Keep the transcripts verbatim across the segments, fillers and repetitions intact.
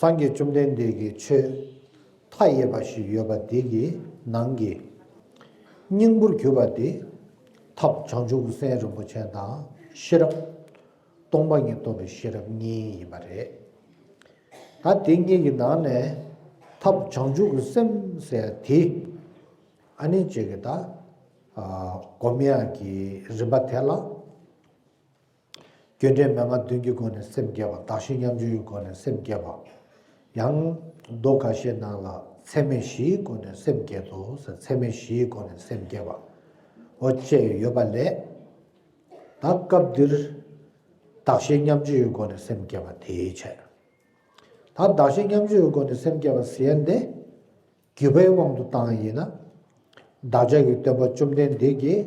སངས་རྒྱས་བཅོམ་ལྡན་འདས་ཀྱི་ཆོས་མཐའ་ཡས་པ་ཞིག་ཡོད་པ་དེ་གི་ནང་གི་སྙིང་པོར་གྱུར་པ་དེ་ཐབས་བྱང་ཆུབ་ཀྱི་སེམས་རིན་པོ་ཆེ་དང་ཤེས་རབ། སྟོང་པ་ཉིད་རྟོགས་པའི་ཤེས་རབ་གཉིས་ཡིན་པ་རེད། ད་དེ་གཉིས་ཀྱི་ནང་ནས་ཐབས་བྱང་ཆུབ་ཀྱི་སེམས་ཟེར་དེ་ཨ་ནི་ཅིག་གི་ད་སྒོམ་ཡག་གི་རིམ་པ་དེ་ལ། སྐྱོན་བྲལ་མན་ངག་བདུན་གྱི་སྒོ་ནས་སེམས་བསྐྱེད་པ། བདག་གཞན་མཉམ་བརྗེའི་སྒོ་ནས་སེམས་བསྐྱེད་པ། ཡང་མདོ་ཁ་ཤས་ནང་ལ་ཚད་མེད་བཞིའི་སྒོ་ནས་སེམས་བསྐྱེད་དོ་ཟེར། ཚད་མེད་བཞིའི་སྒོ་ནས་སེམས་བསྐྱེད་པ། འོ་བཅས་ཡོད་པ་ལས། ད་སྐབས་འདིར་བདག་གཞན་མཉམ་བརྗེའི་སྒོ་ནས་སེམས་བསྐྱེད་པ་དེའི་ཆེད། ད་བདག་གཞན་མཉམ་བརྗེའི་སྒོ་ནས་སེམས་བསྐྱེད་པ་ཟེར་ཡ་འདི། རྒྱུད་པའི་དབང་དུ་བཏང་ཡིན་ན། བདག་ཅག་གི་སྟོན་པ་བཅོམ་ལྡན་འདས་ཀྱིས་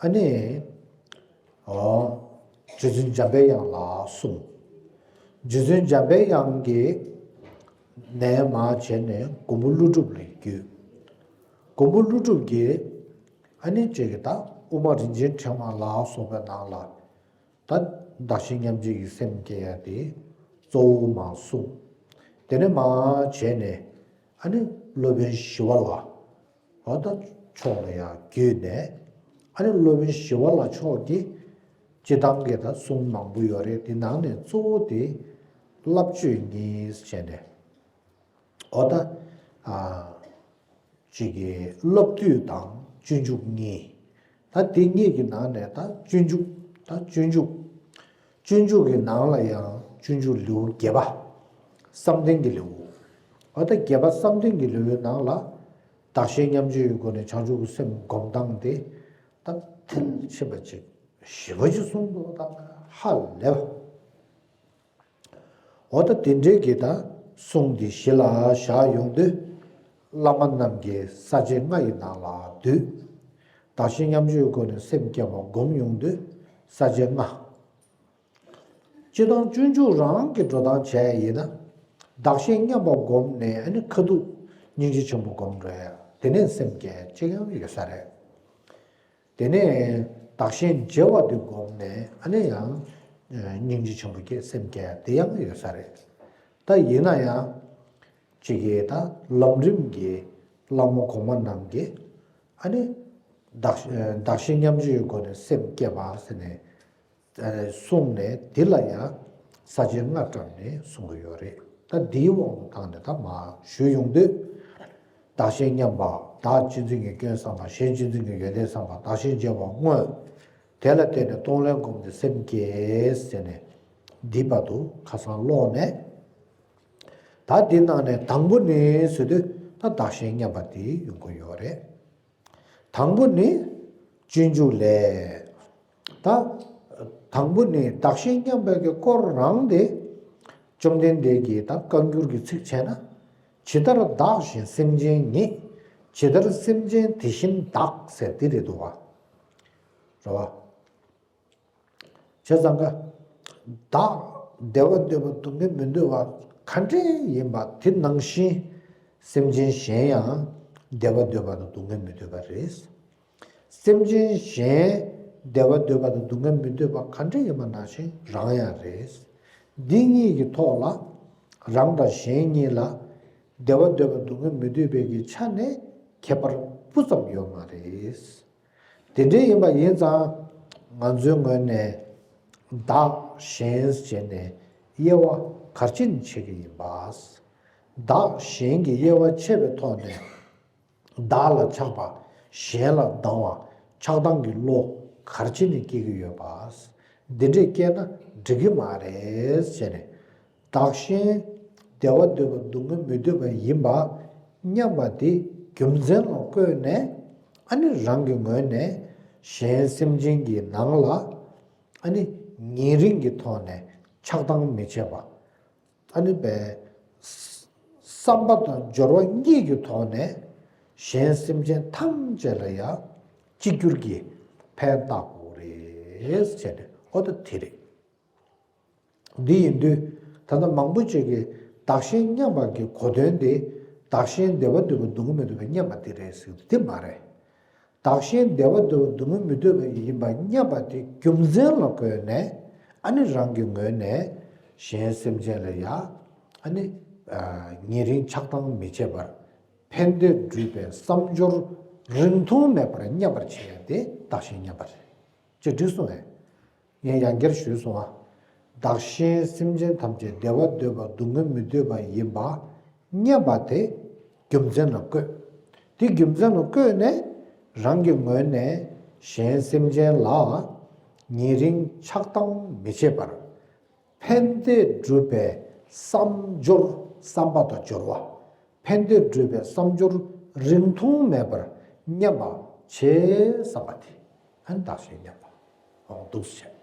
ཨ་ནི། ཨོ། རྗེ་བཙུན་འཇམ་པའི་དབྱངས་ལ་གསུངས། རྗེ་བཙུན་འཇམ་པའི་དབྱངས་ཀྱིས་ནས་མར་བྱས་ནས་མགོན་པོ་ཀླུ་སྒྲུབ་ལ་བརྒྱུད། མགོན་པོ་ཀླུ་སྒྲུབ་ཀྱིས་ཨ་ནི་ཅིག་གི་ད་དབུ་མ་རིན་ཆེན་ཕྲེང་བ་ལ་སོགས་པའི་ནང་ལ། ད་བདག་གཞན་མཉམ་བརྗེ་ཡི་སེམས་བསྐྱེད་ཡ་དེ་གཙོ་བོ་མར་གསུངས། དེ་ནས་མར་བྱས་ནས་ཨ་ནི་སློབ་དཔོན་ཞི་བ་ལྷ། འོ་ད་མཆོག་ལ་ཡང་བརྒྱུད་ནས་ཨ་ནི་སློབ་དཔོན་ཞི་བ་ལྷ་མཆོག་གིས་སྤྱིར་བཏང་གི་ད་གསུང་མང་པོ་ཡོད་རེད། དེ་ནང་ནས་གཙོ་བོ་དེ་བསླབ་བྱ་གཉིས་བྱས་ནས། འོ་ད། ཨ། གཅིག་གི་སློབ་བཏུས་དང་སྤྱོད་འཇུག་གཉིས། ད་དེ་གཉིས་ཀྱི་ནང་ནས་ད་སྤྱོད་འཇུག་ད་སྤྱོད་འཇུག་སྤྱོད་འཇུག་གི་ནང་ལ་ཡང་སྤྱོད་འཇུག་ལེའུ་བརྒྱད་པ། བསམ་གཏན་གྱི་ལེའུ། འོ་ད་བརྒྱད་པ་བསམ་གཏན་གྱི་ལེའུའི་ནང་ལ། བདག་གཞན་མཉམ་བརྗེའི་སྒོ་ནས་བྱང་ཆུབ་ཀྱི་སེམས་སྒོམ་སྟངས་དེ། ད་མཐིལ་ཕྱིན་པ་ཅིག་ཞིབ་པོ་ཅིག་གསུངས་འདུག་ད་ཧ་ལས་པ། འོ་ད་དེ་འདྲའི་གི་ད་གསུང་འདི་གཞི་ལ་བཞག་ཡོང་དུས། བླ་མ་རྣམས་ཀྱིས་ས་བཅད་ལྔ་ཡི་ནང་ལ་བསྡུས། བདག་གཞན་མཉམ་བརྗེའི་སྒོ་ནས་སེམས་བསྐྱེད་པ་སྒོམ་ཡོང་དུས་ས་བཅད་ལྔ། སྤྱིར་བཏང་སྤྱོད་འཇུག་རང་གི་འགྲོ་སྟངས་བྱས་ཡིན་ན། བདག་གཞན་མཉམ་པ་སྒོམ་ནས་ཨ་ནི་ཁ་ཐུག་སྙིང་རྗེ་ཆེན་པོ་སྒོམ་འགྲོ་ཡ། དེ་ནས་སེམས་བསྐྱེད་ཅིག་ཡང་ཡོད་ས་རེད། དེ་ནས་བདག་གཞན་བརྗེ་བ་དེ་བསྒོམས་ནས་ཨ་ནི་ཡང་སྙིང་རྗེ་ཆེན་པོ་སྐྱེས་སེམས་སྐྱེ་དེ་ཡང་ཡོད་ས་རེད། ད་ཡིན་ན་ཡང་གཅིག་གིས་ད་ལམ་རིམ་གྱི་བླ་མ་གོང་མ་རྣམས་ཀྱིས་ཨ་ནི་བདག་བདག་གཞན་མཉམ་བརྗེའི་སྒོ་ནས་སེམས་བསྐྱེད་པ་ཟེར་ནས་གསུངས་ནས་དེ་ལ་ཡང་ས་བཅད་ལྔ་བཀྲམ་ནས་གསུང་གི་ཡོད་རེད། ད་འདིའི་དབང་དུ་བཏང་ནས་ད་མར་ཞུས་ཡོང་དུས། བདག་གཞན་མཉམ་པ། བདག་གཅེས་འཛིན་གྱི་སྐྱོན་བསམ་པ། གཞན་གཅེས་འཛིན་གྱི་ཡོན་ཏན་བསམ་པ། བདག་གཞན་བརྗེ་བ་བསྔོ། དེ་ལ་བརྟེན་ནས་གཏོང་ལེན་བསྒོམས་ཏེ་སེམས་བསྐྱེད་ཟེར་ནས་འདི་བར་དུ་ཁ་སང་ཀློག་ནས། ད་འདི་ནང་ནས་དང་པོ་ནི་ཟེར་དུས་ད་བདག་གཞན་མཉམ་པ་དེ་ཡོང་གི་ཡོད་རེད། དང་པོ་ནི་སྤྱོད་འཇུག་ལས། ད་དང་པོ་ནི་བདག་གཞན་མཉམ་པའི་གི་སྐོར་རང་དེ། བཅོམ་ལྡན་འདས་ཀྱིས་ད་བཀའ་འགྱུར་གྱི་ཚིག་བྱས་ན། ཇི་ལྟར་བདག་གཞན་སེམས་ཅན་ཉིད། ཇི་ལྟར་སེམས་ཅན་དེ་བཞིན་བདག་ཟེར་དེ་རེད་འདུག་བ། རེད་བ། བྱས་ཙང་ཀ། བདག་བདེ་བ་འདོད་པ་སྡུག་བསྔལ་མི་འདོད་པ་ག་འདྲ་ཡིན་པ་དེ་ནང་བཞིན། སེམས་ཅན་གཞན་ཡང་བདེ་བ་འདོད་པ་དང་སྡུག་བསྔལ་མི་འདོད་པ་རེད། སེམས་ཅན་གཞན་བདེ་བ་འདོད་པ་དང་སྡུག་བསྔལ་མི་འདོད་པ་ག་འདྲ་ཡིན་པ་ནང་བཞིན་རང་ཡང་རེད། འདི་གཉིས་ཀྱི་ཐོག་ལ་རང་དང་གཞན་གཉིས་ལ་བདེ་བ་འདོད་པ་སྡུག་བསྔལ་མི་འདོད་པའི་གི་ཆ་ནས་ཁྱད་པར་སྤུ་ཙམ་ཡོད་མ་རེད། དེ་འདྲ་ཡིན་པ་ཡིན་ཙང་། ང་ཚོའི་ངོས་ནས་བདག་གཞན་བྱས་ནས་དབྱེ་བ་ག་རེ་བྱེད་ཀྱི་ཡིན་པ། བདག་གཞན་གྱི་དབྱེ་བ་ཕྱེ་བའི་ཐོག་ནས། བདག་ལ་ཆགས་པ། གཞན་ལ་སྡང་བ། ཆགས་སྡང་གི་བློ་ག་རེ་བྱས་ནས་སྐྱེ་གི་ཡོད་པ། འདི་འདྲས་སྐྱེས་ན་འགྲིག་གི་མ་རེད་ཟེར་ནས། བདག་གཞན་བདེ་བ་འདོད་པ་སྡུག་བསྔལ་མི་འདོད་པ་ཡིན་པ་སྙམ་པ་དེ་རྒྱུ་མཚན་ལ་བཀོད་ནས། ཨ་ནི་རང་གི་ངོས་ནས་གཞན་སེམས་ཅན་གྱི་ནང་ལ་ཨ་ནི་ཉེ་རིང་གི་ཐོག་ནས་ཆགས་སྡང་མི་བྱེད་པ། ཨ་ནི་པའི་བསམ་པ་དང་སྦྱོར་བ་གཉིས་ཀྱི་ཐོག་ནས་གཞན་སེམས་ཅན་ཐམས་ཅད་ལ་ཡང་གཅིག་གྱུར་གྱི་ཕན་བཏགས་དགོས་རེད་ཟེར་ནས། འོ་ད་དེ་རེད། འདི་ཡིན་དུས་ད་ལྟ་མང་པོ་ཅིག་གིས་བདག་གཞན་མཉམ་པ་གི་གོ་དོན་དེ། བདག་གཞན་བདེ་བ་འདོད་པ་སྡུག་བསྔལ་མི་འདོད་པ་མཉམ་པ་དེ་རེད་ཟེར་གི་དེ་མ་རེད། བདག་གཞན་བདེ་བ་འདོད་པ་སྡུག་བསྔལ་མི་འདོད་པ་ཡིན་པ་མཉམ་པ་དེ་རྒྱུ་མཚན་ལ་བཀོད་ནས། ཨ་ནི་རང་གི་ངོས་ནས་གཞན་སེམས་ཅན་ལ་ཡང་ ཨ་ནི་ཉེ་རིང་ཆགས་སྡང་མི་བྱེད་པར། ཕན་བདེ་སྒྲུབ་པའི་བསམ་སྦྱོར་རིང་ཐུང་མེད་པར་མཉམ་པར་བྱེད་ཡ་དེ་བདག་གཞན་མཉམ་པ་རེད། ཅེས་འགྲིག་སོང་ངས། ངས་ཡང་བསྐྱར་ཞུས་སོང་ང་། བདག་གཞན་སེམས་ཅན་ཐམས་ཅད་བདེ་བ་འདོད་པ་སྡུག་བསྔལ་མི་འདོད་པ་ཡིན་པ་སྙམ་པ་དེ་རྒྱུ་མཚན་ལ་བཀོད། དེ་རྒྱུ་མཚན་ལ་བཀོད་ནས་རང་གི་ངོས་ནས་གཞན་སེམས་ཅན་ལ་ཉེ་རིང་ཆགས་སྡང་མི་བྱེད་པར། ཕན་བདེ་སྒྲུབ་པའི་བསམ་སྦྱོར། བསམ་པ་དང་སྦྱོར་བ། ཕན་བདེ་སྒྲུབ་པའི་བསམ་སྦྱོར་རིང་ཐུང་མེད་པར་མཉམ་པ་བྱེད་བསམ་པ་དེ། ཨ་ནི་བདག་གཞན་མཉམ་པ། འོ་འདུག་སེ་བྱས།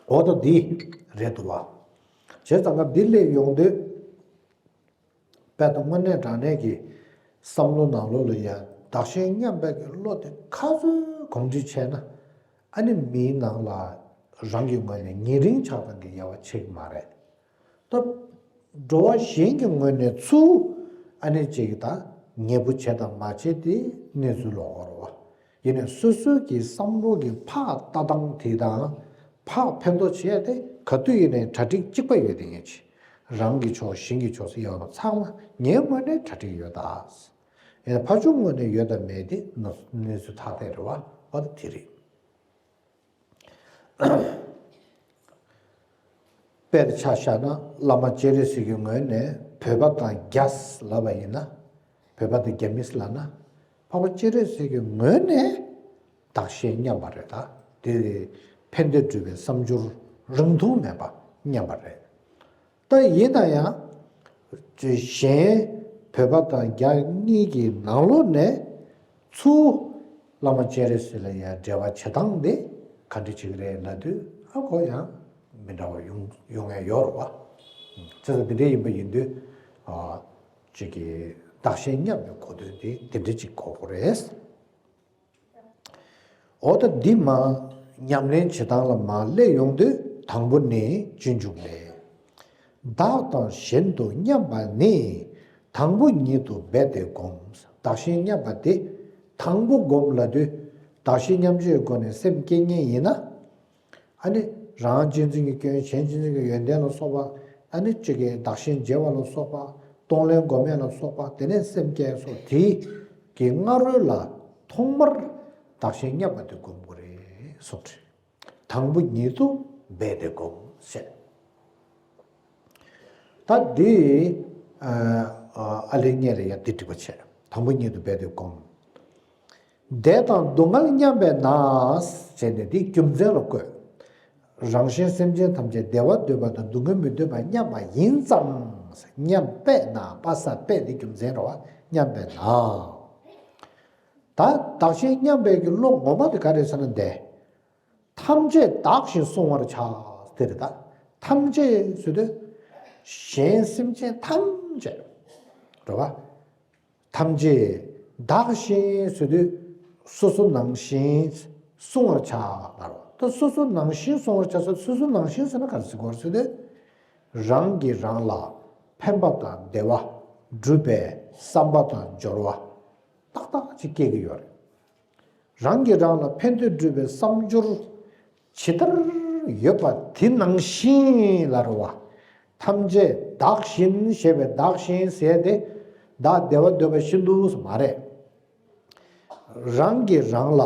འོ་ད་འདི་རེད་འདུག་བ། བྱས་ཙང་ང་འདི་སླེབས་ཡོང་དུས། དཔལ་དུ་དངོས་གནས་དྲང་གནས་ཀྱི་བསམ་བློ་ནང་ལོགས་ལ་ཡང་བདག་གཞན་མཉམ་པའི་གི་བློ་དེ་ག་ཚོད་གོམས་འདྲིས་བྱས་ན། ཨ་ནི་མིའི་ནང་ལ་རང་གི་ངོས་ནས་ཉེ་རིང་ཆགས་སྡང་གི་དབྱེ་བ་ཕྱེ་གི་མ་རེད། ད་འགྲོ་བ་གཞན་གྱི་ངོས་ནས་ཚུར་ཨ་ནི་ཅིག་ད་ཉེ་པོ་བྱེད་དང་མ་བྱེད་དེ་གནས་ཚུལ་ལ་འོར་བ། ཡིན་ནའི་སོ་སོའི་གི་བསམ་བློ་གི་ཕར་ལྟ་སྟངས་དེ་དང་ཕར་ཕན་ཐོགས་བྱེད་ཡ་དེ་ག་དུས་ཡིན་ནའི་གྲ་སྒྲིག་གཅིག་པ་ཡོད་དེ་ངེས་ཆེ། རང་གི་ཕྱོགས་གཞན་གྱི་ཕྱོགས་སུ་ཡོད་པ་ཚང་མ་ངའི་ངོས་ནས་གྲ་སྒྲིག་ཡོད་ད། ཡིན་ནའི་ཕར་ཕྱོགས་ངོས་ནས་ཡོད་དང་མེད་དེ་གནས་ཚུལ་ཐ་དད་རེད་བ། འོ་ད་དེ་རེད། དཔེར་ཆ་བཞག་ན་བླ་མ་སྤྱན་རས་གཟིགས་ཀྱི་ངོས་ནས་བོད་པ་དང་རྒྱ་ལབ་པ་ཡིན་ན། བོད་པ་དང་རྒྱ་མི་ལབ་ན། འཕགས་པ་སྤྱན་རས་གཟིགས་ཀྱི་ངོས་ནས་བདག་གཞན་མཉམ་པ་རེད་ད། དེ་ཕན་བདེ་སྒྲུབ་པའི་བསམ་སྦྱོར་རིང་ཐུང་མེད་པ་མཉམ་པ་རེད། ད་ཡིན་ན་ཡང་གཞན་བོད་པ་དང་རྒྱ་གཉིས་ཀྱི་ནང་ལོགས་ནས་ཚུར་བླ་མ་སྤྱན་རས་གཟིགས་ལ་ཡང་འབྲེལ་བ་བྱེད་སྟངས་དེ་ག་འདྲ་ཅིག་རེད་ལབ་དུས། ཨ་ཁོ་ཡང་མི་འདྲ་བ་ཡོང་ཡོང་ཡ་ཡོད་རེད་བ། བྱས་ཙང་འདི་འདྲ་ཡིན་པ་ཡིན་དུས། ཨ་ཅིག་གི་བདག་གཞན་མཉམ་པའི་གོ་དོན་དེ་འདི་འདྲ་ཅིག་གོ་དགོས་རེད། འོ་ད་འདི་མ་ཉམས་ལེན་བྱེད་སྟངས་ལ་མ་སླེབས་ཡོང་དུས། དང་པོ་ནི་སྤྱོད་འཇུག་ལས། བདག་དང་གཞན་དུ་མཉམ་པ་ནི། དང་པོ་ཉིད་དུ་འབད་དེ་བསྒོམ། བདག་གཞན་མཉམ་པ་དེ་དང་པོ་བསྒོམ་ལབ་དུས། བདག་གཞན་མཉམ་བརྗོད་སྒོ་ནས་སེམས་བསྐྱེད་མཁན་ཡིན་ན། ཨ་ནི་རང་གཅེས་འཛིན་གྱི་སྐྱོན། གཞན་གཅེས་འཛིན་གྱི་ཡོན་ཏན་ལ་སོགས་པ། ཨ་ནི་གཅིག་གི་བདག་གཞན་བརྗེ་བ་ལ་སོགས་པ། གཏོང་ལེན་སྒོམ་ཡས་ལ་སོགས་པ། དེ་ནས་སེམས་བསྐྱེད་སོགས་དེ་གི་སྔ་རོལ་ལ་ཐོག་མར་བདག་གཞན་མཉམ་པ་དེ་བསྒོམ་དགོས་རེད་གསུངས་རེད། དང་པོ་ཉིད་དུ་འབད་དེ་བསྒོམ་ཞེས། ད་འདི་ཨ་ལས་ངེས་ལ་ཡང་འདི་འགྲིག་པ་བྱས། དང་པོ་ཉིད་དུ་འབད་དེ་བསྒོམ། བདེ་དང་སྡུག་བསྔལ་མཉམ་པས་ན། ཟེར་ནས་འདི་རྒྱུ་མཚན་ལ་བཀོད། རང་གཞན་སེམས་ཅན་ཐམས་ཅད་བདེ་བ་འདོད་པ་དང་སྡུག་བསྔལ་མི་འདོད་པ་མཉམ་པ་ཡིན་ཙང་། མཉམ་པས་ན། པ་ས་པས་འདི་རྒྱུ་མཚན་རེད་བ། མཉམ་པས་ན། ད་བདག་གཞན་མཉམ་པའི་གི་བློ་ངོ་མ་དེ་ག་རེ་ཟེར་ན། འདི་ཐམས་ཅད་བདག་བཞིན་བསྲུང་བར་བྱ་ཟེར་ད། ཐམས་ཅད་ཟེར་དུས་གཞན་སེམས་ཅན་ཐམས་ཅད་རེད་བ། ཐམས་ཅད་བདག་བཞིན་ཟེར་དུས་སོ་སོ་ནང་བཞིན་བསྲུང་བར་བྱ་ལབ་རེད། ད་སོ་སོ་ནང་བཞིན་བསྲུང་བར་བྱ་ཟེར། སོ་སོ་ནང་བཞིན་ཟེར་ན་ག་རེ་ཟེར་དགོས་རེད་ཟེར་དུས། རང་གིས་རང་ལ་ཕན་པ་དང་བདེ་བ་སྒྲུབ་པའི་བསམ་པ་དང་སྦྱོར་བ་ཏག་ཏག་ཅིག་སྐྱེ་གི་ཡོད་རེད། རང་གིས་རང་ལ་ཕན་བདེ་སྒྲུབ་པའི་བསམ་སྦྱོར་ཇི་ལྟར་ཡོད་པ་དེ་ནང་བཞིན་ལབ་རེད་བ། ཐམས་ཅད་བདག་བཞིན་ཞེས་པའི་བདག་བཞིན་ཟེར་དེ་བདག་བདེ་བ་འདོད་པ་བཞིན་དུ་མ་རེད། རང་གིས་རང་ལ་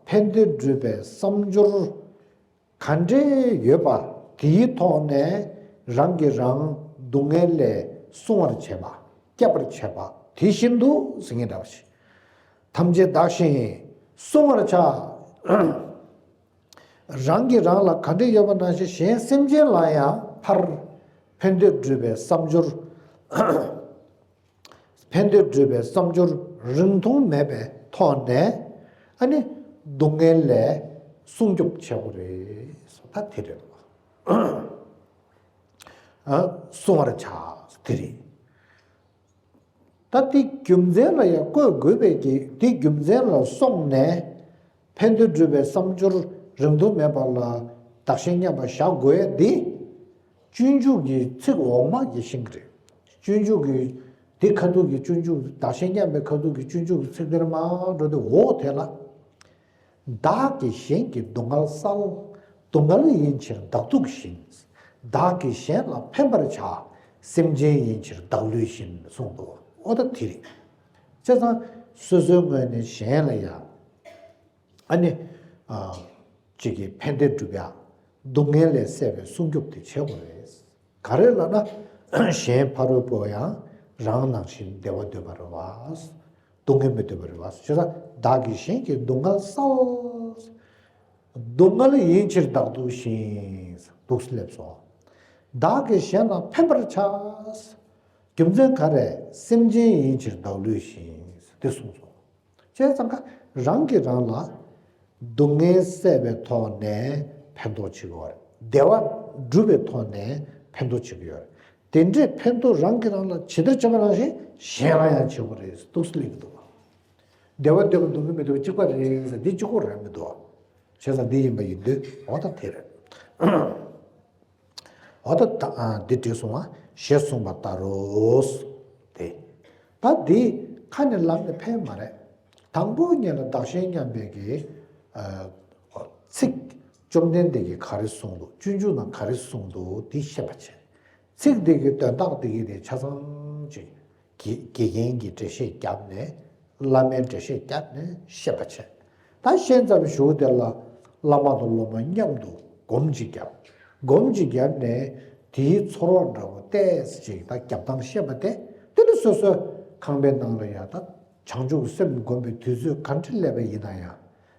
ཕན་བདེ་སྒྲུབ་པའི་བསམ་སྦྱོར་ག་འདྲས་ཡོད་པ་དེའི་ཐོག་ནས་རང་གིས་རང་སྡུག་བསྔལ་ལས་སྲུང་བར་བྱེད་པ། སྐྱབས་པར་བྱེད་པ་དེ་བཞིན་དུ་ཟེར་མཁན་འདྲ་བ་ཞིག་ཐམས་ཅད་བདག་བཞིན་བསྲུང་བར་བྱ། རང་གིས་རང་ལ་ག་འདྲས་ཡོད་པ་ནང་བཞིན་གཞན་སེམས་ཅན་ལ་ཡང་ཕར་ཕན་བདེ་སྒྲུབ་པའི་བསམ་སྦྱོར། ཕན་བདེ་སྒྲུབ་པའི་བསམ་སྦྱོར་རིང་ཐུང་མེད་པའི་ཐོག་ནས། ཨ་ནི་སྡུག་བསྔལ་ལས་སྲུང་སྐྱོབ་བྱེད་དགོས་རེད། ད་དེ་རེད། ཨ་བསྲུང་བར་བྱ་དེ་རེད། ད་དེ་རྒྱུ་མཚན་ལ་ཡང་བཀོད་དགོས་པའི་གི་དེ་རྒྱུ་མཚན་ལ་སོང་ནས། ཕན་བདེ་སྒྲུབ་པའི་བསམ་སྦྱོར་རིང་ཐུང་མེད་པ་ལ་བདག་གཞན་མཉམ་པ་བཞག་དགོས་ཡ་འདི། སྤྱོད་འཇུག་གི་ཚིག་འོག་མ་གི་ཤིང་གི་རེད། སྤྱོད་འཇུག་གི་འདི་ཁ་ཐུག་གི་སྤྱོད་འཇུག་བདག་གཞན་མཉམ་པའི་ཁ་ཐུག་གི་སྤྱོད་འཇུག་གི་ཚིག་དེར་མ་འགྲོ་དུས་འོག་དེ་ལ། བདག་གིས་གཞན་གྱི་སྡུག་བསྔལ་བསལ། སྡུག་བསྔལ་ཡིན་ཕྱིར་བདག་སྡུག་བཞིན། བདག་གིས་གཞན་ལ་ཕན་པར་བྱ། སེམས་ཅན་ཡིན་ཕྱིར་བདག་བསླུས་བཞིན། གསུངས་འདུག་འོ་ད་དེ་རེད། བྱས་ཙང་སོ་སོའི་ངོས་ནས་གཞན་ལ་ཡང་ཨ་ནི་ཨ་ཅིག་གིས་ཕན་བདེ་སྒྲུབ་ཡ། སྡུག་བསྔལ་ལས་སེལ་བའི་སྲུང་སྐྱོབ་དེ་བྱེད་དགོས་རེད། ག་རེ་ལབ་ན། གཞན་ཕ་རོལ་པོ་ཡང་རང་ནང་བཞིན་བདེ་བ་འདོད་པ་རེད་བ། སྡུག་བསྔལ་མི་འདོད་པ་རེད་བ། བྱས་ཙང་བདག་གིས་གཞན་གྱི་སྡུག་བསྔལ་བསལ། སྡུག་བསྔལ་ཡིན་ཕྱིར་བདག་སྡུག་བཞིན། འདུག་སེ་སླེབས་སོང་། བདག་གིས་གཞན་ལ་ཕན་པར་བྱ། རྒྱུ་མཚན་ག་རེ། སེམས་ཅན་ཡིན་ཕྱིར་བདག་བསླུས་བཞིན། དེ་གསུངས་སོང་། བྱས་ཙང་ཀ་རང་གིས་རང་ལ་སྡུག་བསྔལ་སེལ་བའི་ཐོག་ནས་ཕན་ཐོགས་བྱེད་དགོས་པ་རེད། བདེ་བ་སྒྲུབ་པའི་ཐོག་ནས་ཕན་ཐོགས་བྱེད་ཀྱི་ཡོད་རེད། དེ་འདྲའི་ཕན་ཐོགས་རང་གིས་རང་ལ་ཇི་ལྟར་བྱེད་པ་ནང་བཞིན་གཞན་ལ་ཡང་བྱེད་དགོས་རེད། འདུག་སེ་སླེབས་ཀྱི་འདུག་བདེ་བ་འདོད་པ་སྡུག་བསྔལ་མི་འདོད་པ་གཅིག་པ་རེད་ཟེར་འདི་གཅིག་པོ་རེད་མི་འདུག་བྱས་ཙང་འདི་ཡིན་པ་ཡིན་དུས་འོ་ད་དེ་རེད། འོ་ད་ད་ཨ་འདི་བྲིས་སོང་བ་ཞེས་གསུངས་པ་ལྟར་རོ། དེ། ད་འདི་ཁ་ནས་ལབ་ནས་ཕན་མ་རེད། དང་པོ་ཉིད་ལ་བདག་གཞན་མཉམ་པའི་གི་ཨ་ཚིག་བཅོམ་ལྡན་འདས་ཀྱིས་ག་རེ་གསུངས་འདུག་སྤྱོད་འཇུག་ནང་ག་རེ་གསུངས་འདུག་འདི་ཤེས་པ་བྱས། ཚིག་འདི་གི་དོན་དག་འདི་གི་དེ་ཆ་ཚང་ཅིག་དགེ་དགེ་རྒན་གྱིས་འགྲེལ་བཤད་བརྒྱབ་ནས་བླ་མའི་འགྲེལ་བཤད་བརྒྱབ་ནས་བཤད་པ་བྱས། ད་ཤེས་ཙམ་ཞུ་དེ་ལ་བླ་མ་དང་སློབ་མ་མཉམ་དུ་སྒོམ་ཅིག་བརྒྱབ། སྒོམ་ཅིག་བརྒྱབ་ནས་དེའི་ཚོར་བ་འདྲ་བོ་ཏོག་ཙམ་ཅིག་ད་རྒྱབ་སྟངས་བཤད་པ་དེ་དེ་ནི་སོ་སོའི་ཁང་པའི་ནང་ལ་ཡང་ད་བྱང་ཆུབ་སེམས་སྒོམ་པའི་དུས་ཚོད་ག་འདྲ་སླེབས་པ་ཡིན་ན་ཡང་།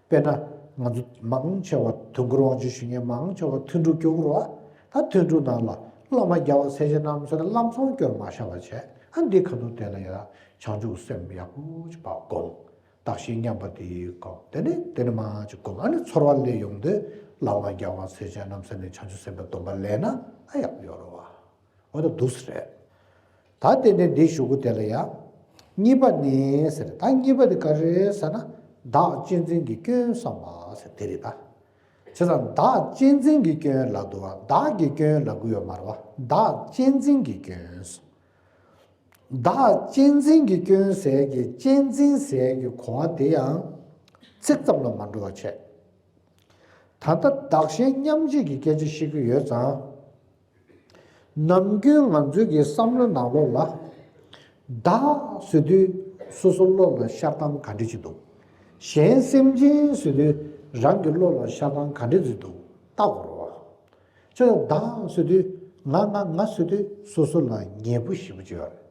དཔེར་ན། ང་ཚོ་མང་ཆེ་བ་དུས་འཁོར་དབང་ཆེན་ཞུ་མཁན་མང་ཆེ་བ་ཐུན་དྲུག་སྐྱོར་གྱི་རེད་བ། ད་ཐུན་དྲུག་ནང་ལ་བླ་མ་རྒྱལ་བ་སྲས་བཅས་རྣམས་ཟེར་ནས་བླ་མཚོ་སྐྱོར་མ་བཞག་པ་བྱས། ཨ་འདི་ཁ་ཐུག་དེ་ལ་ཡང་བྱང་ཆུབ་སེམས་ཡག་པོ་ཅིག་ཕར་སྒོམ། བདག་གཞན་མཉམ་པ་དེ་སྒོམ། དེ་ནས་དེ་ནས་མར་ཅིག་སྒོམ། ཨ་ནི་ཚོར་བ་སླེབས་ཡོང་དུས་བླ་མ་རྒྱལ་བ་སྲས་བཅས་རྣམས་ཟེར་ནས་བྱང་ཆུབ་སེམས་དཔའི་སྡོམ་པ་ལེན་ན་ཨ་ཡག་པོ་ཡོད་རེད་བ། འོ་ད་འདུག་སེ་རེད། ད་དེ་ནས་འདི་གཞུག་གུ་དེ་ལ་ཡང་། གཉིས་པ་ནི་ཟེར། ད་གཉིས་པ་དེ་ག་རེ་ཟེར་ན། བདག་གཅེས་འཛིན་གྱི་སྐྱོན་བསམ་པ་ཟེར་དེ་རེད་ད། བྱས་ཙང་བདག་གཅེས་འཛིན་གྱི་སྐྱོན་ལབ་འདུག་བ། བདག་གི་སྐྱོན་ལབ་ཀྱི་ཡོད་མ་རེད་བ། བདག་གཅེས་འཛིན་གྱི་སྐྱོན། བདག་གཅེས་འཛིན་གྱི་སྐྱོན་ཟེར་གྱི་གཅེས་འཛིན་ཟེར་གྱི་གོ་བ་དེ་ཡང་ཚིག་ཙམ་ལ་མ་འགྲོ་བ་བྱས། ད་ལྟ་བདག་གཞན་མཉམ་བརྗེ་གི་སྐད་ཆ་བཤད་ཀྱི་ཡོད་ཙང་། ནམ་རྒྱུན་ང་ཚོའི་གི་བསམ་བློ་ནང་ལོགས་ལ། བདག་ཟེར་དུས་སོ་སོ་བློ་ལ་ཤར་སྟངས་ག་འདྲ་ཅིག་འདུག་གཞན་སེམས་ཅན་ཟེར་དུས་རང་གི་བློ་ལ་ཤར་སྟངས་ག་འདྲ་ཅིག་འདུག་ལྟ་དགོས་རེད་བ། ཁྱོད་བདག་ཟེར་དུས་ང་ང་ང་ཟེར་དུས་སོ་སོ་ལ་ཉེ་པོ་ཞེ་པོ་ཅིག་ཡོད་རེད།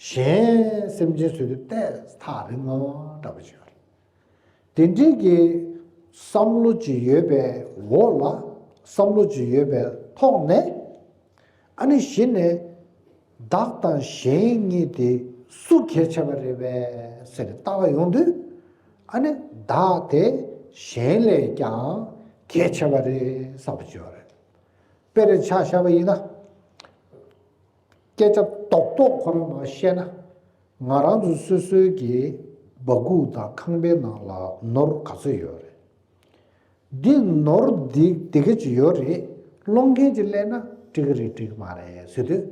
གཞན་སེམས་ཅན་ཟེར་དུས་ཏོག་ཙམ་ཐག་རིང་ང་འདྲ་པོ་ཅིག་ཡོད་རེད། དེ་འདྲའི་གི་བསམ་བློ་ཅིག་ཡོད་པའི་འོག་ལ། བསམ་བློ་ཅིག་ཡོད་པའི་ཐོག་ནས། ཨ་ནི་གཞི་ནས་བདག་དང་གཞན་གཉིས་དེ་སུ་གལ་ཆེ་བ་རེད་པས་ཟེར་ནས་ལྟ་བ་ཡོང་དུས། ཨ་ནི་བདག་དེ་གཞན་ལས་ཀྱང་གལ་ཆེ་བ་རེད་བསམ་པ་ཅིག་ཡོད་རེད། དཔེར་ཆ་བཞག་པ་ཡིན་ན། སྐད་ཆ་རྡོག་རྡོག་ཁོ་རང་མར་བཤད་ན། ང་རང་ཚོ་སོ་སོའི་གི་སྦ་ཁུག་དང་ཁང་པའི་ནང་ལ་ནོར་ག་ཚོད་ཡོད་རེད། འདི་ནོར་འདི་འདི་ག་ཅིག་ཡོད་རེད། སློང་མཁན་ཅིག་སླེབས་ན་སྤྲད་གི་རེད་སྤྲད་གི་མ་རེད་ཟེར་དུས་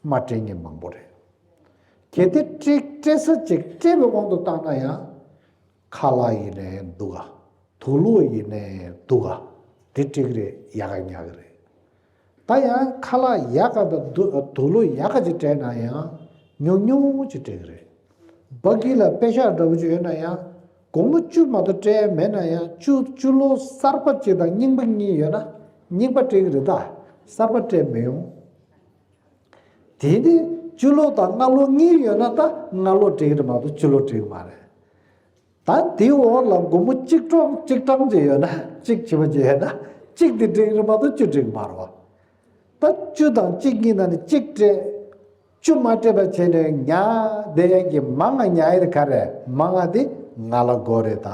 མ་སྤྲད་མཁན་མང་པོ་རེད། གལ་ཏེ་སྤྲད་སྤྲད་ས་ཅིག་སྤྲད་པའི་དབང་དུ་བཏང་ན་ཡང་། ཁ་ལག་ཡིན་ནའི་འདུག་ག་དུག་ལོག་ཡིན་ནའི་འདུག་ག་དེ་སྤྲད་གི་རེད། ཡག་ག་ཉག་གི་རེད། ད་ཡང་ཁ་ལག་ཡག་ག་དང་དུག་དུག་ལོག་ཡག་ག་ཅིག་སྤྲད་ན་ཡང་ཉུང་ཉུང་ཅིག་སྤྲད་གི་རེད། སྦ་ཁུག་ལ་པེ་ཤག་འདྲ་པོ་ཅིག་ཡོད་ན་ཡང་སྒོར་མོ་བཅུ་མ་གཏོགས་སྤྲད་ཡ་མེད་ན་ཡང་བཅུ་བཅུ་ལོག་གསར་པ་གཅིག་དང་རྙིང་པ་གཉིས་ཡོད་ན་རྙིང་པ་སྤྲད་གི་རེད། ད་གསར་པ་སྤྲད་མི་ཡོང་། དེ་ནི་བཅུ་ལོག་དང་ལྔ་ལོག་གཉིས་ཡོད་ན་ད་ལྔ་ལོག་སྤྲད་གི་རེད་མ་གཏོགས་བཅུ་ལོག་སྤྲད་གི་མ་རེད། ད་དེའི་འོག་ལ་སྒོར་མོ་གཅིག་སྤྲོད་གཅིག་སྤྲང་ཅིག་ཡོད་ན་གཅིག་བྱེད་པ་ཅིག་ཡོད་ན་གཅིག་དེ་སྤྲད་གི་རེད་མ་གཏོགས་བཅུ་སྤྲད་གི་མ་རེད་བ། ད་བཅུ་དང་གཅིག་གཉིས་ནང་ནས་གཅིག་སྤྲད། བཅུ་མ་སྤྲད་པ་བྱས་ནས་ཉར་བསྡད་ཡག་གི་མང་ང་ཉར་ཡ་དེ་ག་རེ་མང་ང་དེ་ང་ལ་དགོས་རེད་ད།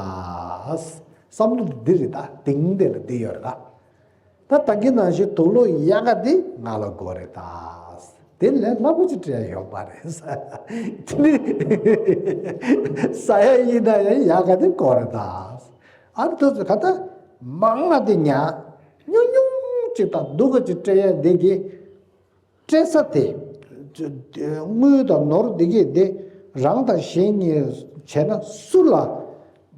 བསམ་བློ་འདི་རེད་ད། དེང་འདི་ལ་འདི་ཡོད་རེད་ད། ད་ད་གིན་ནང་བཞིན་དུག་ལོག་ཡག་ག་དེ་ང་ལ་དགོས་རེད་ད། དེ་ལས་སླ་པོ་ཅིག་སྤྲད་ཡ་ཡོད་མ་རེད་ས། དེ་ནི་ཟ་ཡ་ཡིན་ན་ཡང་ཡག་ག་དེ་དགོས་རེད་ད། ཨ་ནི་དུས་ཚོད་ག་ད་མང་ང་དེ་ཉར། ཉུང་ཉུང་ཅིག་དང་སྡུག་ག་ཅིག་སྤྲད་ཡ་འདི་གི་སྤྲད་ས་དེ། དངུལ་དང་ནོར་འདི་གས་དེ་རང་དང་གཞན་གཉིས་བྱས་ན་སུ་ལ་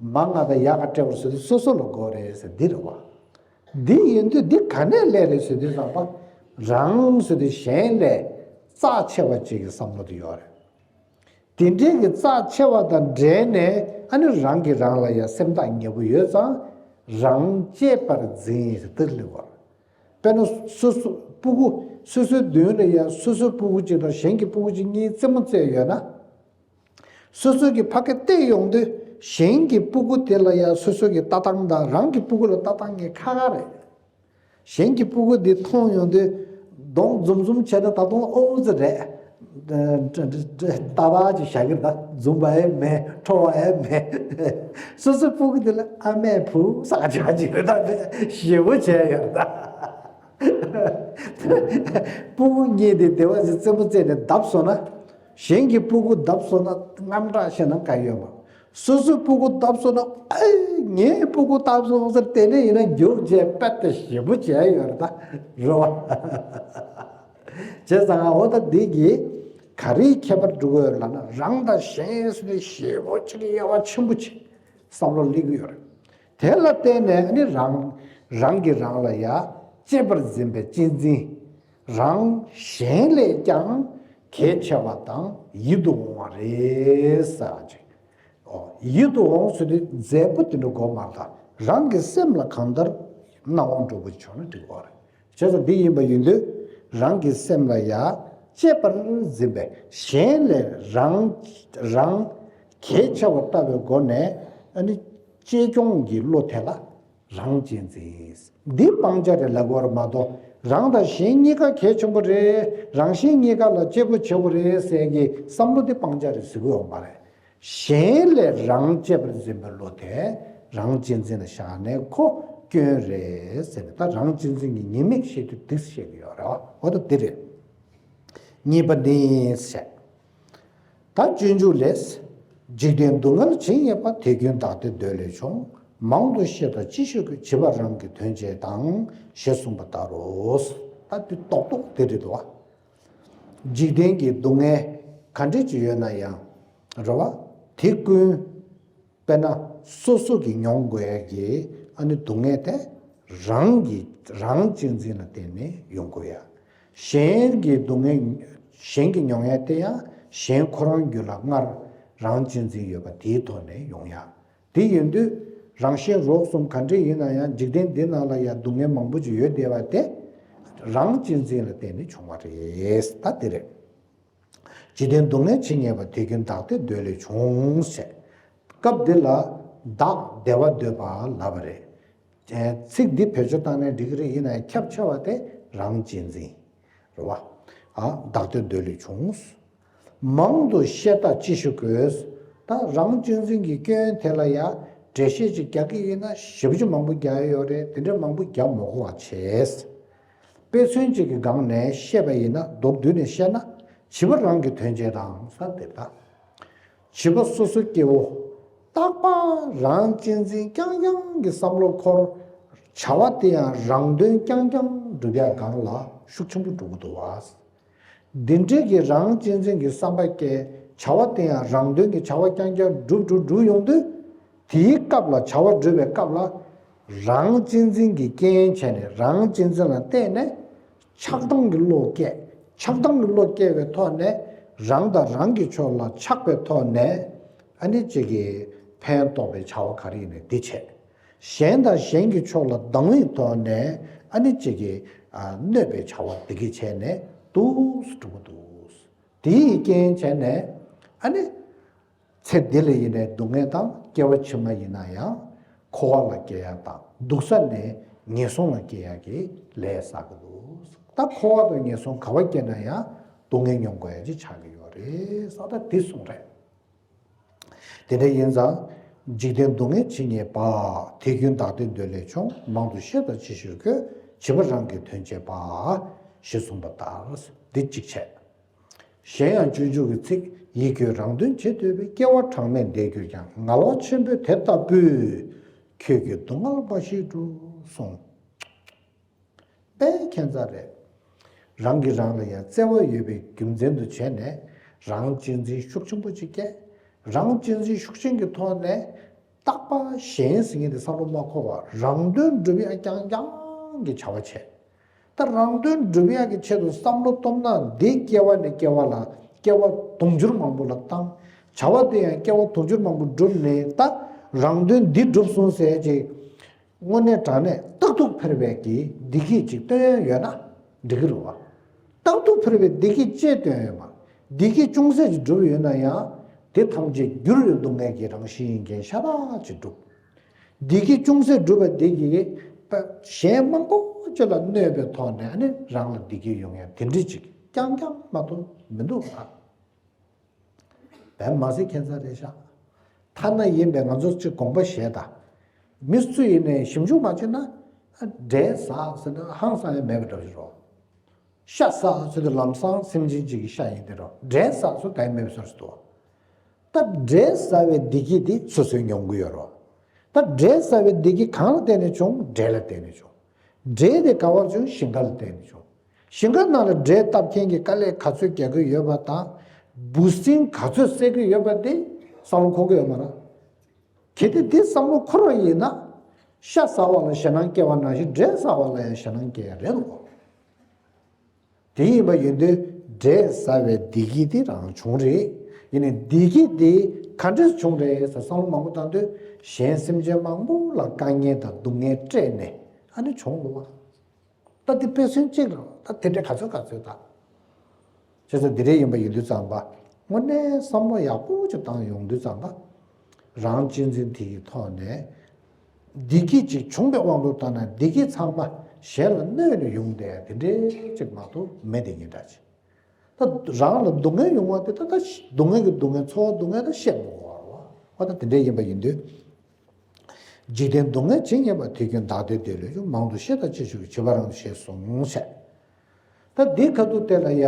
མ་ང་དང་ཡ་ག་སྤྲད་པར་ཟེར་དུས་སོ་སོ་ལ་དགོས་རེད་ཟེར་འདི་རེད་བ། འདི་ཡིན་དུས་འདི་ག་ནས་སླེབས་རེད་ཟེར་དུས་ཙམ་པ། རང་ཟེར་དུས་གཞན་ལས་རྩ་ཆེ་བ་ཅིག་གི་བསམ་བློ་དེ་ཡོད་རེད། དེ་འདྲའི་གི་རྩ་ཆེ་བ་དང་འབྲེལ་ནས་ཨ་ནི་རང་གིས་རང་ལ་ཡང་སེམས་ཐག་ཉེ་པོ་ཡོད་ཙང་། རང་གཅེས་པར་འཛིན་ཟེར་འདི་སླེབས་པ་རེད། དཔེར་ན་སོ་སོ་སྤུ་གུ་སོ་སོའི་མདུན་ལ་ཡང་སོ་སོའི་སྤུ་གུ་གཅིག་དང་གཞན་གྱི་སྤུ་གུ་གཅིག་གཉིས་རྩེད་མོ་རྩེས་ཡོད་ན། སོ་སོ་གི་ཕ་གི་བལྟས་ཡོང་དུས་གཞན་གྱི་སྤུ་གུ་དེ་ལ་ཡང་སོ་སོ་གི་ལྟ་སྟངས་དང་རང་གི་སྤུ་གུ་ལ་ལྟ་སྟངས་གཉིས་ཁ་ཁ་རེད། གཞན་གྱི་སྤུ་གུ་འདི་མཐོང་ཡོང་དུས་གདོང་འཛུམ་འཛུམ་བྱས་ན་ད་དུང་ཨོ་ཙི་རེད། ལྟ་བ་ཅིག་བཞག་གི་རེད་ད། འཛུམ་པ་ཡང་མེད། ཁྲོ་བ་ཡང་མེད། སོ་སོའི་སྤུ་གུ་འདི་ལ་ཨ་མས་བུ་ཟེར་ཅིག་ཅིག་རེད་ད། ཞེ་པོ་བྱས་ཡོད་རེད་ད། སྤུ་གུ་གཉིས་དེ་སྡེ་བ་ཞིག་རྩེད་མོ་རྩེས་ནས་བརྡབས་སོང་ན། གཞན་གྱི་སྤུ་གུ་བརྡབས་སོང་ན་རྔམ་སྐྲག་བཤད་ན་ག་ཡོད་མ། སོ་སོའི་སྤུ་གུ་བརྡབས་སོང་ན། ཨེ། ངའི་སྤུ་གུ་བརྡབས་སོང་ཟེར་དེ་ནས་ཡིན་ན་རྒྱུགས་བྱས་པད་དེ་ཞེ་པོ་བྱས་ཡོད་རེད་ད། རེད་བ། བྱས་ཙང་ང་འོ་ད་འདི་གིས་ག་རེའི་ཁྱད་པར་འགྲོ་གི་ཡོད་ལབ་ན། རང་དང་གཞན་ཟེར་ནས་ཞེ་པོ་ཅིག་དབྱེ་བ་ཆེན་པོ་ཅིག་བསམ་བློ་སླེབས་ཀྱི་ཡོད་རེད། དེ་ལ་བརྟེན་ནས་ནི་རང་རང་གིས་རང་ལ་ཡ་གཅེས་པར་འཛིན་པའི་གཅེས་འཛིན། རང་གཞན་ལས་ཀྱང་གལ་ཆེ་བ་དང་ཡིད་དུ་འོང་བ་རེད་ཟེར་ཅིག་ཨོ། ཡིད་དུ་འོང་ཟེར་དུས་མཛེས་པོ་དེ་འདྲ་དགོས་མ་རེད་ད། རང་གི་སེམས་ལ་གང་ལྟར་སྣང་བ་འགྲོ་བོ་བྱུང་ན་འགྲིག་གི་རེད། བྱས་ཙང་འདི་ཡིན་པ་ཡིན་དུས་རང་གི་སེམས་ལ་ཡ་གཅེས་པར་འཛིན་པའི་གཞན་ལས་རང་རང་གལ་ཆེ་བར་ལྟ་བའི་སྒོ་ནས་ཨ་ནི་གཅེས་སྐྱོང་གི་བློ་དེ་ལ་རང་གཅེས་འཛིན། འདི་སྤང་བྱ་རེད་ལབ་དགོས་རེད་མ་གཏོགས། རང་དང་གཞན་གཉིས་ཀ་གལ་ཆེན་པོ་རེད། རང་གཞན་གཉིས་ཀ་ལ་གཅེས་པོ་བྱེད་དགོས་རེད་ཟེར་གྱི་བསམ་བློ་དེ་སྤང་བྱ་རེད་ཟེར་གྱི་ཡོད་མ་རེད། གཞན་ལས་རང་གཅེས་པར་འཛིན་པའི་བློ་དེ་རང་གཅེས་འཛིན་ལ་བཞག་ནས་ཁོ་སྐྱོན་རེད་ཟེར་ནས། ད་རང་གཅེས་འཛིན་གྱི་ཉེས་དམིགས་བཤད་དུས་འདི་བཤད་ཀྱི་ཡོད་རེད་བ། འོ་ད་འདི་རེད། གཉིས་པ་ནི་ཟེར། ད་སྤྱོད་འཇུག་ལས། འཇིག་རྟེན་སྡུག་བསྔལ་ཇི་སྙེད་པ། དེ་ཀུན་བདག་བདེ་འདོད་ལས་བྱུང་། མང་དུ་བཤད་དང་ཅི་ཞིག་དགོས། བྱིས་པ་རང་གི་དོན་བྱེད་དང་། ཞེས་གསུངས་པ་ལྟར་རོ། ད་འདི་རྡོག་རྡོག་འདི་རེད་དོ། འཇིག་རྟེན་གྱི་སྡུག་བསྔལ་ག་འདྲ་ཅིག་ཡོད་ན་ཡང་། རེད་བ། དེ་ཀུན། དཔེར་ན་སོ་སོ་གིས་མྱོང་དགོས་ཡ་གི་ཨ་ནི་སྡུག་བསྔལ་དེ་རང་གི་རང་གཅེས་འཛིན་ལ་བརྟེན་ནས་ཡོང་དགོས་ཡ། གཞན་གྱི་སྡུག་བསྔལ་གཞན་གྱིས་མྱོང་ཡ་དེ་ཡང་གཞན་ཁོ་རང་རྒྱུད་ལ་སྔར་རང་གཅེས་འཛིན་ཡོད་པ་དེའི་ཐོག་ནས་ཡོང་ཡ། དེ་ཡིན་དུས་རང་གཞན་རོགས་གསུམ་ག་འདྲ་ཡིན་ན་ཡང་འཇིག་རྟེན་འདི་ནང་ལ་ཡ་སྡུག་བསྔལ་མང་པོ་ཅིག་ཡོད་བསྡད་པ་དེ་རང་གཅེས་འཛིན་ལ་བརྟེན་ནས་བྱུང་བ་རེད། ད་དེ་རེད། འཇིག་རྟེན་སྡུག་བསྔལ་ཇི་སྙེད་པ། དེ་ཀུན་བདག་བདེ་འདོད་ལས་བྱུང་ཟེར། སྐབས་འདི་ལ་བདག་བདེ་བ་འདོད་པ་ལབ་པ་རེད། ཚིག་འདི་བེད་སྤྱོད་བཏང་ནའི་འགྲིག་གི་རེད། ཡིན་ན་ཡང་ཁྱབ་ཆེ་བ་དེ་རང་གཅེས་འཛིན་རེད་བ། ཨ། བདག་བདེ་འདོད་ལས་བྱུང་། མང་དུ་བཤད་ད་ཅི་ཞིག་དགོས། ད་རང་གཅེས་འཛིན་གྱི་སྐྱོན་དེ་ལ་ཡ་འགྲེལ་བཤད་ཅིག་རྒྱག་གི་ཡིན་ན་ཞེ་པོ་ཅིག་མང་པོ་རྒྱག་ཡ་ཡོད་རེད། དེ་འདྲ་མང་པོ་རྒྱག་མ་དགོས་པ་བྱས། དཔེ་མཚོན་གཅིག་གི་སྒང་ནས་བཤད་པ་ཡིན་ན། མདོར་བསྡུས་ནས་བཤད་ན། བྱིས་པ་རང་གི་དོན་བྱེད་དང་ཟེར་དེ་ལྟ། བྱིས་པ་སོ་སོ་སྐྱེ་བོ་རྟག་པར་རང་གཅེས་འཛིན་རྐྱང་རྐྱང་གི་བསམ་བློ་འཁོར། བྱ་བ་དེ་ཡང་རང་དོན་རྐྱང་རྐྱང་སྒྲུབ་ཡ་སྒང་ལ་ཤུགས་ཆེན་པོ་འགྲོ་གི་འདུག་བ། འདི་འདྲའི་གི་རང་གཅེས་འཛིན་གྱི་བསམ་པ་སྐྱེ། བྱ་བ་དེ་ཡང་རང་དོན་གྱི་བྱ་བ་རྐྱང་རྐྱང་སྒྲུབ་སྒྲུབ་སྒྲུབ་ཡོང་དུས། དེའི་སྐབས་ལ་བྱ་བ་སྒྲུབ་པའི་སྐབས་ལ། རང་གཅེས་འཛིན་གྱི་རྐྱེན་བྱས་ནས་རང་གཅེས་འཛིན་ལ་བརྟེན་ནས་ཆགས་སྡང་གི་བློ་སྐྱེ། ཆགས་སྡང་གི་བློ་སྐྱེ་བའི་ཐོག་ནས་རང་དང་རང་གི་ཕྱོགས་ལ་ཆགས་པའི་ཐོག་ནས་ཨ་ནི་གཅིག་གིས་ཕན་འདོགས་པའི་བྱ་བ་ག་རེ་ཡིན་ནའི་འདི་བྱས། གཞན་དང་གཞན་གྱི་ཕྱོགས་ལ་སྡང་བའི་ཐོག་ནས་ཨ་ནི་གཅིག་གིས་ཨ་གནོད་པའི་བྱ་བ་འདི་གིས་བྱས་ནས་འདུག་སེ་འགྲོ་གི་འདུག་དེའི་རྐྱེན་བྱས་ནས་ཨ་ནི། ཚེ་འདི་ལ་ཡིན་ནའི་སྡུག་བསྔལ་དང་། སྐྱེ་བ་ཕྱི་མ་ཡིན་ན་ཡང་འཁོར་བ་ལ་སྐྱེ་ཡ་དང་། སྡུག་ས་ནས་ངན་སོང་ལ་སྐྱེ་ཡ་གི་ལས་བསགས་ཀྱི་འདུག་ད་འཁོར་བ་དང་ངན་སོང་ག་བ་སྐྱེས་ན་ཡང་སྡུག་བསྔལ་མྱོང་དགོས་ཡ་ཅིག་ཆགས་ཀྱི་ཡོད་རེད་ཟེར། ད་འདི་གསུངས་རེད། དེ་འདྲ་ཡིན་ཙང་། འཇིག་རྟེན་སྡུག་བསྔལ་ཇི་སྙེད་པ། དེ་ཀུན་བདག་བདེ་འདོད་ལས་བྱུང་། མང་དུ་བཤད་དང་ཅི་ཞིག་དགོས། བྱིས་པ་རང་གི་དོན་བྱེད་པ། ཞེས་གསུངས་པ་ལྟར། འདི་གཅིག་བྱས། གཞན་ཡང་སྤྱོད་འཇུག་གི་ཚིག་ཡིད་ཀྱིས་རང་དོན་བྱེད་འདོད་པའི། སྐྱེ་བ་གྲངས་མེད་འདས་གྱུར་ཀྱང་། ངལ་བ་ཆེན་པོས་དེ་ལྟ་བུས། ཁྱོད་ཀྱི་སྡུག་བསྔལ་འབའ་ཞིག་བསྒྲུབས་གསུངས། དཔེ་ཁྱད་མཚར་རེད། རང་གིས་རང་ལ་ཡང་བརྩེ་བ་ཡོད་པའི་རྒྱུ་མཚན་དུ་བྱས་ནས་རང་གཅེས་འཛིན་ཤུགས་ཆེན་པོ་ཅིག་སྐྱེ། རང་གཅེས་འཛིན་ཤུགས་ཆེན་གྱི་ཐོག་ནས། རྟག་པ་གཞན་ཟེར་མཁན་དེ་བསམ་བློ་མ་འཁོར་བར་རང་དོན་སྒྲུབ་ཡག་རྐྱང་རྐྱང་གི་བྱ་བ་བྱས། ད་རང་དོན་སྒྲུབ་ཡག་གི་ཆེད་དུ་བསམ་བློ་གཏོང་ན་འདི་སྐྱེ་བ་ནས་སྐྱེ་བ་ལ་སྐྱེ་བ་དུང་ཕྱུར་མང་པོ་ལ་བཏང་། བྱ་བ་དེ་ཡང་སྐྱེ་བ་དུང་ཕྱུར་མང་པོ་བསྒྲུབས་ནས་ད་རང་དོན་འདི་འགྲུབ་སོང་ཟེར་ཅིག་དངོས་གནས་དྲང་གནས་རྟག་ཏུ་འཕེར་བའི་གི་བདེ་སྐྱིད་ཅིག་སྟོན་ཡ་ཡོད་ན་འགྲིག་གི་རེད་བ། རྟག་ཏུ་འཕེར་བའི་བདེ་སྐྱིད་ཅེས་སྟོན་ཡོད་མ། བདེ་སྐྱིད་ཅུང་ཟད་ཅིག་བསྒྲུབས་ཡོད་ན་ཡང་དེ་ཐམས་ཅད་རྒྱུ་རུ་སྡུག་བསྔལ་གྱི་རང་བཞིན་ཡིན་མཁན་ཤ་སྟག་ཅིག་འགྲུབ། བདེ་སྐྱིད་ཅུང་ཟད་བསྒྲུབས་པ་དེ་གིས་གཞན་མང་པོ་ཅིག་ལ་གནོད་པའི་ཐོག་ནས་ཨ་ནི་རང་ལ་བདེ་སྐྱིད་ཡོང་ཡ་དེ་འདྲ་ཅིག་རྐྱང་རྐྱང་མ་གཏོགས་མི་འདུག་ཨ། བས་མ་ཟད་ཁྱད་མཚར་རེད་ཤག་ཐ་ན་ཡིན་པས་ང་ཚོ་གཅིག་དགོངས་པ་བཞེས་དང་། མི་སུ་ཡིན་ནའི་ཞིབ་འཇུག་མ་བྱས་ན། འབྲས་ཟ་ཟེར་ན་ཧང་སང་ཡང་མེད་པ་འདྲ་ཞིག་རོ། ཤ་ཟ་ཟེར་དུས་ལམ་སང་སེམས་ཅན་གཅིག་གི་ཤ་ཡིན་དེ་རོ། འབྲས་ཟ་ཟེར་དུས་མེད་པའི་བཟོ་འདྲ་ཞིག་འདུག་ད་འབྲས་ཟ་བའི་བདེ་སྐྱིད་དེ་སོ་སོས་མྱོང་གི་ཡོད་རོ། ད་འབྲས་ཟ་བའི་བདེ་སྐྱིད་གང་ལ་བརྟེན་ནས་བྱུང་། འབྲས་ལ་བརྟེན་ནས་བྱུང་། འབྲས་དེ་ག་བར་བྱུང་། ཞིང་ཁ་ལ་བརྟེན་ནས་བྱུང་། ཞིང་ཁ་ནང་ལ་འབྲས་བཏབ་མཁན་གྱི་དཀའ་ལས་ག་ཚོད་རྒྱག་གི་ཡོད་པ་དང་། འབུ་སྲིན་ག་ཚོད་བསད་ཀྱི་ཡོད་པ་དེ་བསམ་བློ་འཁོར་གྱི་ཡོད་མ་རེད། གལ་ཏེ་དེ་བསམ་བློ་འཁོར་བ་ཡིན་ན། ཤ་ཟ་བ་ལ་ཞེད་སྣང་སྐྱེ་བ་ནང་བཞིན་འབྲས་ཟ་བ་ལ་ཡང་ཞེད་སྣང་སྐྱེ་ཡ་རེད་ལོ། དེ་ཡིན་པ་ཡིན་དུས་འབྲས་ཟ་བའི་བདེ་སྐྱིད་དེ་རང་བྱུང་རེད། ཡིན་ནའི་བདེ་སྐྱིད་དེ་ག་འདྲས་བྱུང་རེད་ཟེར་བསམ་བློ་མང་པོ་བཏང་དུས་གཞན་སེམས་ཅན་མང་པོ་ལ་དཀའ་ངལ་དང་སྡུག་བསྔལ་སྤྲད་ནས་ཨ་ནི་བྱུང་ལོ་བ། ད་དེ་དཔེ་མཚོན་གཅིག་རང་ད་དེ་འདྲས་ག་ཚོད་ག་ཚོད་ད། བྱས་ཙང་འདི་འདྲས་ཡིན་པ་ཡིན་དུས་ཙམ་པ་དངོས་གནས་བསམ་བློ་ཡག་པོ་ཅིག་བཏང་ཡོང་དུས་ཙམ་པ། རང་གཅེས་འཛིན་དེ་ཡི་ཐོག་ནས་བདེ་སྐྱིད་ཅིག་བྱུང་བའི་དབང་དུ་བཏང་ན་བདེ་སྐྱིད་ཚང་མ་གཞན་ལ་གནོད་ནས་ཡོང་བསྡད་དེ་འདྲས་ཅིག་མ་གཏོགས་མེད་དེ་ཉིན་འདྲ་ཅིག་ད་རང་ལ་སྡུག་བསྔལ་ཡོང་བ་དེ་ད་ལྟ་སྡུག་བསྔལ་གྱི་སྡུག་བསྔལ་འཚོ་བ་སྡུག་བསྔལ་ད་བཤད་མི་དགོས་པ་རེད་བ། ད་དེ་འདྲས་ཡིན་པ་ཡིན་དུས། འཇིག་རྟེན་སྡུག་བསྔལ་ཇི་སྙེད་པ། དེ་ཀུན་བདག་བདེར་འདོད་ལས་བྱུང་། མང་དུ་བཤད་དང་ཅི་ཞིག་བྱེད་པ་རང་བྱས་སོང་ཟེར། ད་འདི་ཁ་ཐུག་དེ་ལ་ཡ་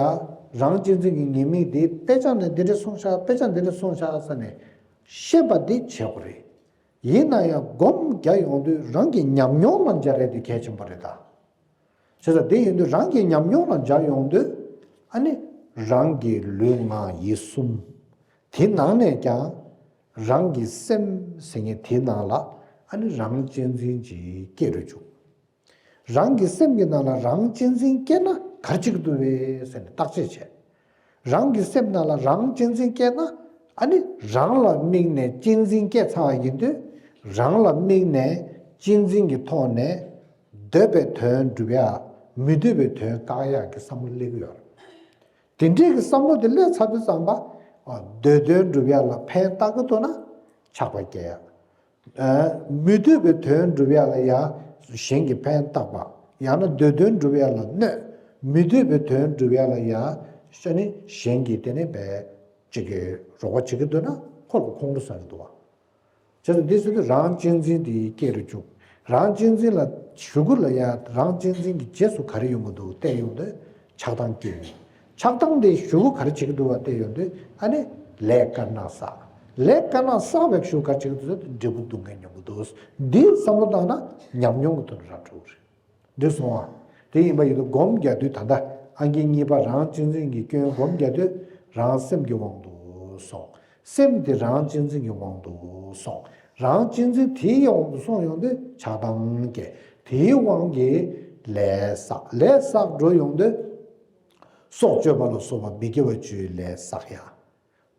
རང་གཅེས་འཛིན་གྱི་ཉེས་དམིགས་དེ་དཔེ་ཆ་ནས་འདི་འདྲས་གསུངས་ཤག་དཔེ་ཆ་འདི་འདྲས་གསུངས་ཤག་ཟེར་ནས་བཤད་པ་འདི་བྱེད་དགོས་རེད། ཡིན་ན་ཡང་སྒོམ་རྒྱག་ཡོང་དུས་རང་གི་ཉམས་མྱོང་ལ་འཇགས་རེས་དེ་གལ་ཆེན་པོ་རེད་ད། བྱས་ཙང་དེ་ཡིན་དུས་རང་གི་ཉམས་མྱོང་ལ་འཇགས་ཡོང་དུས་ཨ་ནི་རང་གི་ལུས་ངག་ཡིད་གསུམ། དེ་ནང་ནས་ཀྱང་རང་གི་སེམས་ཟེར་མཁན་དེ་ནང་ལ་ཨ་ནི་རང་གཅེས་འཛིན་ཅིག་སྐྱེ་རུ་བཅུག་རང་གི་སེམས་ཀྱི་ནང་ལ་རང་གཅེས་འཛིན་སྐྱེས་ན་ག་རེ་བྱེད་ཀྱི་འདུག་བས་ཟེར་ནས་བརྟག་དཔྱད་བྱས། རང་གི་སེམས་ནང་ལ་རང་གཅེས་འཛིན་སྐྱེས་ན་ཨ་ནི་རང་ལ་དམིགས་ནས་གཅེས་འཛིན་སྐྱེས་ཚར་བ་ཡིན་དུས་རང་ལ་དམིགས་ནས་གཅེས་འཛིན་གྱི་ཐོག་ནས་འདོད་པའི་དོན་སྒྲུབ་ཡག་མི་འདོད་པའི་དོན་བཀག་ཡག་གི་བསམ་བློ་སླེབས་ཀྱི་ཡོད་རེད། དེ་འདྲས་ཀྱི་བསམ་བློ་དེ་སླེབས་ཚར་དུས་ཙམ་པ། འདོད་དོན་སྒྲུབ་ཡག་ལ་ཕན་བཏགས་ཀྱི་འདུག་ན་ཆགས་པ་སྐྱེ་ཡག་མི་འདོད་པའི་དོན་སྒྲུབ་ཡག་ལ་ཡང་གཞན་གྱིས་ཕན་བཏགས་པ། ཡང་ན་འདོད་དོན་སྒྲུབ་ཡག་ལ་གནོད། མི་འདོད་པའི་དོན་སྒྲུབ་ཡག་ལ་ཡང་ཤ་ནི་གཞན་གྱིས་དེ་ནི་བས་ཅིག་གི་རོགས་པ་བྱེད་ཀྱི་འདུག་ན་ཁོ་ལ་ཁོང་ཁྲོ་ཟ་གི་འདུག་བ། བྱས་ཙང་འདི་ཚོ་དེ་རང་གཅེས་འཛིན་དེ་སྐྱེ་རུ་བཅུག་རང་གཅེས་འཛིན་ལ་གཞུག་གུ་ལ་ཡང་རང་གཅེས་འཛིན་གྱི་རྗེས་སུ་ག་རེ་ཡོང་གི་འདུག་བལྟས་ཡོང་དུས་ཆགས་སྡང་སྐྱེ་ཡོང་། ཆགས་སྡང་དེ་གཞུག་གུ་ག་རེ་བྱེད་ཀྱི་འདུག་བ་བལྟས་ཡོང་དུས་ཨ་ནི་ལས་དཀར་ནག་བསགས། ལས་དཀར་ནག་བསགས་པའི་གཞུག་གུ་ག་རེ་བྱེད་ཀྱི་འདུག་ཟེར་དུས་འབྲས་བུ་སྡུག་བསྔལ་མྱོང་གི་འདུག་འདི་བསམ་བློ་བཏང་ན་ཉམས་མྱོང་གི་དོན་ར་འགྲོ་གི་རེད། འདི་སོང་བ། དེ་ཡིན་པ་ཡིན་དུས་སྒོམ་རྒྱག་དུས་ད་ལྟ་ཨང་ཀི་གཉིས་པ་རང་གཅེས་འཛིན་གྱི་སྐྱོན་སྒོམ་རྒྱག་དུས་རང་སེམས་ཀྱི་དབང་དུ་སོང་། སེམས་དེ་རང་གཅེས་འཛིན་གྱི་དབང་དུ་སོང་། རང་གཅེས་འཛིན་དེའི་དབང་དུ་སོང་ཡོང་དུས་ཆགས་སྡང་སྐྱེ། དེའི་དབང་གིས་ལས་བསགས། ལས་བསགས་འགྲོ་ཡོང་དུས་སྲོག་གཅོད་པ་ལ་སོགས་པ་མི་དགེ་བ་བཅུའི་ལས་བསགས་ཡ།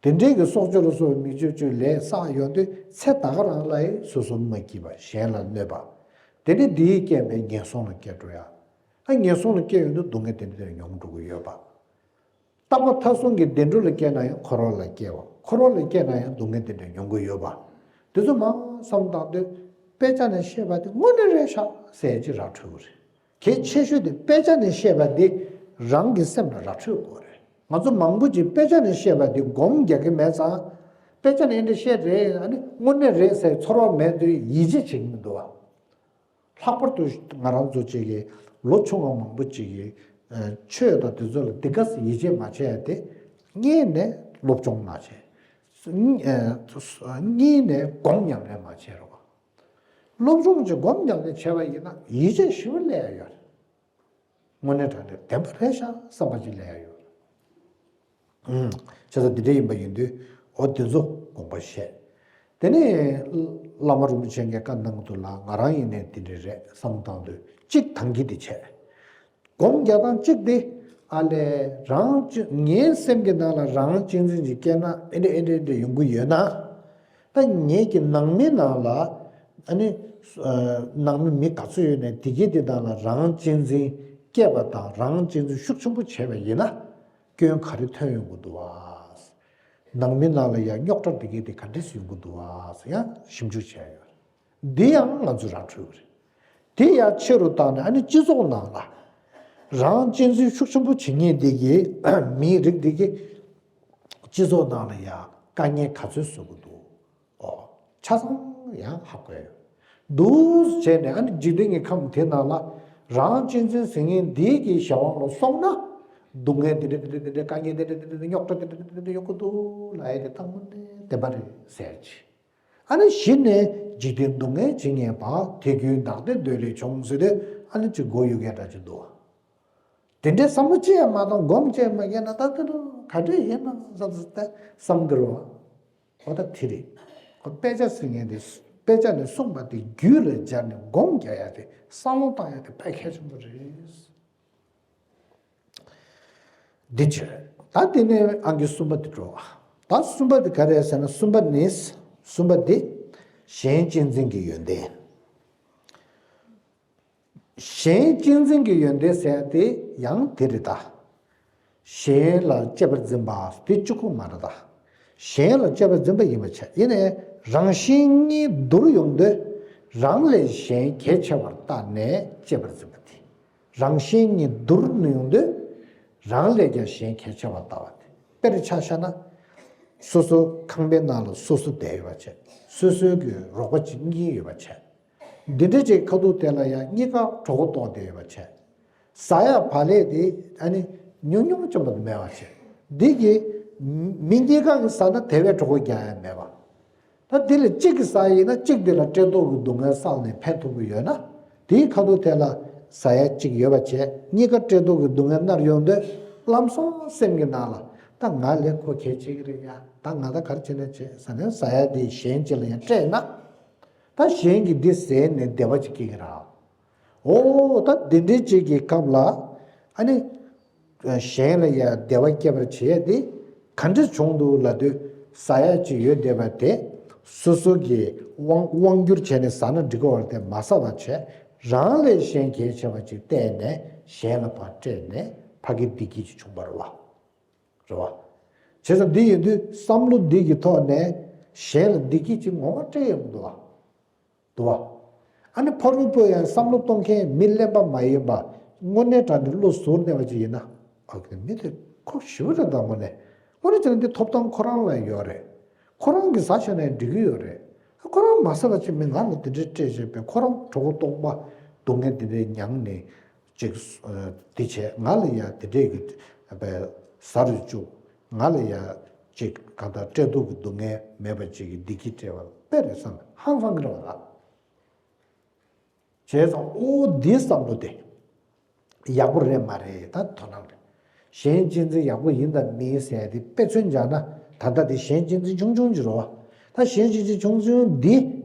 དེ་འདྲའི་གི་སྲོག་གཅོད་ལ་སོགས་པའི་མི་དགེ་བཅུའི་ལས་བསགས་ཡོང་དུས་ཚེ་ད་ག་རང་ལ་ཡང་སོ་སོ་མ་སྐྱིད་པ་གཞན་ལ་གནོད་པ། དེ་ནི་འདིའི་རྐྱེན་པས་ངན་སོང་ལ་སྐྱེ་འགྲོ་ཡ། ཨ་ངན་སོང་ལ་སྐྱེ་ཡོང་དུས་སྡུག་བསྔལ་དེ་འདྲ་དེ་མྱོང་འགྲོ་གི་ཡོད་པ། རྟག་པ་མཐའ་བསྲུང་གི་བདེ་འགྲོ་ལ་སྐྱེས་ན་ཡང་འཁོར་བ་ལ་སྐྱེ་བ། འཁོར་བ་ལ་སྐྱེས་ན་ཡང་སྡུག་བསྔལ་དེ་འདྲ་མྱོང་གི་ཡོད་པ། དེ་ཚོ་མང་བསམ་བཏང་དུས་དཔེ་ཆ་ནས་བཤད་པ་དེ་དངོས་གནས་རེད་ཤག་ཟེར་ཅིག་ར་འཕྲོད་ཀྱི་རེད། གལ་ཆེ་ཤོས་དེ་དཔེ་ཆ་ནས་བཤད་པ་དེ་རང་གི་སེམས་ལ་ར་འཕྲོད་དགོས་རེད། ང་ཚོ་མང་པོ་ཅིག་དཔེ་ཆ་ནས་བཤད་པ་དེ་སྒོམ་རྒྱག་གི་མེད་ཙང་། དཔེ་ཆ་ནས་འདི་བཤད་རེད། ཨ་ནི་དངོས་གནས་རེད་ཟེར་ཚོར་བ་མེད་དུས་ཡིད་ཆེས་བྱེད་ཀྱི་མི་འདུག་བ། ལྷག་པར་དུ་ང་རང་ཚོ་ཅིག་གིས་ལོ་ཆུང་བ་མང་པོ་ཅིག་གིས་ཆོས་དང་དེ་ཚོ་ལ་དེ་ག་སེ་ཡིད་ཆེས་མ་བྱས་ཏེ་གཉིས་ནས་སློབ་སྦྱོང་མ་བྱས། གཉིས་ནས་སྒོམ་ཉམས་ལེན་མ་བྱས་རོགས། སློབ་སྦྱོང་གི་སྒོམ་ཉམས་ལེན་བྱས་པ་ཡིན་ན་ཡིད་ཆེས་ཞེ་པོ་སླེབས་ཡ་ཡོད་རེད། དངོས་གནས་དྲང་གནས་བདེན་པ་རེད་ཤག་བསམ་པ་ཅིག་སླེབས་ཡ་ཡོད་རེད། ཨུམ། བྱས་ཙང་འདི་འདྲ་ཡིན་པ་ཡིན་དུས་འོ་དེ་ཚོ་དགོངས་པ་བཞེས། དེ་ནས་ བླ་མ་རིན་པོ་ཆེ་གིས་བཀའ་གནང་འདུག་ལ། ང་རང་ཡིན་ནའི་དེ་འདྲ་རེད་བསམ་བློ་བཏང་དུས་གཅིག་དང་གི་དེ་བྱས། སྒོམ་རྒྱག་སྟངས་གཅིག་དེ། ཨ་ལས། རང་གཅིག་ངའི་སེམས་ཀྱི་ནང་ལ་རང་གཅེས་འཛིན་ཅིག་སྐྱེས་ན་ཨེ་འདྲ་ཨེ་འདྲ་ཨེ་འདྲ་ཡོང་གི་ཡོད་ན། ད་ངེད་ཀྱི་ནང་མི་ནང་ལ། ཨ་ནི། ནང་མི་མི་ག་ཚོད་ཡོད་ནའི་དེ་གའི་དེ་ནང་ལ་རང་གཅེས་འཛིན་སྐྱེས་པ་དང་རང་གཅེས་འཛིན་ཤུགས་ཆེན་པོ་བྱས་པ་ཡིན་ན། སྐྱོན་ག་རེ་ཐོན་ཡོང་གི་འདུག་བ། ནང་མི་ནང་ལ་ཡང་རྙོག་དྲ་དེ་གའི་དེ་ག་འདྲས་ཡོང་གི་འདུག་བ་ཡང་ཞིབ་འཇུག་བྱས་ཡོད། འདི་ཡང་ང་ཚོས་ར་འཕྲོད་ཀྱི་རེད། དེ་ཡང་ཆེ་རུ་བཏང་ནས་ཨ་ནི་སྤྱི་ཚོགས་ནང་ལ་རང་གཅེས་འཛིན་ཤུགས་ཆེན་པོ་བྱེད་མཁན་དེ་གའི་མིའི་རིགས་དེ་གའི་སྤྱི་ཚོགས་ནང་ལ་ཡང་དཀའ་ངལ་ག་ཚོད་བཟོ་གི་འདུག་ཨོ། ཆ་ཚང་ཡང་ཧ་གོ་ཡ་ཡོད། འདུག་བྱས་ནས་ཨ་ནི་འཇིག་རྟེན་གྱི་ཁམས་དེ་ནང་ལ་རང་གཅེས་འཛིན་ཟེར་མཁན་འདི་གི་གཞན་དབང་ལ་སོང་ན། སྡུག་བསྔལ་འདི་འདྲ་འདི་འདྲ་འདི་འདྲ། དཀའ་ངལ་འདི་འདྲ་འདི་འདྲ་འདི་འདྲ། རྙོག་དྲ་འདི་འདྲ་འདི་འདྲ་འདི་འདྲ་ཡོང་གི་འདུག་ལབ་ཡ་དེ་དང་པོ་ནས་བདེན་པ་རེད་ཟེར་གྱི། ཨ་ནི་གཞི་ནས་འཇིག་རྟེན་སྡུག་བསྔལ་ཇི་སྙེད་པ། དེ་ཀུན་བདག་བདེ་འདོད་ལས་བྱུང་ཟེར་དུས་ཨ་ནི་ཅིག་མགོ་གཡུག་མཁན་འདྲ་ཅིག་འདུག་བ། དེ་འདྲའི་བསམ་བློ་ཅི་ཡང་མ་བཏང་སྒོམ་ཅི་ཡང་མ་བྱས་ན་ད་དེ་རུ་ག་འདྲ་ཡིན་ན་བསམ་བསམ་གི་རོ། འོ་ད་དེ་རེད། ཁོ་དཔེ་ཆ་ཟེར་མཁན་དེ། དཔེ་ཆ་ནས་གསུངས་པ་དེ་རྒྱུད་ལ་སྦྱར་ནས་སྒོམ་རྒྱག་ཡ་དེ་བསམ་བློ་བཏང་ཡ་དེ་དཔེ་གལ་ཆེན་པོ་རེད། འདི་བྱོས། ད་དེ་ནས་ཨང་ཀི་གསུམ་པ་དེ་འགྲོ་བ། ད་གསུམ་པ་དེ་ག་རེ་ཟེར་ན། གསུམ་པ་ནི། གསུམ་པ་དེ་གཞན་གཅེས་འཛིན་གྱི་ཡོན་ཏན། གཞན་གཅེས་འཛིན་གྱི་ཡོན་ཏན་ཟེར་ཡ་དེ་ཡང་དེ་རེད་ད། གཞན་ལ་གཅེས་པར་འཛིན་པ་དེ་གཅིག་པུ་མ་རེད་ད། གཞན་ལ་གཅེས་པར་འཛིན་པ་ཡིན་པ་བྱས། ཡིན་ནའི་རང་གཞན་གཉིས་བསྡུར་ཡོང་དུས་རང་ལས་གཞན་གལ་ཆེ་བར་བལྟས་ནས་གཅེས་པར་འཛིན་པ་དེ། རང་གཞན་གཉིས་བསྡུར་ནས་ཡོང་དུས་རང་ལས་ཀྱང་གཞན་གལ་ཆེ་བར་ལྟ་བ་དེ། དཔེར་ཆ་བཞག་ན། སོ་སོ་ཁང་པའི་ནང་ལ་སོ་སོ་བསྡད་ཡོད་པ་བྱས། སོ་སོའི་གི་རོགས་པ་གཅིག་གཉིས་ཡོད་པ་བྱས། འདི་འདྲ་ཅིག་ཁ་ཐུག་དེ་ལ་ཡང་གཉིས་ཀ་གྲོད་ཁོག་ལྟོགས་བསྡད་ཡོད་པ་བྱས། ཟ་ཡ་བག་ལེབ་དེ་ཨ་ནི་ཉུང་ཉུང་ཙམ་པ་མེད་པ་བྱས། འདི་གི་མི་གཉིས་ཀ་གི་ཟ་ན་དེ་བས་གྲོད་ཁོག་རྒྱག་ཡ་མེད་པ། ད་དེ་ལ་གཅིག་གིས་ཟ་ཡིན་ན་གཅིག་དེ་ལ་བཀྲེས་ལྟོགས་ཀྱི་སྡུག་བསྔལ་བསལ་ནས་ཕན་ཐོགས་ཀྱི་ཡོད་ན། དེའི་ཁ་ཐུག་དེ་ལ་ཟ་ཡ་གཅིག་ཡོད་པ་བྱས། གཉིས་ཀ་བཀྲེས་ལྟོགས་ཀྱི་སྡུག་བསྔལ་མནར་ཡོང་དུས་ལམ་སང་སེམས་ཀྱི་ནང་ལ་ད་ང་ལས་ཁོ་གལ་ཆེ་གི་རེད་ཡ། ད་ང་ད་ག་རེ་བྱས་ན་བྱས་ཟེར་ནས་ཟ་ཡ་དེ་གཞན་གཅིག་ལ་ཡང་སྤྲད་ན། ད་གཞན་གྱིས་འདི་ཟས་ནས་བདེ་བ་ཅིག་སྐྱེ་གི་རེད། འོ་ད་འདི་འདྲའི་ཅིག་གི་སྐབས་ལ་ཨ་ནི། གཞན་ལ་ཡང་བདེ་བ་སྐྱེད་པར་བྱེད་ཡ་དེ་ག་འདྲ་བྱུང་འདུག་ལབ་དུས། ཟ་ཡ་ཅིག་ཡོད་བསྡད་པ་དེ་སོ་སོ་གིས་དབང་དབང་བསྒྱུར་བྱས་ནས་ཟ་ན་འགྲིག་གི་རེད་དེ་མ་ཟ་བ་བྱས། རང་ལས་གཞན་གལ་ཆེ་བ་ཅིག་བལྟས་ནས་གཞན་ལ་ཕར་སྤྲད་ནས་ཕ་གི་བདེ་སྐྱིད་ཅིག་བྱུང་བ་རེད་བ། རེད་བ། བྱས་ཙང་འདི་ཡིན་དུས་བསམ་བློ་འདི་གི་ཐོག་ནས་གཞན་ལ་བདེ་སྐྱིད་ཅིག་ངོ་མ་སྤྲད་ཡོང་གི་འདུག་བ། འདུག་བ། ཨ་ནི་ཕ་རོལ་པོ་ཡང་བསམ་བློ་གཏོང་མཁན་མི་གླེན་པ་མ་ཡིན་པ་དངོས་གནས་དྲང་གནས་བློ་གཟུར་གནས་པ་ཅིག་ཡིན་ན། ཨ་ཁུ་མི་དེ་ཁོ་ཞེ་པོ་རེད་ད། དངོས་གནས་དངོས་གནས་བྱས་ན་འདི་ཐོབ་ཐང་ཁོ་རང་ལ་ཡོད་རེད། ཁོ་རང་གིས་ཟ་ཤེས་ན་འགྲིག་གི་ཡོད་རེད། ཁོ་རང་མ་ཟ་བ་ཅིག་མི་ང་ལ་དེ་འདྲའི་སྤྲད་བྱས་པས་ཁོ་རང་གྲོད་ཁོག་ལྟོགས་པ་སྡུག་བསྔལ་དེ་འདྲའི་མྱངས་ནས་ཅིག་དེ་བྱས། ང་ལ་ཡང་དེ་འདྲའི་གི་ཟ་རུ་བཅུག་ང་ལ་ཡ་ཅིག་གང་ལྟར་བཀྲེས་ལྟོགས་ཀྱི་སྡུག་བསྔལ་མེད་པ་ཅིག་གི་བདེ་སྐྱིད་སྤྲད་པ་དཔེ་རེད་བསམ་ཧང་སང་གི་རེད་བ་ལ། བྱས་ཙང་ཨོ་འདི་བསམ་བློ་དེ་ཡག་པོ་རེད་མ་རེད་ད་དོ་སྣང་རེད། གཞན་གཅེས་འཛིན་ཡག་པོ་ཡིན་དང་མིན་ཟེར་ཡ་དེ་དཔེ་མཚོན་བྱས་ན། ད་ལྟ་དེ་གཞན་གཅེས་འཛིན་ཆུང་ཆུང་ཅིག་རེད་བ། ད་གཞན་གཅེས་འཛིན་ཆུང་ཆུང་འདི་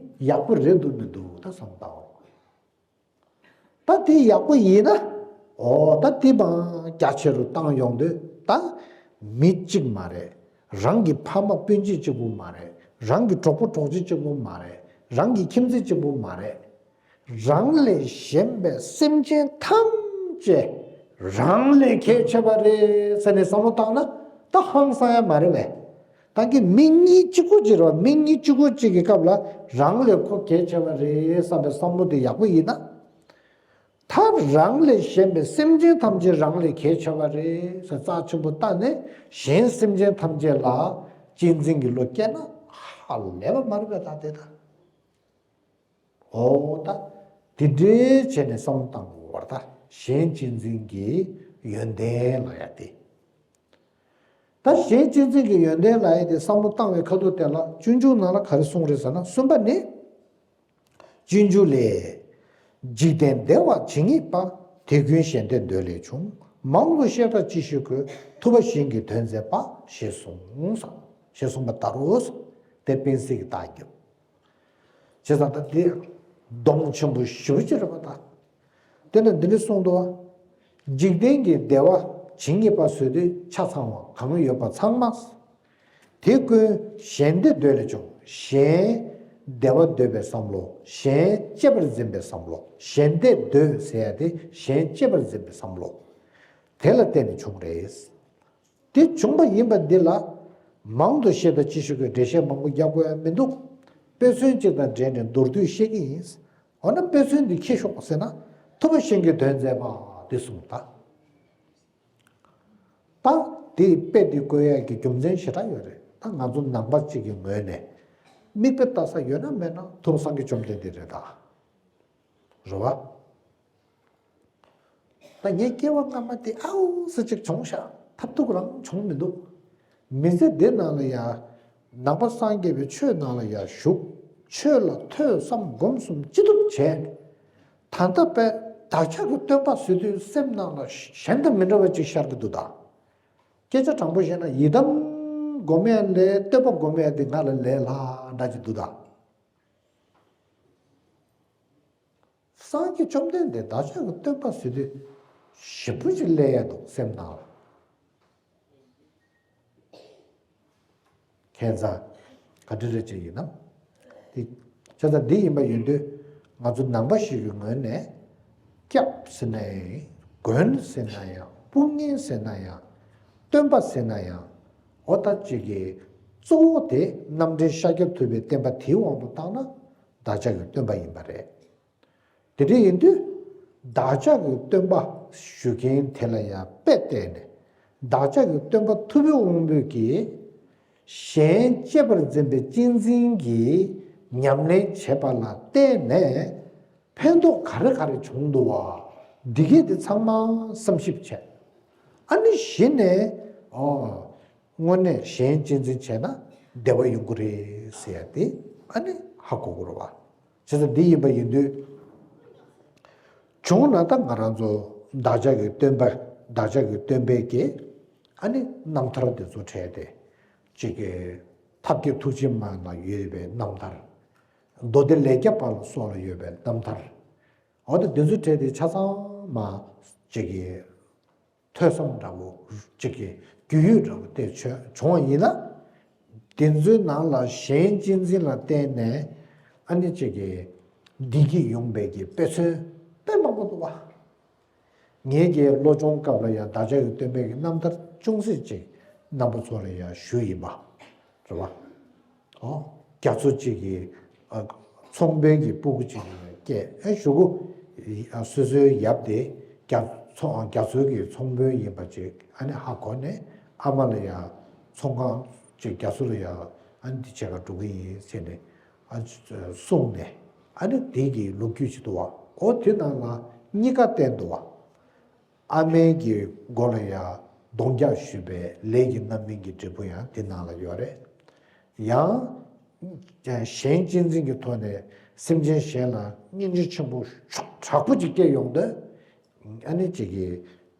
ཡག་པོ་རེད་འདུག་མི་འདུག་ད་བསམ་བློ་བཏང་། ད་དེ་ཡག་པོ་ཡིན་ན། འོ་ད་དེ་མར་རྒྱ་ཆེ་རུ་བཏང་ཡོང་དུས་ད་མི་གཅིག་མ་རེད། རང་གི་ཕ་མ་སྤུན་མཆེད་གཅིག་པུ་མ་རེད། རང་གི་གྲོགས་པོ་གྲོགས་མཆེད་གཅིག་པུ་མ་རེད། རང་གི་ཁྱིམ་མཚེས་གཅིག་པུ་མ་རེད། རང་ལས་གཞན་པའི་སེམས་ཅན་ཐམས་ཅད་རང་ལས་གལ་ཆེ་བ་རེད་ཟེར་ནས་བསམ་བློ་བཏང་ན་ད་ཧང་སང་ཡ་མ་རེད་པས། ད་གིན་མི་གཉིས་གཅིག་པུ་ཅིག་རེད་བ། མི་གཉིས་གཅིག་པུ་ཅིག་གི་སྐབས་ལ་རང་ལས་ཁོ་གལ་ཆེ་བ་རེད་བསམ་པའི་བསམ་བློ་དེ་ཡག་པོ་ཡིན་ན། ད་རང་ལས་གཞན་པའི་སེམས་ཅན་ཐམས་ཅད་རང་ལས་གལ་ཆེ་བ་རེད་ཟེར་རྩ་ཆེན་པོ་བལྟས་ནས་གཞན་སེམས་ཅན་ཐམས་ཅད་ལ་གཅེས་འཛིན་གྱི་བློ་སྐྱེས་ན་ཧ་ལས་པ་མ་རེད་པས་ད་དེ་ད། འོ་ད། དེ་འདྲའི་བྱས་ནས་བསམ་བློ་བཏང་དགོས་པ་རེད་ད། གཞན་གཅེས་འཛིན་གྱི་ཡོན་ཏན་ལབ་ཡ་དེ། ད་གཞན་གཅེས་འཛིན་གྱི་ཡོན་ཏན་ལབ་ཡ་དེ་བསམ་བློ་བཏང་བའི་ཁ་ཐུག་དེ་ལ་སྤྱོད་འཇུག་ནང་ལ་ག་རེ་གསུངས་རེད་ཟེར་ན། གསུམ་པ་ནི། སྤྱོད་འཇུག་ལས། འཇིག་རྟེན་བདེ་བ་ཇི་སྙེད་པ། དེ་ཀུན་གཞན་བདེ་འདོད་ལས་བྱུང་། མང་དུ་བཤད་གྲགས་ཅི་ཞིག་དགོས། ཐུབ་པ་གཞན་གྱི་དོན་མཛད་པ། ཞེས་གསུངས་སོ། ཞེས་གསུངས་པ་ལྟར་རོ། དེ་སྤེན་སྲིད་ཀྱི་རྟགས་བརྒྱབ། བྱས་ཙང་ད་འདི་སྡོམ་ཆེན་པོ་ཞེ་པོ་ཅིག་རེད་པ་ད། དེ་ནས་འདི་ནས་གསུངས་འདུག་བ། འཇིག་རྟེན་གྱི་བདེ་བ་ཇི་སྙེད་པ་བཟོད་དུས་ཆ་ཚང་བ་གང་ཡོད་པ་ཚང་མ། དེ་ཀུན་གཞན་བདེ་འདོད་ལས་བྱུང་། གཞན་བདེ་བ་འདོད་པའི་བསམ་བློ། གཞན་གཅེས་པར་འཛིན་པའི་བསམ་བློ། གཞན་བདེ་འདོད་ཟེར་ཡ་དེ་གཞན་གཅེས་པར་འཛིན་པའི་བསམ་བློ། དེ་ལ་བརྟེན་ནས་བྱུང་རེད། དེ་བྱུང་བ་ཡིན་པ་འདི་ལ་མང་དུ་བཤད་དང་ཅི་ཞིག་གི་འགྲེལ་བཤད་མང་པོ་རྒྱག་དགོས་ཡ་མི་འདུག་དཔེ་མཚོན་གཅིག་དང་འབྲེལ་ནས་མདོར་བསྡུས་བཤད་ཀྱི་ཡིན། འོ་ན་དཔེ་མཚོན་འདི་ཁྱེར་ཤོག་ཟེར་ན། ཐུབ་པ་གཞན་གྱི་དོན་མཛད་པ་འདི་གསུངས་ད། ད་དེ་དཔེ་འདི་བཀོད་ཡ་གི་རྒྱུ་མཚན་ཞེ་དྲག་ཡོད་རེད། ད་ང་ཚོ་ནང་པ་གཅིག་གི་ངོས་ནས་མིག་དཔེ་ལྟ་ས་ཡོད་ན་མེད་ན་ཐུབ་པ་སངས་རྒྱས་བཅོམ་ལྡན་འདས་རེད་ད། རེད་བ། ད་ངའི་སྐྱེ་བ་སྔ་མ་དེ་ཨའུ་ཟེར་ཅིག་བྱུང་ཤག་ཐབས་སྡུག་རང་བྱུང་མི་འདུག་མི་ཚེ་འདི་ནང་ལ་ཡ། ནང་པ་སངས་རྒྱས་པའི་ཆོས་ནང་ལ་ཡ་ཞུགས། ཆོས་ལ་ཐོས་བསམ་སྒོམ་གསུམ་ཅི་ཐུབ་བྱས། ད་ལྟ་བས་བདག་ཅག་གི་སྟོན་པ་ཟེར་དུས་སེམས་ནང་ལ་གཞན་དང་མི་འདྲ་བ་ཅིག་ཤར་གྱི་འདུག་ད། སྐད་ཆ་དྲང་པོ་བཤད་ན་ཡི་དམ་སྒོམ་ཡ་ལས་སྟོན་པ་སྒོམ་ཡ་དེ་ང་ལ་ལས་སླ་འདྲ་ཅིག་འདུག་ད། སངས་རྒྱས་བཅོམ་ལྡན་འདས་བདག་ཅག་གི་སྟོན་པ་ཟེར་དུས་ཞེ་པོ་ཅིག་སླེབས་ཡ་འདུག་སེམས་ནང་ལ། ཁྱད་མཚར་ག་འདྲ་རེ་ཅིག་ཡིན་ནམ། དེ་ཆ་ཚང་འདི་ཡིན་པ་ཡིན་དུས་ང་ཚོ་ནང་པ་ཞིག་གི་ངོས་ནས་སྐྱབས་ཟེར་ན་ཡང་མགོན་ཟེར་ན་ཡང་དཔུང་གཉེན་ཟེར་ན་ཡང་སྟོན་པ་ཟེར་ན་ཡང་འོ་ད་ཅིག་གི་གཙོ་བོ་དེ་རྣམ་འདྲེན་ཤཱཀྱ་ཐུབ་པའི་བསྟན་པ་དེའི་དབང་དུ་བཏང་ན་བདག་ཅག་གི་སྟོན་པ་ཡིན་པ་རེད། དེ་འདྲ་ཡིན་དུས། བདག་ཅག་གི་སྟོན་པ་ཞུ་མཁན་དེ་ལ་ཡང་དཔེ་བལྟས་ནས། བདག་ཅག་གི་སྟོན་པ་ཐུབ་པའི་དབང་པོས་ཀྱིས། གཞན་གཅེས་པར་འཛིན་པའི་གཅེས་འཛིན་གྱི་ཉམས་ལེན་བྱེད་པ་ལ་བརྟེན་ནས་ཕན་ཐོགས་ག་རེ་ག་རེ་བྱུང་འདུག་བ། འདི་གས་དེ་ཚང་མ་བསམ་ཞིབ་བྱས། ཨ་ནི་གཞི་ནས་ཨོ། དངོས་གནས་གཞན་གཅེས་འཛིན་བྱས་ན་བདེ་བ་ཡོང་གི་རེད་ཟེར་ཡ་དེ་ཨ་ནི་ཧ་གོ་དགོས་རེད་བ། བྱས་ཙང་འདི་ཡིན་པ་ཡིན་དུས། བྱུང་ན་ད་ང་རང་ཚོ་བདག་ཅག་གི་སྟོན་པ་བདག་ཅག་གི་སྟོན་པའི་གི་ཨ་ནི་རྣམ་ཐར་དེ་ཚོ་བྲལ་ཏེ། གཅིག་གི་ཐབས་མཁས་ཐུགས་རྗེ་མ་ལ་ཡོད་པའི་རྣམ་ཐར། མདོ་སྡེ་ལས་རྒྱ་པ་ལ་སོགས་ལ་ཡོད་པའི་རྣམ་ཐར། འོ་ད་འདི་ཚོ་བྲལ་ཏེ་ཆ་ཚང་མ་གཅིག་གི་ཐོས་བསམ་འདྲ་བོ་གཅིག་གི་རྒྱུས་ཡོད་འདྲ་བོ་དེ་བྱོས་བྱུང་བ་ཡིན་ན། དེ་ཚོའི་ནང་ལ་གཞན་གཅེས་འཛིན་ལ་བརྟེན་ནས་ཨ་ནི་གཅིག་གི་བདེ་སྐྱིད་ཡོང་བའི་གི་དཔེ་མཚོན་དཔེ་མང་པོ་འདུག་བ། ངེད་ཀྱི་བློ་སྦྱོང་སྐབས་ལ་ཡང་བདག་ཅག་གི་སྟོན་པའི་གི་རྣམ་ཐར་ཅུང་ཟད་ཅིག་རྣམ་པ་ཚོ་ལ་ཡང་ཞུས་ཡིན་པ་རེད་བ། ཨོ། རྒྱ་མཚོ་གཅིག་གི་ཨ། ཚོང་དཔོན་གྱི་སྤུ་གུ་གཅིག་ལ་སྐྱེས། ཨེ་གཞུག་གུ་ཨ། སོ་སོའི་ཡབ་དེ་རྒྱ་ཚོ་རྒྱ་མཚོ་གི་ཚོང་དཔོན་ཡིན་པ་ཅིག་ཨ་ནི་ཧ་གོ་ནས་ཨ་མ་ལ་ཡང་ཚོང་ཁང་ཅིག་རྒྱ་མཚོ་ལ་ཡང་ཨ་ནི་འདི་བྱེད་ག་འགྲོ་གི་ཡིན་ཟེར་ནས་ཨ། གསུངས་ནས་ཨ་ནི་དེ་གི་ལོ་རྒྱུས་ཅིག་འདུག་བ། ཨོ་དེ་ནང་ལ་གཉིས་ཀ་བསྟན་འདུག་བ། ཨ་མའི་གི་མགོ་ལ་ཡང་གདོང་རྒྱག་ཞུས་པའི་ལས་ཀྱི་རྣམ་སྨིན་གྱི་འབྲས་བུ་ཡང་དེ་ནང་ལ་ཡོད་རེད། ཡང་གཞན་གཅེས་འཛིན་གྱི་ཐོག་ནས་སེམས་ཅན་གཞན་ལ་སྙིང་རྗེ་ཆེན་པོ་ཤུགས་དྲག་པོ་ཅིག་སྐྱེ་ཡོང་དུས། ཨ་ནི་གཅིག་གི་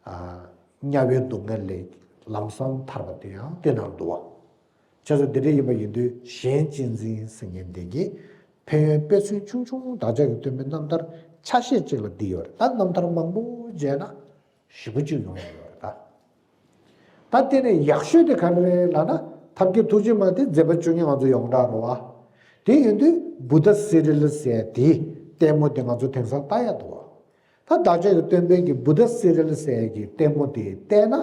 ཨ། དམྱལ་བའི་སྡུག་བསྔལ་ལས་ལམ་སང་ཐར་པ་དེ་ཡང་དེ་ནང་འདུག་བ། བྱས་ཙང་འདི་འདྲ་ཡིན་པ་ཡིན་དུས་གཞན་གཅེས་འཛིན་ཟེར་མཁན་འདི་གི་ཕན་ཡོན་དཔེ་མཚོན་ཆུང་ཆུང་བདག་ཅག་གི་སྟོན་པའི་རྣམ་ཐར་ཆ་ཤས་གཅིག་ལ་འདི་ཡོད་རེད། ད་རྣམ་ཐར་མང་པོ་མཇལ་ན་ཞེ་པོ་གཅིག་ཡོང་ཡ་ཡོད་རེད་ད། ད་དེ་ནས་ཡག་ཤོས་དེ་ག་རེ་རེད་ལབ་ན་ཐབས་མཁས་ཐུགས་རྗེ་མ་དེ་མཛད་པ་བཅུ་གཉིས་ང་ཚོ་ཡོངས་གྲགས་རེད་བ། དེ་ཡིན་དུས་བུདྡྷ་སི་རི་ལ་ཟེར་དེའི་ལྟད་མོ་དེ་ང་ཚོ་དེང་སང་ལྟ་ཡ་འདུག་བ། ད་བདག་ཅག་གི་སྟོན་པའི་གི་བུདྡྷ་སི་རི་ལ་ཟེར་གྱི་ལྟད་མོ་དེ་བལྟས་ན།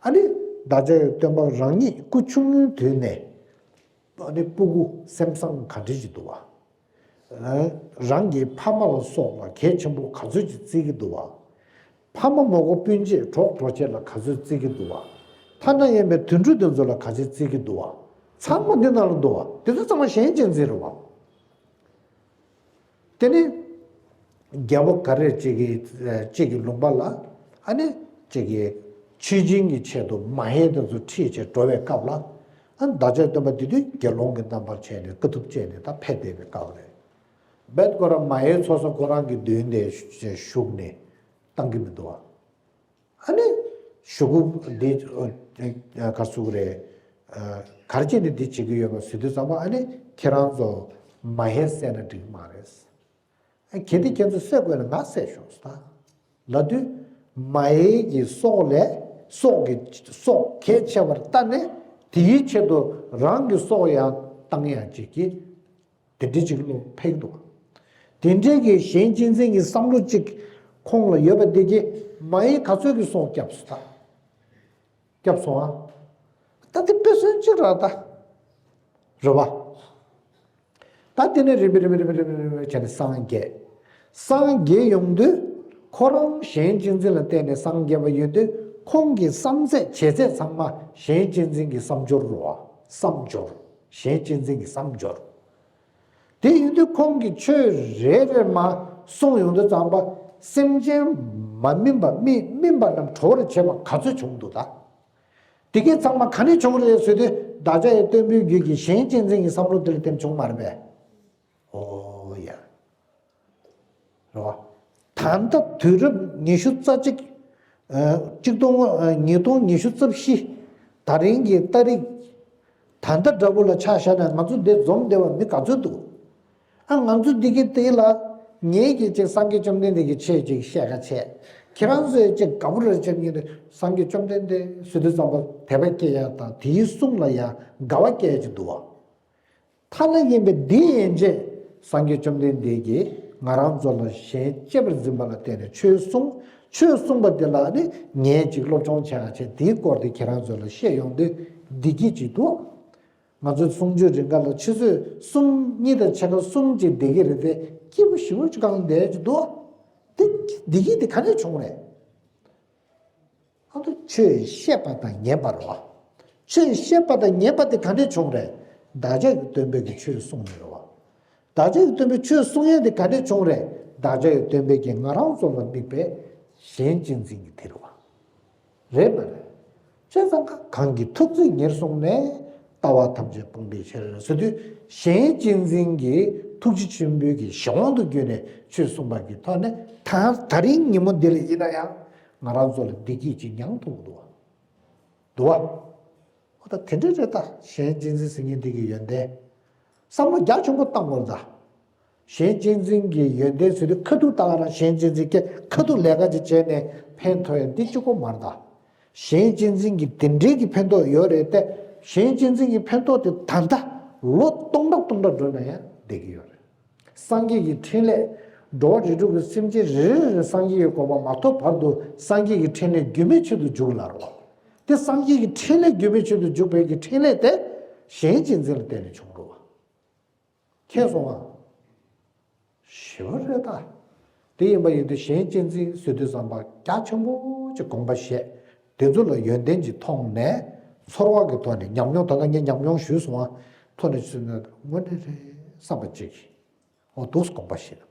ཨ་ནི་བདག་ཅག་གི་སྟོན་པ་རང་ཉིད་སྐུ་ཆུང་ངུའི་དུས་ནས་ཨ་ནི་སྤུ་གུ་སེམས་བཟང་ག་འདྲ་ཞིག་འདུག་བ། རང་གི་ཕ་མ་ལ་སོགས་ལ་གལ་ཆེན་པོ་ག་ཚོད་ཅིག་བརྩི་གི་འདུག་བ། ཕ་མ་མ་གོ་སྤུན་མཆེད་གྲོགས་གྲོགས་མཆེད་ལ་ག་ཚོད་བརྩི་གི་འདུག་བ། ཐ་ན་ཡན་པའི་དུད་འགྲོ་དེ་ཚོ་ལ་ག་ཚོད་བརྩི་གི་འདུག་བ། ཚང་མ་འདི་ནང་ལ་འདུག་བ། དེ་ཚོ་ཚང་མ་གཞན་གཅེས་འཛིན་རེད་བ། དེ་ནས་རྒྱལ་པོ་ག་རེ་གཅིག་གི་གཅིག་གི་ལུང་པ་ལ་ཨ་ནི་གཅིག་གི་ཆོས་སྦྱིན་གྱི་ཆེད་དུ་མ་ཧེ་དེ་ཚོ་ཁྲིད་བྱས་འགྲོ་བའི་སྐབས་ལ། ཨ་ནི་བདག་ཅག་སྟོན་པ་དེ་དུས་དགེ་སློང་གི་རྣམ་པར་བྱས་ནས་དཀའ་ཐུབ་སྤྱད་ནས་ད་ཕེབས་བསྡད་པའི་སྐབས་རེད། རྦད་ཁོ་རང་མ་ཧེའི་ཚོགས་བསགས་ཁོ་རང་གི་མདུན་དེ་བཞུགས་ནས་བཏང་གི་མི་འདུག་བ། ཨ་ནི་གཞུག་གུ་འདི་ག་རེ་ཟེར་དགོས་རེད། ག་རེ་བྱས་ནས་འདི་བྱེད་ཀྱི་ཡོད་པ་ཟེར་དུས་ཙམ་པ་ཨ་ནི་ཁྱེད་རང་ཚོ་ མ་ཧེ་བསད་ན་འགྲིག་མ་རེད། གལ་ཏེ་ཁྱེད་ཚོས་བསད་དགོས་ན་ང་བསད་ཆོག་ཟེར། ལབ་དུས་མ་ཧེ་གི་སྲོག་ལས་སྲོག་གི་སྲོག་གལ་ཆེ་བར་ལྟ་ནས་དེའི་ཆེད་དུ་རང་གི་སྲོག་ཡང་བཏང་ཡང་ཅིག་གིས་དེ་འདྲའི་ཅིག་བློ་ཕེག་འདུག་དེ་འདྲའི་གི་གཞན་གཅེས་འཛིན་གྱི་བསམ་བློ་ཅིག་ཁོང་ལ་ཡོད་པ་འདི་གིས་མ་ཧེ་ག་ཚོད་ཀྱི་སྲོག་བསྐྱབས་སོང་ད། སྐྱབས་སོང་ཨ། ད་དེ་དཔེ་མཚོན་གཅིག་རེད་ད། རེད་བ། ད་དེ་ནས་རིམ་པས་རིམ་པས་རིམ་པས་རིམ་པས་རིམ་པས་བྱས་ནས་སངས་རྒྱས། སངས་རྒྱས་ཡོང་དུས་ཁོ་རང་གཞན་གཅེས་འཛིན་ལ་བརྟེན་ནས་སངས་རྒྱས་པ་ཡིན་དུས་ཁོང་གི་བསམ་ཚད་བྱེད་ཚད་ཚང་མ་གཞན་གཅེས་འཛིན་གྱི་བསམ་སྦྱོར་རེད་བ། བསམ་སྦྱོར། གཞན་གཅེས་འཛིན་གྱི་བསམ་སྦྱོར། དེ་ཡིན་དུས་ཁོང་གིས་ཆོས་རེ་རེ་མར་གསུངས་ཡོང་དུས་ཙམ་པ་སེམས་ཅན་མ་སྨིན་པ་མི་སྨིན་པ་རྣམས་གྲོལ་བར་བྱེད་པ་ག་ཚོད་བྱུང་འདུག་ད། དེ་གས་ཚང་མ་ག་ནས་བྱུང་རེད་ཟེར་དུས་བདག་ཅག་ཡི་སྟོན་པའི་རྒྱུད་ཀྱི་གཞན་གཅེས་འཛིན་གྱི་བསམ་བློ་དེ་ལ་བརྟེན་བྱུང་མ་རེད་པས། ཨོ་ཡ། རེད་བ། ད་ལྟ་དུས་རབས་ཉི་ཤུ་རྩ་གཅིག་ཨ། གཅིག་སྟོང་ཨ། ཉིས་སྟོང་ཉི་ཤུ་རྩ་བཞི། ད་རིང་གི་ཏ་རིག་ད་ལྟ་འདྲ་པོ་ལ་ཆ་བཞག་ན་ང་ཚོ་འདིར་འཛོམས་བསྡད་པ་མི་ག་ཚོད་འདུག་ཨ། ང་ཚོ་འདི་གི་དེ་ལ་ངེད་ཀྱིས་ཅིག་སངས་རྒྱས་བཅོམ་ལྡན་འདས་ཀྱི་ཆེད་ཅིག་བཤད་ཁ་ཆེ། ཁྱེད་རང་ཚོས་ཅིག་དགའ་པོ་རེ་བྱེད་མཁན་དེ་སངས་རྒྱས་བཅོམ་ལྡན་འདས་ཟེར་དུས་ཙམ་པ་དད་པ་སྐྱེ་ཡ་དང་དེའི་གསུང་ལ་ཡང་དགའ་བ་སྐྱེ་ཡ་ཅིག་འདུག་བ། ཐ་ན་ཡིན་པའི་འདི་ཡན་ཆད་སངས་རྒྱས་བཅོམ་ལྡན་འདས་ཀྱིས་ང་རང་ཚོ་ལ་གཞན་གཅེས་པར་འཛིན་པ་ལ་བརྟེན་ནས་ཆོས་གསུངས། ཆོས་གསུངས་པ་དེ་ལ་ནི་ངས་ཅིག་སློབ་སྦྱོང་བྱེད་ཡ་བྱས་དེའི་སྐོར་དེ་ཁྱེད་རང་ཚོ་ལ་བཤད་ཡོང་དུས་བདེ་སྐྱིད་ཅིག་འདུག་ང་ཚོའི་གསུང་ཆོས་རིམ་ཁག་ལ་ཆུ་ཚོད་གསུམ་གཉིས་དང་ཕྱེད་ཀ་གསུམ་ཅིག་བསྡད་ཀྱི་རེད་དེ་སྐྱིད་པོ་ཞེ་པོ་ཅིག་གང་བསྡད་ཀྱི་འདུག་དེ་བདེ་སྐྱིད་དེ་ག་ནས་བྱུང་རེད། ཨ་ནི་ཆོས་བཤད་པ་དང་ཉན་པ་རེད་བ། ཆོས་བཤད་པ་དང་ཉན་པ་དེ་ག་ནས་བྱུང་རེད། བདག་ཅག་གི་སྟོན་པས་ཀྱི་ཆོས་གསུངས་ནས་རེད་བ། བདག་ཅག་གི་སྟོན་པས་ཆོས་གསུང་ཡས་དེ་ག་ནས་བྱུང་རེད། བདག་ཅག་གི་སྟོན་པས་ཀྱི་ང་རང་ཚོ་ལ་དམིགས་པའི་གཞན་གཅེས་འཛིན་གྱི་དེ་རེད་བ། རེད་མ་རེད། བྱས་ཙང་ཀ་གང་གི་ཐུགས་བརྩེས་ཉེར་བཟུང་ནས། ལྟ་བ་ཐམས་ཅད་སྤོང་བའི་ཕྱིར་ཟེར་དུས་གཞན་གཅེས་འཛིན་གྱི་ཐུགས་རྗེ་ཆེན་པོའི་གི་གཞན་དབང་དུ་བསྐྱོད་ནས་ཆོས་གསུངས་པ་གི་ཐོག་ནས་ད་ད་རིང་ཉིན་མོ་འདི་ལ་ཡིན་ན་ཡང་ང་རང་ཚོ་ལ་བདེ་སྐྱིད་ཅིག་མྱང་ཐུབ་འདུག་བ། འདུག་བ། ཨོ་ད་དེ་འདྲ་རེད་ད། གཞན་གཅེས་འཛིན་ཟེར་མཁན་འདི་གི་ཡོན་ཏན། བསམ་བློ་རྒྱ་ཆེན་པོ་བཏང་དགོས་ད། གཞན་གཅེས་འཛིན་གྱི་ཡོན་ཏན་ཟེར་དུས་ཁ་ཐུག་ད་ག་རང་གཞན་གཅེས་འཛིན་གྱི་ཁ་ཐུག་ལས་ཀ་ཅིག་བྱས་ནས་ཕན་ཐོགས་ཡ་འདི་གཅིག་པོ་མ་རེད་ད། གཞན་གཅེས་འཛིན་གྱི་དེ་འདྲའི་གི་ཕན་ཐོགས་ཡོད་རེད་དེ། གཞན་གཅེས་འཛིན་གྱི་ཕན་ཐོགས་དེ་ད་ལྟ་ལོ་སྟོང་ཕྲག་སྟོང་ཕྲག་འགྲོ་ན་ཡང་བསྡད་ཀྱི་ཡོད་རེད། སངས་རྒྱས་ཀྱི་འཕྲིན་ལས། འགྲོ་བ་རིགས་དྲུག་གི་སེམས་ཅན་རེ་རེ་རེ་སངས་རྒྱས་ཀྱི་གོ་འཕང་མ་ཐོབ་བར་དུ་སངས་རྒྱས་ཀྱི་འཕྲིན་ལས་རྒྱུན་མི་ཆད་དུ་འཇུག་ལ་རོ། དེ་སངས་རྒྱས་ཀྱི་འཕྲིན་ལས་རྒྱུན་མི་ཆད་དུ་འཇུག་པའི་གི་འཕྲིན་ལས་དེ་གཞན་གཅེས་འཛིན་ལ་བརྟེན་ནས་བྱུང་རོ། མཁྱེན་སོང་ང་། ཞེ་པོ་རེད་ད། དེ་ཡིན་པ་ཡིན་དུས་གཞན་གཅེས་འཛིན་ཟེར་དུས་ཙམ་པ་རྒྱ་ཆེན་པོ་ཅིག་དགོངས་པ་བཞེས། དེ་ཚོ་ལ་ཡོན་ཏན་གྱི་ཐོག་ནས་ཚོར་བ་གི་ཐོག་ནས་ཉམས་མྱོང་ད་ལྟ་ངས་ཉམས་མྱོང་ཞུས་སོང་ང་། ཐོག་ནས་ཞུས་ན་དངོས་གནས་རེད་བསམ་པ་ཅིག་ཨོ་འདུག་དགོངས་པ་བཞེས།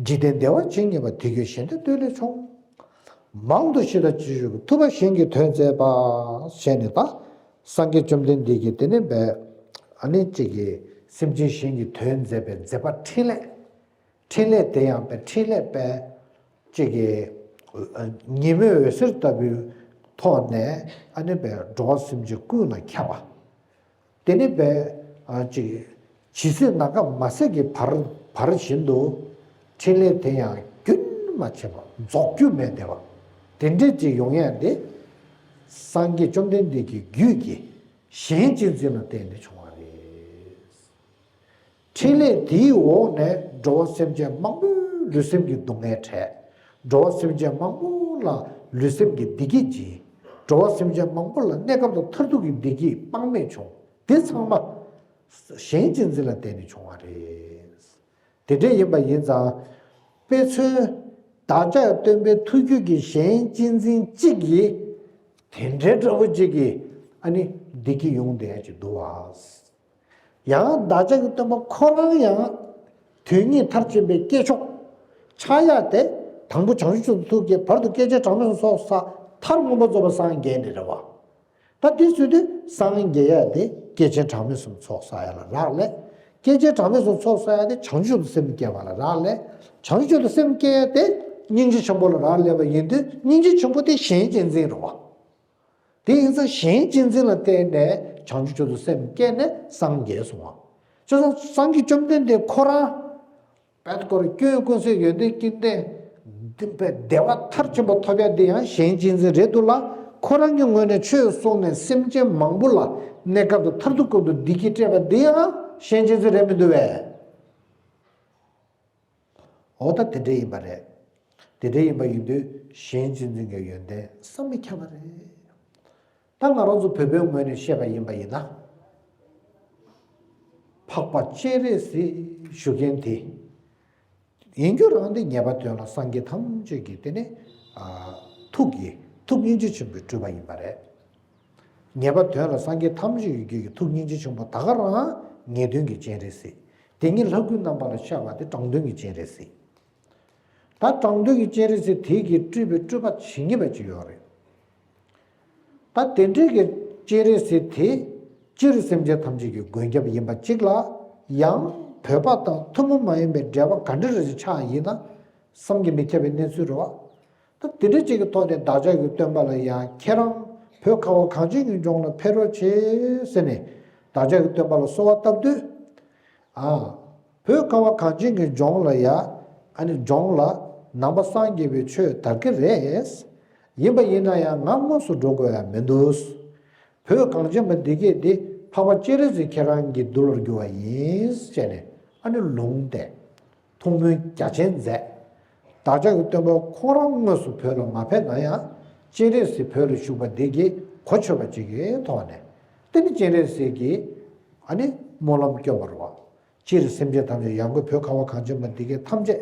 འཇིག་རྟེན་བདེ་བ་ཇི་སྙེད་པ། དེ་ཁྱོད་གཞན་དོན་བདུད་ལས་བྱུང་། མང་དུ་ཤེས་དང་ཅི་ཞིག་ཐུབ་པ་གཞན་གྱི་དོན་མཛད་པ། ཞེས་ནས་ད། སངས་རྒྱས་བཅོམ་ལྡན་འདས་ཀྱིས་དེ་ནས་འབད། ཨ་ནི་གཅིག་གིས་སེམས་ཅན་གཞན་གྱི་དོན་མཛད་པའི་མཛད་པ་འཕྲིན་ལས། འཕྲིན་ལས་དེ་ཡང་འབད་འཕྲིན་ལས་འབད། གཅིག་གིས་ཉི་མའི་འོད་ཟེར་ལྟ་བུའི་ཐོག་ནས་ཨ་ནི་འབད་འགྲོ་བ་སེམས་ཅན་ཀུན་ལ་ཁྱབ་པ། དེ་ནི་བས། ཨ་ཅིག་ཇི་སྲིད་ནམ་མཁའ་མ་ཟད་ཀྱི་བར་བར་བཞིན་དུ། འཕྲིན་ལས་དེ་ཡང་རྒྱུན་མ་ཆད་པ་རྫོགས་རྒྱུ་མེད་བདེ་བ། དེ་འདྲས་ཅིག་ཡོང་ཡ་དེ། སངས་རྒྱས་བཅོམ་ལྡན་འདས་ཀྱི་རྒྱུད་ཀྱི་གཞན་གཅེས་འཛིན་ལ་བརྟེན་ནས་བྱུང་བ་རེད། འཕྲིན་ལས་དེའི་འོག་ནས་འགྲོ་བ་སེམས་ཅན་མང་པོའི་ལུས་སེམས་ཀྱི་སྡུག་བསྔལ་བྲལ། འགྲོ་བ་སེམས་ཅན་མང་པོ་ལ་ལུས་སེམས་ཀྱི་བདེ་སྐྱིད་སྦྱིན། འགྲོ་བ་སེམས་ཅན་མང་པོ་ལ་གནས་སྐབས་དང་མཐར་ཐུག་གི་བདེ་སྐྱིད་དཔག་མེད་བྱུང་། དེ་ཚང་མ་གཞན་གཅེས་འཛིན་ལ་བརྟེན་ནས་བྱུང་བ་རེད། དེ་འདྲ་ཡིན་པ་ཡིན་ཙང་། དཔེ་མཚོན། བདག་ཅག་སྟོན་པའི་ཐུགས་རྒྱུད་ཀྱི་གཞན་གཅེས་འཛིན་གཅིག་གིས། དེ་འདྲའི་འདྲ་པོ་གཅིག་གིས་ཨ་ནི་བདེ་སྐྱིད་ཡོང་བསྡད་ཡ་ཅིག་འདུག་བ། ཡང་བདག་ཅག་གི་སྟོན་པ་ཁོ་རང་ཡང་དོན་གཉིས་མཐར་ཕྱིན་པའི་སྐྱེས་མཆོག་ཆགས་ཡ་དེ། དང་པོ་བྱང་ཆུབ་མཆོག་ཏུ་ཐུགས་བསྐྱེད། བར་དུ་བསྐལ་ཆེན་གྲངས་མེད་སུ་ཚོགས་བསགས། མཐར་མངོན་པར་རྫོགས་པར་སངས་རྒྱས་ནི་རེད་བ། ད་དེ་ཟེར་དུས་སངས་རྒྱས་ཡ་དེ་བསྐལ་ཆེན་གྲངས་མེད་སུ་ཚོགས་བསགས་ཡ་ལ་རག་ལས། བསྐལ་ཆེན་གྲངས་མེད་སུ་ཚོགས་བསགས་ཡ་དེ་བྱང་ཆུབ་ཏུ་སེམས་བསྐྱེད་པ་ལ་རག་ལས། བྱང་ཆུབ་ཏུ་སེམས་བསྐྱེད་ཡ་དེ་སྙིང་རྗེ་ཆེན་པོ་ལ་རག་ལས་པ་ཡིན་དུས་སྙིང་རྗེ་ཆེན་པོ་དེ་གཞན་གཅེས་འཛིན་རེད་བ། དེ་ཡིན་ཙང་གཞན་གཅེས་འཛིན་ལ་བརྟེན་ནས་བྱང་ཆུབ་མཆོག་ཏུ་སེམས་བསྐྱེད་ནས་སངས་རྒྱས་སོང་བ། བྱས་ཙང་སངས་རྒྱས་བཅོམ་ལྡན་འདས་ཁོ་རང་བེད་ཀོར་སྐྱོན་ཀུན་ཟད་ཡོན་ཏན་ཀུན་ལྡན་བདེ་བ་མཐར་ཕྱིན་པ་ཐོབ་ཡ་འདི་ཡང་གཞན་གཅེས་འཛིན་རེད་འདུག་ལ། ཁོ་རང་གི་ངོས་ནས་ཆོས་གསུངས་ནས་སེམས་ཅན་མང་པོ་ལ་གནས་སྐབས་དང་མཐར་ཐུག་སྐབས་དུ་བདེ་སྐྱིད་སྤྲད་པ་འདི་ཡང་གཞན་གཅེས་འཛིན་རེད་མི་འདུག་བས། འོ་ད་དེ་འདྲ་ཡིན་པ་རེད། དེ་འདྲ་ཡིན་པ་ཡིན་དུས་གཞན་གཅེས་འཛིན་གྱི་ཡོན་ཏན་བསམ་མི་ཁྱབ་པ་རེད། ད་ང་རང་ཚོ་བོད་པའི་ངོས་ནས་བཤད་པ་ཡིན་པ་ཡིན་ན། འཕགས་པ་སྤྱན་རས་གཟིགས་ཞུ་མཁན་དེ། ཡིན་རྒྱུ་རང་དེ་ངེས་པ་དོན་ལ་སངས་རྒྱས་ཐམས་ཅད་ཀྱི་དེ་ནི་ཐུགས་ཀྱི་ཐུགས་སྙིང་རྗེ་ཆེན་པོའི་སྤྲུལ་པ་ཡིན་པ་རེད། ངེས་པ་དོན་ལ་སངས་རྒྱས་ཐམས་ཅད་ཀྱི་རྒྱུད་ཀྱི་ཐུགས་སྙིང་རྗེ་ཆེན་པོ་ད་ག་རང་ངེས་དོན་གྱི་སྤྱན་རས་གཟིགས། དེ་ཉིད་ལྷ་སྐུའི་རྣམ་པ་ལ་ཤར་བ་དེ་དྲང་དོན་གྱི་སྤྱན་རས་གཟིགས། ད་དྲང་དོན་གྱི་སྤྱན་རས་གཟིགས་དེ་གི་སྤྲུལ་པའི་སྤྲུལ་པ་ཇི་སྙེད་པ་ཅིག་ཡོད་རེད། ད་དེ་འདྲའི་གི་སྤྱན་རས་གཟིགས་དེ་སྤྱིར་སེམས་ཅན་ཐམས་ཅད་ཀྱི་མགོན་སྐྱབས་ཡིན་པ་གཅིག་ལ་ཡང་བོད་པ་དང་ཐུན་མོང་མ་ཡིན་པའི་འབྲེལ་བ་ག་འདྲ་རེ་ཞིག་ཆགས་ཡིན་ན་བསམ་གྱིས་མི་ཁྱབ་པའི་གནས་ཚུལ་རེད་བ། ད་དེ་འདྲ་ཅིག་གི་ཐོག་ནས་བདག་ཅག་གི་སྟོན་པ་ལ་ཡང་ཁྱེད་རང་བོད་ཁ་བ་གངས་ཅན་གྱི་ལྗོངས་ལ་ཕེབས་རོགས་བྱེད་ཟེར་ནས་བདག་ཅག་གི་སྟོན་པ་ལ་གསོལ་བ་བཏབ་དུས། ཨ། བོད་ཁ་བ་གངས་ཅན་གྱི་ལྗོངས་ལ་ཡ། ཨ་ནི་ལྗོངས་ལ་ནང་པ་སངས་རྒྱས་པའི་ཆོས་དར་གྱི་རེད། ཡིན་པ་ཡིན་ན་ཡང་ང་དངོས་སུ་འགྲོ་དགོས་ཡ་མི་འདུག་བོད་གངས་ཅན་པ་འདི་གས་འདི་འཕགས་པ་སྤྱན་རས་གཟིགས་ཁྱེད་རང་གི་འདུལ་བར་འགྱུར་བ་ཡིན་ཟེར་ནས་ཨ་ནི་ལུང་བསྟན། ཐུགས་སྨོན་རྒྱ་ཆེན་མཛད། བདག་ཅག་གི་སྟོན་པ་ཁོང་རང་དངོས་སུ་བོད་ལ་མ་ཕེབས་ན་ཡང་སྤྱན་རས་གཟིགས་བོད་ལ་བཞུགས་པ་འདི་གིས་གོ་ཆོད་པ་ཅིག་གི་ཐོག་ནས་དེ་ནི་སྤྱན་རས་གཟིགས་ཀྱིས་ཨ་ནི་སྨོན་ལམ་སྐྱོན་པ་རེད་བ། སྤྱིར་སེམས་ཅན་ཐམས་ཅད་ཡང་སྒོས་བོད་ཁ་བ་གངས་ཅན་པ་འདི་གའི་ཐམས་ཅད་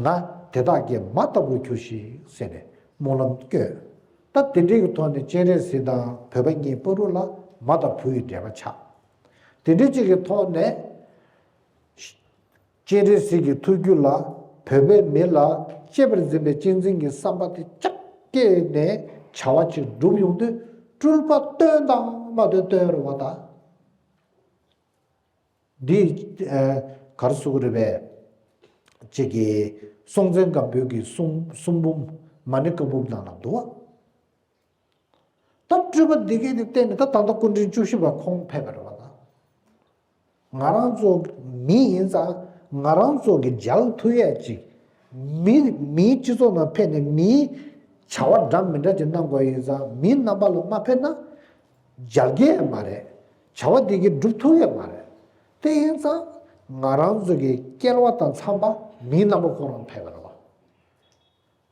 ང་དེ་དག་གི་མ་ལྟ་བུར་གྱུར་ཞིག་ཟེར་ནས་སྨོན་ལམ་བསྐྱོན། ད་དེ་འདྲའི་གི་ཐོག་ནས་སྤྱན་རས་གཟིགས་དང་བོད་པ་གཉིས་བར་དུ་ལ་མ་དང་བུ་ཡི་འབྲེལ་བ་ཆགས། དེ་འདྲའི་ཅིག་གི་ཐོག་ནས། སྤྱན་རས་གཟིགས་ཀྱི་ཐུགས་རྒྱུད་ལ་བོད་པའི་མི་ལ་གཅེས་པར་འཛིན་པའི་གཅེས་འཛིན་གྱི་བསམ་པ་དེ་ལྕག་སྐྱེས་ནས་བྱ་བ་ཅིག་སྒྲུབ་ཡོང་དུས་སྤྲུལ་པ་སྟོན་དང་མ་སྟོན་སྟོན་རུང་བ་དང་། འདི་གར་སུ་རེད་པས། ཅིག་གི་སྲོང་བཙན་སྒམ་པོའི་གི་གསུང་གསུང་འབུམ་མ་ཎི་བཀའ་འབུམ་ནང་ལ་འདུག་བ། ད་སྤྲུལ་པ་འདི་གས་དེ་བསྟན་ནས་ད་ད་ལྟ་སྐུ་ཕྲེང་བཅུ་བཞི་པ་ཁོང་ཕེབས་པ་རེད་བ་ད། ང་རང་ཚོ་མི་ཡིན་ཙང་ང་རང་ཚོ་གི་མཇལ་ཐུབ་ཡས་ཅིག་མི་མིའི་སྤྱི་ཚོགས་ནང་ཕེབས་ནས་མིའི་བྱ་བ་འདྲ་མི་འདྲ་ཅིག་གནང་དགོས་ཡིན་ཙང་མིའི་རྣམ་པ་ལ་མ་ཕེབས་ན་མཇལ་གྱི་ཡས་མ་རེད། བྱ་བ་འདི་གས་སྒྲུབ་ཐུབ་ཡས་མ་རེད། དེ་ཡིན་ཙང་ང་རང་ཚོ་གི་སྐལ་བ་དང་འཚམས་པ་མིའི་རྣམ་པ་ཁོ་རང་ཕེབས་པ་རེད་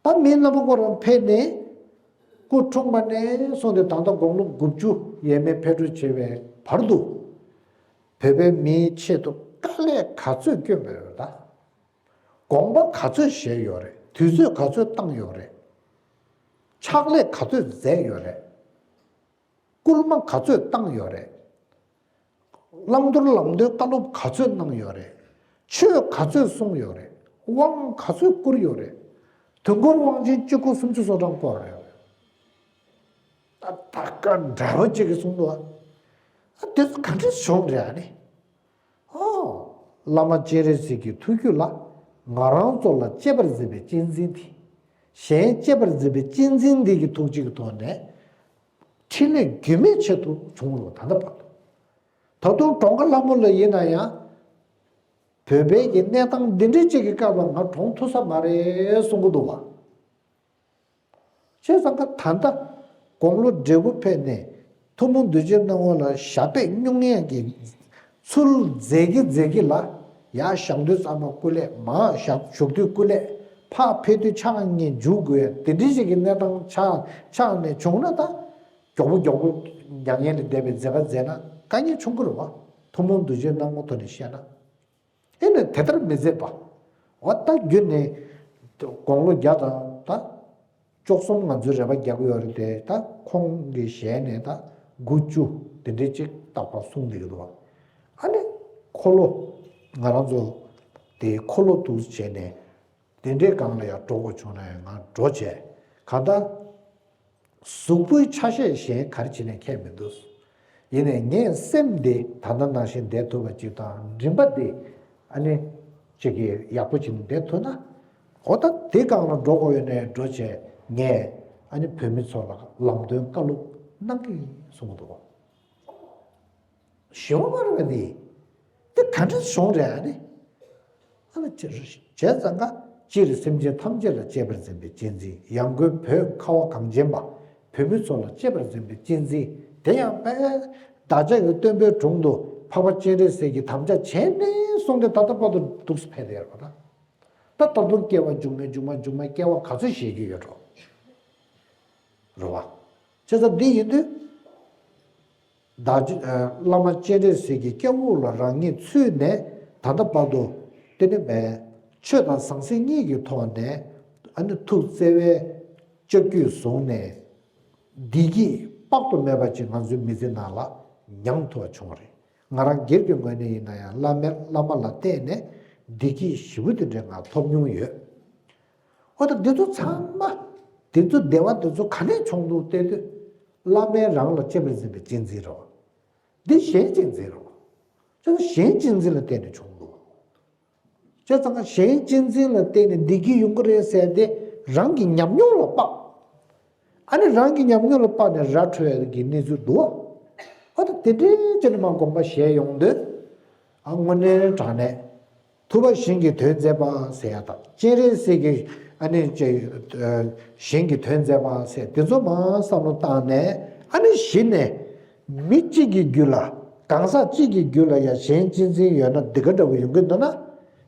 བ། ད་མིའི་རྣམ་པ་ཁོ་རང་ཕེབས་ནས་སྐུ་འཁྲུངས་པ་ནས་བཟུང་སྟེ་ད་ལྟ་དགུང་ལོ་དགུ་བཅུ་ཡས་མས་ཕེབས་འགྲོ་བྱེད་པའི་བར་དུ་བོད་པའི་མིའི་ཆེད་དུ་དཀའ་ལས་ག་ཚོད་བསྐྱོན་པ་ཡོད་ད། དགོངས་པ་ག་ཚོད་བཞེས་ཡོད་རེད། དུས་ཚོད་ག་ཚོད་བཏང་ཡོད་རེད། ཕྱག་ལས་ག་ཚོད་མཛད་ཡོད་རེད། སྐུལ་མ་ག་ཚོད་བཏང་ཡོད་རེད། བླང་དོར་ལམ་སྟོན་བཀའ་སློབ་ག་ཚོད་གནང་ཡོད་རེད། ཆོས་ག་ཚོད་གསུངས་ཡོད་རེད། དབང་ག་ཚོད་བསྐུར་ཡོད་རེད། དུས་འཁོར་དབང་ཆེན་གཅིག་སྐོར་སུམ་ཅུ་སོ་གྲངས་བསྐོར་ཡོད་རེད། ད་ད་ག་འདྲ་བ་ཅིག་གིས་གསུངས་འདུག་ཨ། ཨ་དེ་ཚོ་ག་འདྲ་བྱུང་རེད་ཨ་ནི། ཨོ། བླ་མ་སྤྱན་རས་གཟིགས་ཀྱི་ཐུགས་རྒྱུད་ལ་ང་རང་ཚོ་ལ་གཅེས་པར་འཛིན་པའི་གཅེས་འཛིན་དེ། གཞན་གཅེས་པར་འཛིན་པའི་གཅེས་འཛིན་འདི་གི་ཐུགས་རྗེ་གི་ཐོག་ནས། འཕྲིན་ལས་རྒྱུན་མེད་ཆེད་དུ་བྱུང་རུང་ད་ལྟ་བར་དུ། ད་དུང་གྲོངས་ཁ་ལྷ་མོ་ལ་ཡིན་ན་ཡང་། བོད་པའི་གི་གནས་སྟངས་འདི་འདྲའི་ཅིག་གི་སྐབས་ལ་ང་གྲོངས་ཐུབ་ས་མ་རེད་གསུང་གི་འདུག་བ། བྱས་ཙང་ཀ་ད་ལྟ་དགུང་ལོ་བགྲེས་པོ་ཕེབས་ནས་ཐུན་མོང་འདུས་བྱས་སྣང་ངོ་ལ་ཞབས་པད་སྨྱུང་ཡས་ཀྱི་ཚུལ་མཛད་ཀྱི་མཛད་ཀྱི་ལ་ཡར་བཞེངས་དུས་ཙམ་པ་སྐུ་ལས་མར་བཞག་བཞུགས་དུས་སྐུ་ལས་ཕར་ཕེབས་དུས་ཕྱག་གཉིས་མཇུག་དགོས་ཡ་དེ་འདྲའི་ཞིག་གི་གནས་སྟངས་ཆགས་ཆགས་ནས་བྱུང་ན་ད་མགྱོགས་པོ་མགྱོགས་པོ་མྱ་ངན་ལས་འདས་པའི་མཛད་པ་མཛད་ན་དཀའ་ངལ་ཆུང་ཀུ་རེད་བ། ཐུན་མོང་འདུས་བྱས་སྣང་ངོ་ཐོག་ནས་བཤད་ན། ཨེ་ནས་དེ་ལྟར་མི་མཛད་པ། འོ་ད་རྒྱུན་ནས་དགུང་ལོ་བརྒྱ་དང་ད་བཅུ་གསུམ་ང་ཚོའི་རེ་བ་རྒྱག་གི་ཡོད་རེད་དེ་ད་ཁོང་གི་ཞལ་ནས་ད་དགུ་བཅུ་དེ་འདྲའི་ཅིག་རྟག་པར་གསུངས་བསྡད་ཀྱི་འདུག་ཨ་ནི་འཁོར་ལོ་ང་རང་ཚོ་དེ་འཁོར་ལོ་འདུག་བྱས་ནས་དེ་འདྲའི་སྒང་ལ་ཡང་འགྲོ་དགོས་བྱུང་ན་ཡང་ང་འགྲོ་བྱས་གང་ལྟར། གཟུགས་པོའི་ཆ་ཤས་གཞན་ག་རེ་བྱས་ནས་ཁྱད་མི་འདུག་ཡིན་ནའི་ངས་སེམས་འདི་ད་ལྟ་ནང་བཞིན་བསྡད་ཐུབ་པ་ཅིག་དང་མགྲིན་པ་འདི་ཨ་ནི་ཅིག་གིས་ཡག་པོ་བྱས་ནས་བསྡད་ཐུབ་ན། འོ་ད་དེ་སྒང་ལ་འགྲོ་དགོས་ཡོད་ནའི་འགྲོ་བྱས་ངས་ཨ་ནི་བོད་མི་ཚོ་ལ་ལམ་སྟོན་བཀའ་སློབ་གནང་གི་ཡིན་གསུངས་འདུག་ཞི་བ་མ་རེད་པ་འདི། དེ་ག་འདྲ་བྱུང་རེད་ཨ་ནི། ཨ་ལ་བྱས་ཙང་ཀ་སྤྱིར་སེམས་ཅན་ཐམས་ཅད་ལ་གཅེས་པར་འཛིན་པའི་གཅེས་འཛིན། ཡང་སྒོས་བོད་ཁ་བ་གངས་ཅན་པ་བོད་མི་ཚོ་ལ་གཅེས་པར་འཛིན་པའི་གཅེས་འཛིན། དེ་ཡང་དཔེ་བདག་ཅག་གི་སྟོན་པའི་དྲུང་དུ་འཕགས་པ་སྤྱན་རས་གཟིགས་ཀྱིས་དམ་བཅའ་བྱས་ནས་བཟུང་སྟེ་ད་ལྟ་བར་དུ་འདུག་སེ་ཕེབས་བསྡད་ཡོད་རེད་པ། ད་ད་དུང་སྐྱེ་བ་མཇུག་མའི་མཇུག་མ་མཇུག་མ་སྐྱེ་བ་ག་ཚོད་བཞེས་ཀྱི་ཡོད་འགྲོ། རེད་བ། བྱས་ཙང་འདི་ཡིན་དུས། བདག་ཅག་ཨ་བླ་མ་སྤྱན་རས་གཟིགས་ཀྱི་སྐྱབས་འོག་ལ་རང་ཉིད་ཚུད་ནས་ད་ལྟ་བར་དུ་དེ་ནི་མེད། ཆོས་དང་ཟང་ཟིང་གཉིས་ཀྱི་ཐོག་ནས་ཨ་ནི་ཐུགས་བརྩེ་བའི་ལྕགས་ཀྱུས་བཟུང་ནས་བདེ་སྐྱིད་དཔག་ཏུ་མེད་པ་ཅིག་ང་ཚོའི་མི་ཚེ་ནང་ལ་མྱངས་ཐུབ་པ་བྱུང་བ་རེད། ང་རང་སྒེར་གྱི་ངོས་ནས་ཡིན་ན་ཡང་བླ་མའི་བླ་མ་ལ་བརྟེན་ནས་བདེ་སྐྱིད་ཞེ་པོ་དེ་འདྲ་ང་ཐོབ་མྱོང་ཡོད། འོ་ད་འདི་ཚོ་ཚང་མ། འདི་ཚོ་བདེ་བ་འདི་ཚོ་ག་ནས་བྱུང་འདུག་བལྟས་དུས། བླ་མས་རང་ལ་གཅེས་པར་འཛིན་པའི་གཅེས་འཛིན་རེད་བ། འདི་གཞན་གཅེས་འཛིན་རེད་བ། ཅེས་གཞན་གཅེས་འཛིན་ལ་བརྟེན་ནས་བྱུང་འདུག་བྱས་ཙང་གཞན་གཅེས་འཛིན་ལ་བརྟེན་ནས་བདེ་སྐྱིད་ཡོང་གི་རེད་ཟེར་ཏེ་རང་གི་ཉམས་མྱོང་ལ་དཔག་ཨ་ནི་རང་གི་ཉམས་མྱོང་ལ་དཔག་ནས་ར་འཕྲོད་ཡག་གི་གནས་ཚུལ་འདུག་བ། འོ་ད་དེ་འདྲའི་ཅན་མ་དགོངས་པ་བཞེས་ཡོང་དུས། ཨ་དངོས་གནས་དྲང་གནས། ཐུབ་པ་གཞན་གྱི་དོན་མཛད་པ་ཟེར་ཡ་དང་སྤྱན་རས་གཟིགས་ཀྱི་ཨ་ནི་ཅེ་གཞན་གྱི་དོན་མཛད་པ་ཟེར་དེ་ཚོ་མར་བསམ་བློ་བཏང་ནས་ཨ་ནི་གཞི་ནས་མི་གཅིག་གི་རྒྱུད་ལ་གང་ཟག་གཅིག་གི་རྒྱུད་ལ་ཡང་གཞན་གཅེས་འཛིན་ཡོད་ན་འདི་ག་འདྲ་བོ་ཡོང་གི་འདུག་ན།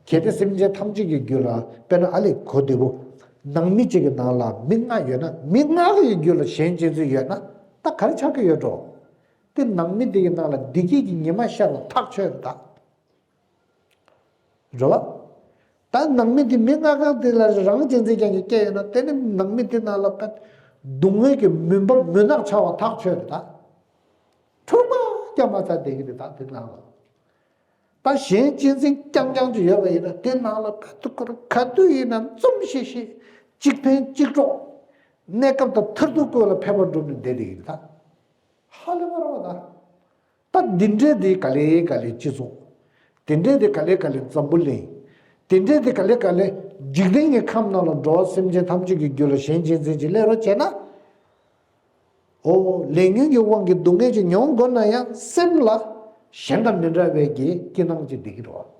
གལ་ཏེ་སེམས་ཅན་ཐམས་ཅད་ཀྱི་རྒྱུད་ལ་དཔེར་ན་ཨ་ལས་གོ་བདེ་པོ་ནང་མི་གཅིག་གི་ནང་ལ་མི་ལྔ་ཡོད་ན་མི་ལྔ་གི་རྒྱུད་ལ་གཞན་གཅེས་འཛིན་ཡོད་ན་ད་ག་རེ་ཆགས་ཀྱི་ཡོད་འགྲོ། དེ་ནང་མི་དེ་གི་ནང་ལ་བདེ་སྐྱིད་ཀྱི་ཉི་མ་ཤར་བ་ཐག་ཆོད་རེད་ད། རེད་བ། ད་ནང་མི་དེ་མི་ལྔ་གང་དེ་ལ་རང་གཅེས་འཛིན་རྐྱང་གི་སྐྱེ་ཡོད་ན་དེ་ནི་ནང་མི་དེ་ནང་ལ་དཔེ་སྡུག་བསྔལ་གྱི་མུན་པ་མུན་ནག་ཆགས་པ་ཐག་ཆོད་རེད་ད། འཁྲུག་པ་རྒྱག་མ་ཚར་བསྡད་ཀྱི་རེད་ད་དེ་ནང་ལ། ད་གཞན་གཅེས་འཛིན་རྐྱང་རྐྱང་ཅིག་ཡོད་པ་ཡིན་ན་དེ་ནང་ལ་ཕ་ཐུག་ཁོ་རང་ག་དུས་ཡིན་ན་འཛུམ་ཤིག་ཤིག་གཅིག་ཕན་གཅིག་གྲོགས། གནས་སྐབས་དང་མཐར་ཐུག་སྐོར་ལ་ཕན་པ་སྒྲུབ་ནས་བསྡད་བསྡད་ཀྱི་རེད་ད། ཧ་ལས་པ་རེད་བ་ད། ད་འདི་འདྲའི་དེ་ག་ལེ་ག་ལེ་སྤྱི་ཚོགས། དེ་འདྲའི་དེ་ག་ལེ་ག་ལེ་འཛམ་བུ་གླིང་། དེ་འདྲའི་དེ་ག་ལེ་ག་ལེ་འཇིག་རྟེན་གྱི་ཁམས་ནང་ལ་འགྲོ་བ་སེམས་ཅན་ཐམས་ཅད་ཀྱི་རྒྱུད་ལ་གཞན་གཅེས་འཛིན་ཅིག་སླེབས་རོགས་བྱས་ན། འོ་ལས་ཉོན་གྱི་དབང་གིས་སྡུག་བསྔལ་ཅིག་མྱོང་དགོས་ན་ཡང་སེམས་ལ་གཞན་དང་མི་འདྲ་བའི་གི་སྐྱིད་སྣང་ཅིག་སྡོད་ཀྱི་རེད་བ།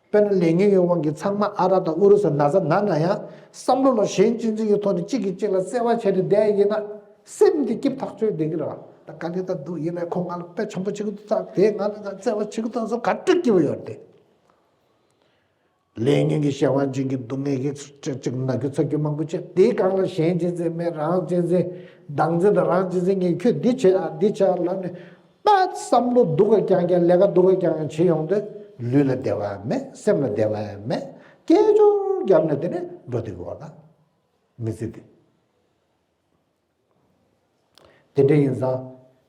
དཔེར་ན་ལས་ཉོན་གྱི་དབང་གིས་ཚང་མ་ཨ་རག་དང་ཨུ་རུ་སུ་ན་ཚ་ན་ན་ཡང་བསམ་བློ་ལ་གཞན་གཅེས་འཛིན་གྱི་ཐོག་ནས་གཅིག་གིས་གཅིག་ལ་བརྩེ་བ་བྱས་ཏེ་བསྡད་ཡིན་ན་སེམས་འདི་སྐྱིད་ཐག་ཆོད་བསྡད་ཀྱི་རེད་བ། ད་ག་ནས་ད་འདུག་ཡིན་ནའི་ཁོ་ང་ལ་དཔེ་བྱམས་པོ་བྱེད་ཀྱི་འདུག་ད་དེ་ང་ལ་ད་བརྩེ་བ་བྱེད་ཀྱི་འདུག་སོ་ག་འདྲ་སྐྱིད་པོ་ཡོད་དེ། ལས་ཉོན་གྱི་བཤད་དབང་ཅན་གྱི་སྡུག་བསྔལ་གྱི་ཅིག་ན་རྒྱུ་ཚ་རྒྱུ་མང་པོ་བྱས་དེའི་སྒང་ལ་གཞན་གཅེས་འཛིན་མེད་རང་གཅེས་འཛིན་བདག་འཛིན་དང་རང་གཅེས་འཛིན་གྱིས་ཁྱོད་འདི་བྱེད་ཨ་འདི་བྱེད་ཨ་ལབ་ནས། ད་བསམ་བློ་སྡུག་ག་རྐྱང་རྐྱང་ལས་ཀ་སྡུག་ག་རྐྱང་རྐྱང་བྱེད་ཡོང་དུས་ལུས་ལ་བདེ་བ་ཡང་མེད་སེམས་ལ་བདེ་བ་ཡང་མེད་སྐད་ཅོར་བརྒྱབ་ནས་དེ་ནས་འགྲོ་བསྡད་དགོས་པ་དང་མི་ཚེ་འདི། དེ་འདྲ་ཡིན་ཙང་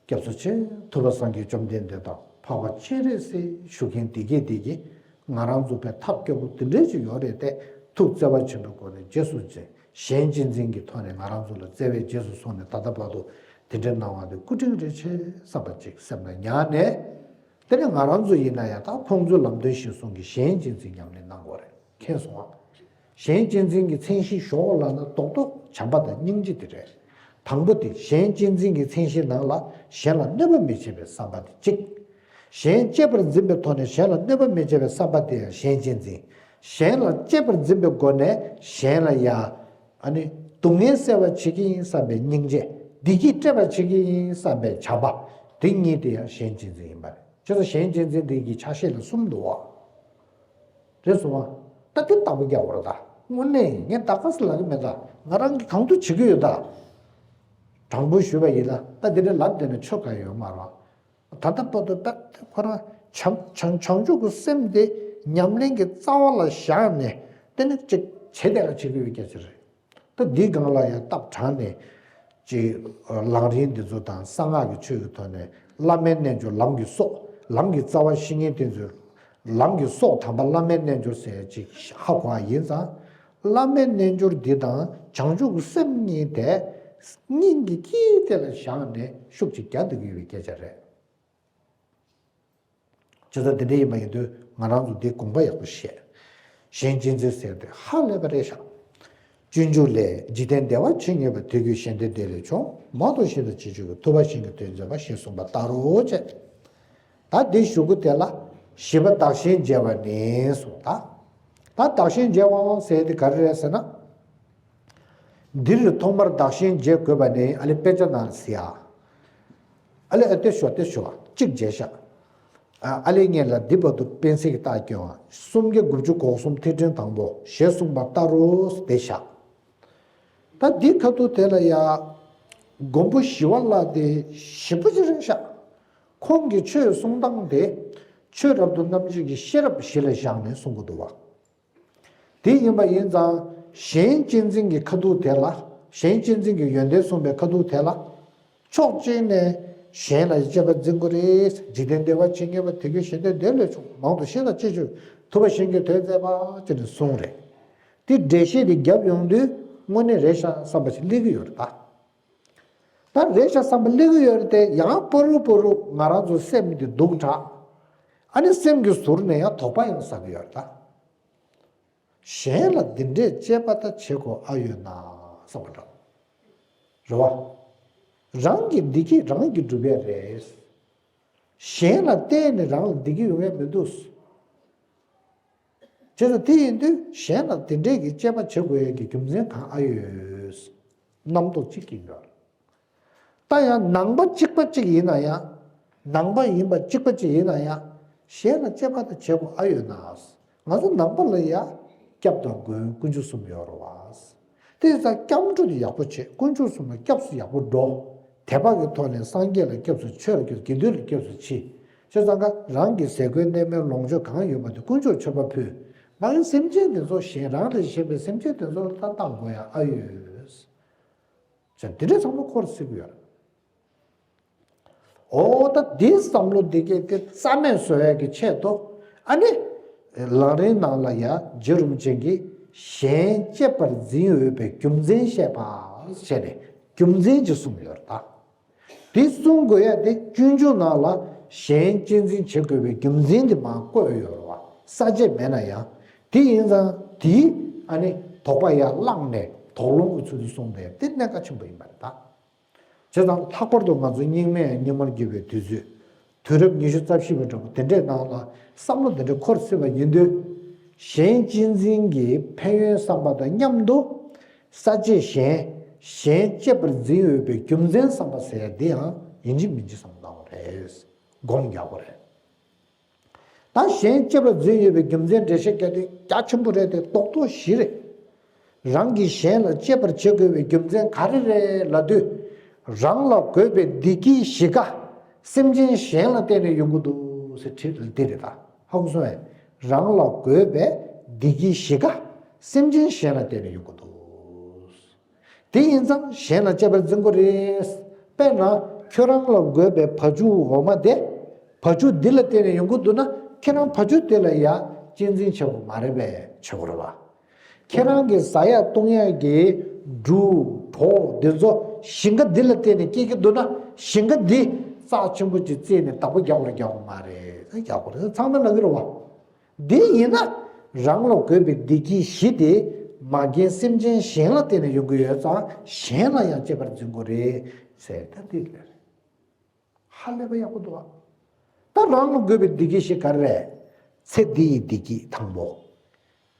སྐྱབས་སུ་མཆི། ཐུབ་པ་སངས་རྒྱས་བཅོམ་ལྡན་འདས་དང་འཕགས་པ་སྤྱན་རས་གཟིགས་ཞུ་མཁན་འདི་གས་འདི་གས་ང་རང་ཚོ་དཔེ་ཐབས་སྐྱོ་པོ་འདི་འདྲ་ཅིག་ཡོད་རེད་དེ་ཐུགས་བརྩེ་བ་ཆེན་པོའི་སྒོ་ནས་རྗེས་སུ་འཛིན། གཞན་གཅེས་འཛིན་གྱི་ཐོག་ནས་ང་རང་ཚོ་ལ་བརྩེ་བས་རྗེས་སུ་བཟུང་ནས་ད་ལྟ་བར་དུ་དེ་འདྲའི་གནང་བ་དེ་སྐུ་དྲིན་རེ་ཆེ་བསམ་པ་ཅིག་སེམས་ལ་ཉར་ནས། དེ་ནས་ང་རང་ཚོ་ཡིན་ན་ཡང་ད་ཁོང་ཚོའི་ལམ་སྟོན་གཞིར་བཟུང་གི་གཞན་གཅེས་འཛིན་ཉམས་ལེན་གནང་དགོས་རེད། མཁྱེན་སོང་ང་། གཞན་གཅེས་འཛིན་གྱི་མཚན་གཞི་ཞོག་ལབ་ན་རྡོག་རྡོག་བྱམས་པ་དང་སྙིང་རྗེ་དེ་རེད། དང་པོ་དེ་གཞན་གཅེས་འཛིན་གྱི་མཚན་གཞི་ནང་ལ་གཞན་ལ་གནོད་པ་མི་བྱེད་པའི་བསམ་པ་དེ་གཅིག་གཞན་གཅེས་པར་འཛིན་པའི་ཐོག་ནས་གཞན་ལ་གནོད་པ་མི་བྱེད་པའི་བསམ་པ་དེ་ཡང་གཞན་གཅེས་འཛིན། གཞན་ལ་གཅེས་པར་འཛིན་པའི་སྒོ་ནས་གཞན་ལ་ཡང་ཨ་ནི་སྡུག་བསྔལ་སེལ་བར་བྱེད་ཀྱི་ཡིན་བསམ་པའི་སྙིང་རྗེ། བདེ་སྐྱིད་སྤྲད་པར་བྱེད་ཀྱི་ཡིན་བསམ་པའི་བྱམས་པ། དེ་གཉིས་དེ་ཡང་གཞན་གཅེས་འཛིན་ཡིན་པ་རེད། བྱས་ཙང་གཞན་གཅེས་འཛིན་དེ་གི་ཆ་ཤས་ལ་གསུམ་འདུག་བ། རེད་སོང་བ། ད་དེ་ལྟ་བུ་རྒྱག་བར་ད་དངོས་གནས་ངས་ད་ག་ས་ལབ་ཀྱི་མེད་ད་ང་རང་གིས་གང་ཐུབ་བྱེད་ཀྱི་ཡོད་ད། དྲང་པོ་ཞུས་པ་ཡིན་ན་ད་དེ་འདྲའི་ལབ་བསྡད་ན་ཆོ་ག་ཡོད་མ་རེད། ད་ལྟ་བར་དུ་ད་ཁོ་རང་བྱང་བྱང་བྱང་ཆུབ་ཀྱི་སེམས་དེ་ཉམས་ལེན་གྱི་རྩ་བ་ལ་བཞག་ནས་དེ་ནི་ཅིག་བྱེད་བསྡད་ལ་བྱེད་ཀྱི་ཡོད་སྐད་ཆ་རེད། ད་འདིའི་སྒང་ལ་ཡང་སྟབས་དྲང་ནས་ཅིག་ལམ་རིམ་འདི་ཚོ་དང་གསང་སྔགས་ཀྱི་ཆོས་ཀྱི་ཐོག་ནས་བླ་མའི་རྣལ་འབྱོར་ལམ་གྱི་སྲོག་ལམ་གྱི་རྩ་བ་བཤེས་གཉེན་བསྟེན་ཚུལ། ལམ་གྱི་སྲོག་དམ་པ་བླ་མའི་རྣལ་འབྱོར་ཟེར་ཅིག་ཧ་གོ་བ་ཡིན་ཙང་། བླ་མའི་རྣལ་འབྱོར་འདི་དང་བྱང་ཆུབ་ཀྱི་སེམས་གཉིས་དེ་སྙིང་གི་དཀྱིལ་དེ་ལ་བཞག་ནས་ཤུགས་ཅིག་རྒྱག་བསྡད་ཀྱི་ཡོད་པའི་སྐད་ཆ་རེད། བྱས་ཙང་དེ་འདྲ་ཡིན་པ་ཡིན་དུས་ང་རང་ཚོ་འདི་དགོངས་པ་ཡག་པོ་བཞེས། གཞན་གཅེས་འཛིན་ཟེར་དེ་ཧ་ལས་པ་རེད་ཤག་སྤྱོད་འཇུག་ལས། འཇིག་རྟེན་བདེ་བ་ཇི་སྙེད་པ། དེ་ཀུན་གཞན་དོན་བདེ་ལས་བྱུང་། མ་རྟོགས་ཞེ་སྡང་ཅི་བྱུང་གི། ཐུབ་པ་གཞན་གྱི་དོན་མཛད་པ། ཞེས་གསུངས་པ་ལྟར་རོ་ཅེས། ད་འདི་གཞུག་གུ་དེ་ལ་ བཞི་པ་བདག་གཞན་བརྗེ་བ་ནི་གསུངས། ད་ད་བདག་གཞན་བརྗེ་བ་ཟེར་དེ་ག་རེ་རེད་ཟེར་ན། འདིར་ཐོག་མར་བདག་གཞན་བརྗེ་དགོས་པ་ནི། ཨ་ལེ་དཔེ་ཆ་ནང་ལ་ཟེར་ཡ། ཨ་ལེ་ཨ་ཏེ་ཤོ་ཏེ་ཤོ་གཅིག་བརྗེ་ཤག་ཨ་ལེ་ངེད་ལ་འདི་བར་དུ་དཔེ་ཚིག་རྟགས་སྐྱོན། སུམ་བརྒྱ་དགུ་བཅུ་གོ་གསུམ་ཐིག་ཕྲེང་དང་པོ་ཞེས་གསུངས་པ་ལྟར་རོ་དེ་བཞག་ད་འདི་ཁ་ཐུག་དེ་ལ་ཡ། མགོན་པོ་ཞི་བ་ལྷ་དེ་ཞེ་པོ་ཅིག་རིང་ཤག་ཁོང་གི་ཆོས་གསུང་སྟངས་དེ། ཆོས་རབ་ཏུ་རྣམ་འབྱེད་ཀྱི་ཤེས་རབ་གཞི་ལ་བཞག་ནས་གསུང་གི་འདུག་བ། དེ་ཡིན་པ་ཡིན་ཙང་གཞན་གཅེས་འཛིན་གྱི་ཁ་ཐུག་དེ་ལ། གཞན་གཅེས་འཛིན་གྱི་ཡོན་ཏན་གསུངས་པའི་ཁ་ཐུག་དེ་ལ། ཕྱོགས་གཅིག་ནས་གཞན་ལ་གཅེས་པར་འཛིན་དགོས་རེད། འཇིག་རྟེན་བདེ་བ་ཇི་སྙེད་པ། དེ་ཀུན་གཞན་དོན་དེ་ལས་བྱུང་། མང་དུ་ཤེས་དང་ཤེས་བྱ་ཐུབ་པ་གཞན་གྱི་དོན་མཛད་པ་ཅེས་ནས་གསུངས་རེད། དེ་འགྲེལ་བཤད་དེ་བརྒྱབ་ཡོང་དུས་དངོས་གནས་རེད་ཤག་བསམ་པ་ཞིག་སླེབས་ཀྱི་ཡོད་རེད་ད། ད་རེད་ཤག་བསམ་པ་སླེབས་ཀྱི་ཡོད་རེད་དེ། ཡང་པོ་རུ་པོ་རུ་ང་རང་ཚོ་སེམས་དེ་སྡུག་དྲགས། ཨ་ནི་སེམས་ཀྱི་ཟུར་ནས་ཡང་དོགས་པ་ཡང་ཟ་གི་ཡོད་རེད་ད། གཞན་ལ་འདི་འདྲས་གཅེས་པ་ད་བྱེད་དགོས་ཨ་ཡོད་ན་བསམ་པ་འདྲ། རེད་བ། རང་གི་བདེ་སྐྱིད་རང་གིས་སྒྲུབ་ཡ་རེད། གཞན་ལ་བརྟེན་ནས་རང་ལ་བདེ་སྐྱིད་ཡོང་ཡ་མི་འདུག་བྱས་ཙང་དེ་ཡིན་དུས་གཞན་ལ་དེ་འདྲས་ཀྱི་གཅེས་པ་བྱེད་དགོས་ཡ་གི་རྒྱུ་མཚན་གང་ཨ་ཡོད། རྣམ་རྟོག་གཅིག་སྐྱེ་ཡོད། ད་ཡང་ནང་པ་གཅིག་པ་གཅིག་ཡིན་ན་ཡང་། ནང་པ་ཡིན་པ་གཅིག་པ་གཅིག་ཡིན་ན་ཡང་། གཞན་ལ་གཅེས་པ་དང་བྱེད་དགོས་ཨ་ཡོད་ན། ང་ཚོ་ནང་པ་ལ་ཡ། སྐྱབས་དང་མགོན་དཀོན་མཆོག་གསུམ་ཡོད་རེད་བ། དེ་ཡིན་ཙང་སྐྱབས་འགྲོ་དེ་ཡག་པོ་བྱེད། དཀོན་མཆོག་གསུམ་ལ་སྐྱབས་སུ་ཡག་པོ་འགྲོ། དད་པ་གི་ཐོག་ནས་སངས་རྒྱས་ལ་སྐྱབས་སུ། ཆོས་ལ་སྐྱབས་སུ། དགེ་འདུན་ལ་སྐྱབས་སུ་མཆི། བྱས་ཙང་ཀ་རང་གི་ཟས་གོས་གནས་མལ་ལོངས་སྤྱོད་གང་ཡོད་པ་དེ་དཀོན་མཆོག་མཆོད་པ་ཕུལ། མ་གི་སེམས་ཅན་དེ་ཚོ་གཞན་རང་ལས་གཞན་པའི་སེམས་ཅན་དེ་ཚོ་ལ་ད་བཏང་དགོས་ཡ་ཨ་ཡོད། ཅེས་འདི་འདྲའི་བསམ་བློ་འཁོར་སྲིད་ཀྱི་ཡོད་རེད། འོ་ད་འདིའི་བསམ་བློ་འདི་གས་དེ་རྩ་མེད་བཟོ་ཡ་གི་ཆེད་དུ། ཨ་ནི། ལམ་རིམ་ནང་ལ་ཡ་རྗེ་རིན་པོ་ཆེ་གིས་གཞན་གཅེས་པར་འཛིན་འོས་པའི་རྒྱུ་མཚན་བཤད་པ་བྱས་ནས་རྒྱུ་མཚན་ཅིག་གསུངས་ཡོད་རེད་ད། དེ་གསུང་དགོས་ཡ་དེ་སྤྱོད་འཇུག་ནང་ལ་གཞན་གཅེས་འཛིན་བྱེད་དགོས་པའི་རྒྱུ་མཚན་དེ་མར་བཀོད་ཡོད་རེད་བ། ས་བཅད་མེད་ན་ཡང་དེ་ཡིན་ཙང་དེའི་ཨ་ནི་དོགས་པ་ཡར་བསླངས་ནས་དོགས་སློང་གི་ཚུལ་དུ་གསུངས་པས་དེ་གནད་འགག་ཆེན་པོ་ཡིན་པ་རེད་ད། བྱས་ཙང་ལྷག་པར་དུ་ང་ཚོ་རྙིང་མའི་རྙིང་མར་གྱུར་པའི་དུས་ཚོད། དུས་རབས་ཉི་ཤུ་རྩ་བཞི་པ་འདྲ་པོ་དེ་འདྲའི་ནང་ལ་བསམ་བློ་དེ་འདྲ་འཁོར་སྲིད་པ་ཡིན་དུས། གཞན་གཅེས་འཛིན་གྱི་ཕན་ཡོན་བསམ་པ་དང་མཉམ་དུ། ས་བཅད་གཞན། གཞན་གཅེས་པར་འཛིན་འོས་པའི་རྒྱུ་མཚན་བསམ་པ་ཟེར་ཡ་འདི་ཡང་ཡིན་གཅིག་མིན་གཅིག་བསམ་བློ་བཏང་དགོས་རེད། སྒོམ་རྒྱག་དགོས་རེད། ད་གཞན་གཅེས་པར་འཛིན་འོས་པའི་རྒྱུ་མཚན་འགྲེལ་བཤད་བརྒྱབ་དུས་རྒྱ་ཆེན་པོ་རེད་དེ་རྡོག་རྡོག་བཞི་རེད། རང་གིས་གཞན་ལ་གཅེས་པར་བྱེད་དགོས་པའི་རྒྱུ་མཚན་ག་རེ་རེད་ལབ་དུས། རང་ལ་དགོས་པའི་བདེ་སྐྱིད་བཞི་ཀ་སེམས་ཅན་གཞན་ལ་བརྟེན་ནས་ཡོང་གི་འདུག་ཟེར་དྲིས་ལ་འདི་རེད་ད། ཧ་གོ་སོང་ངས། རང་ལ་དགོས་པའི་བདེ་སྐྱིད་བཞི་ཀ་སེམས་ཅན་གཞན་ལ་བརྟེན་ནས་ཡོང་གི་འདུག་དེ་ཡིན་ཙང་གཞན་ལ་གཅེས་པར་འཛིན་དགོས་རེད། དཔེར་ན་ཁྱོད་རང་ལ་དགོས་པའི་བ་ཕྱུགས་འོ་མ་དེ། བ་ཕྱུགས་འདི་ལ་བརྟེན་ནས་ཡོང་གི་འདུག་ན་ཁྱེད་རང་བ་ཕྱུགས་དེ་ལ་ཡ་གཅེས་འཛིན་བྱེད་དགོས་མ་རེད་པས། བྱེད་དགོས་རེད་པ། ཁྱེད་རང་གི་ཟ་ཡ་བཏུང་ཡ་གི་འབྲུ་གྲོ་འདི་ཚོ་ཞིང་ཁ་འདི་ལ་བརྟེན་ནས་སྐྱེ་གི་འདུག་ན་ཞིང་ཁ་འདི་རྩ་ཆེན་པོ་ཅིག་བརྩིས་ནས་བདག་པོ་རྒྱག་དགོས་རེད་རྒྱག་དགོས་མ་རེད། རྒྱག་དགོས་རེད་ཚང་མས་ལབ་ཀྱི་རེད་པ། འདི་ཡིན་ན་རང་ལ་དགོས་པའི་བདེ་སྐྱིད་བཞི་དེ་མ་རྒན་སེམས་ཅན་གཞན་ལ་བརྟེན་ནས་ཡོང་གི་ཡོད་ཙང་གཞན་ལ་ཡང་གཅེས་པར་འཛིན་དགོས་རེད་ཟེར་ད་འདི་ལས་རེད། ཧ་ལས་པ་ཡག་པོ་འདུག་ཨ། ད་རང་ལ་དགོས་པའི་བདེ་སྐྱིད་བཞི་ག་རེ་རེད། ཚེ་འདི་ཡི་བདེ་སྐྱིད་དང་པོ།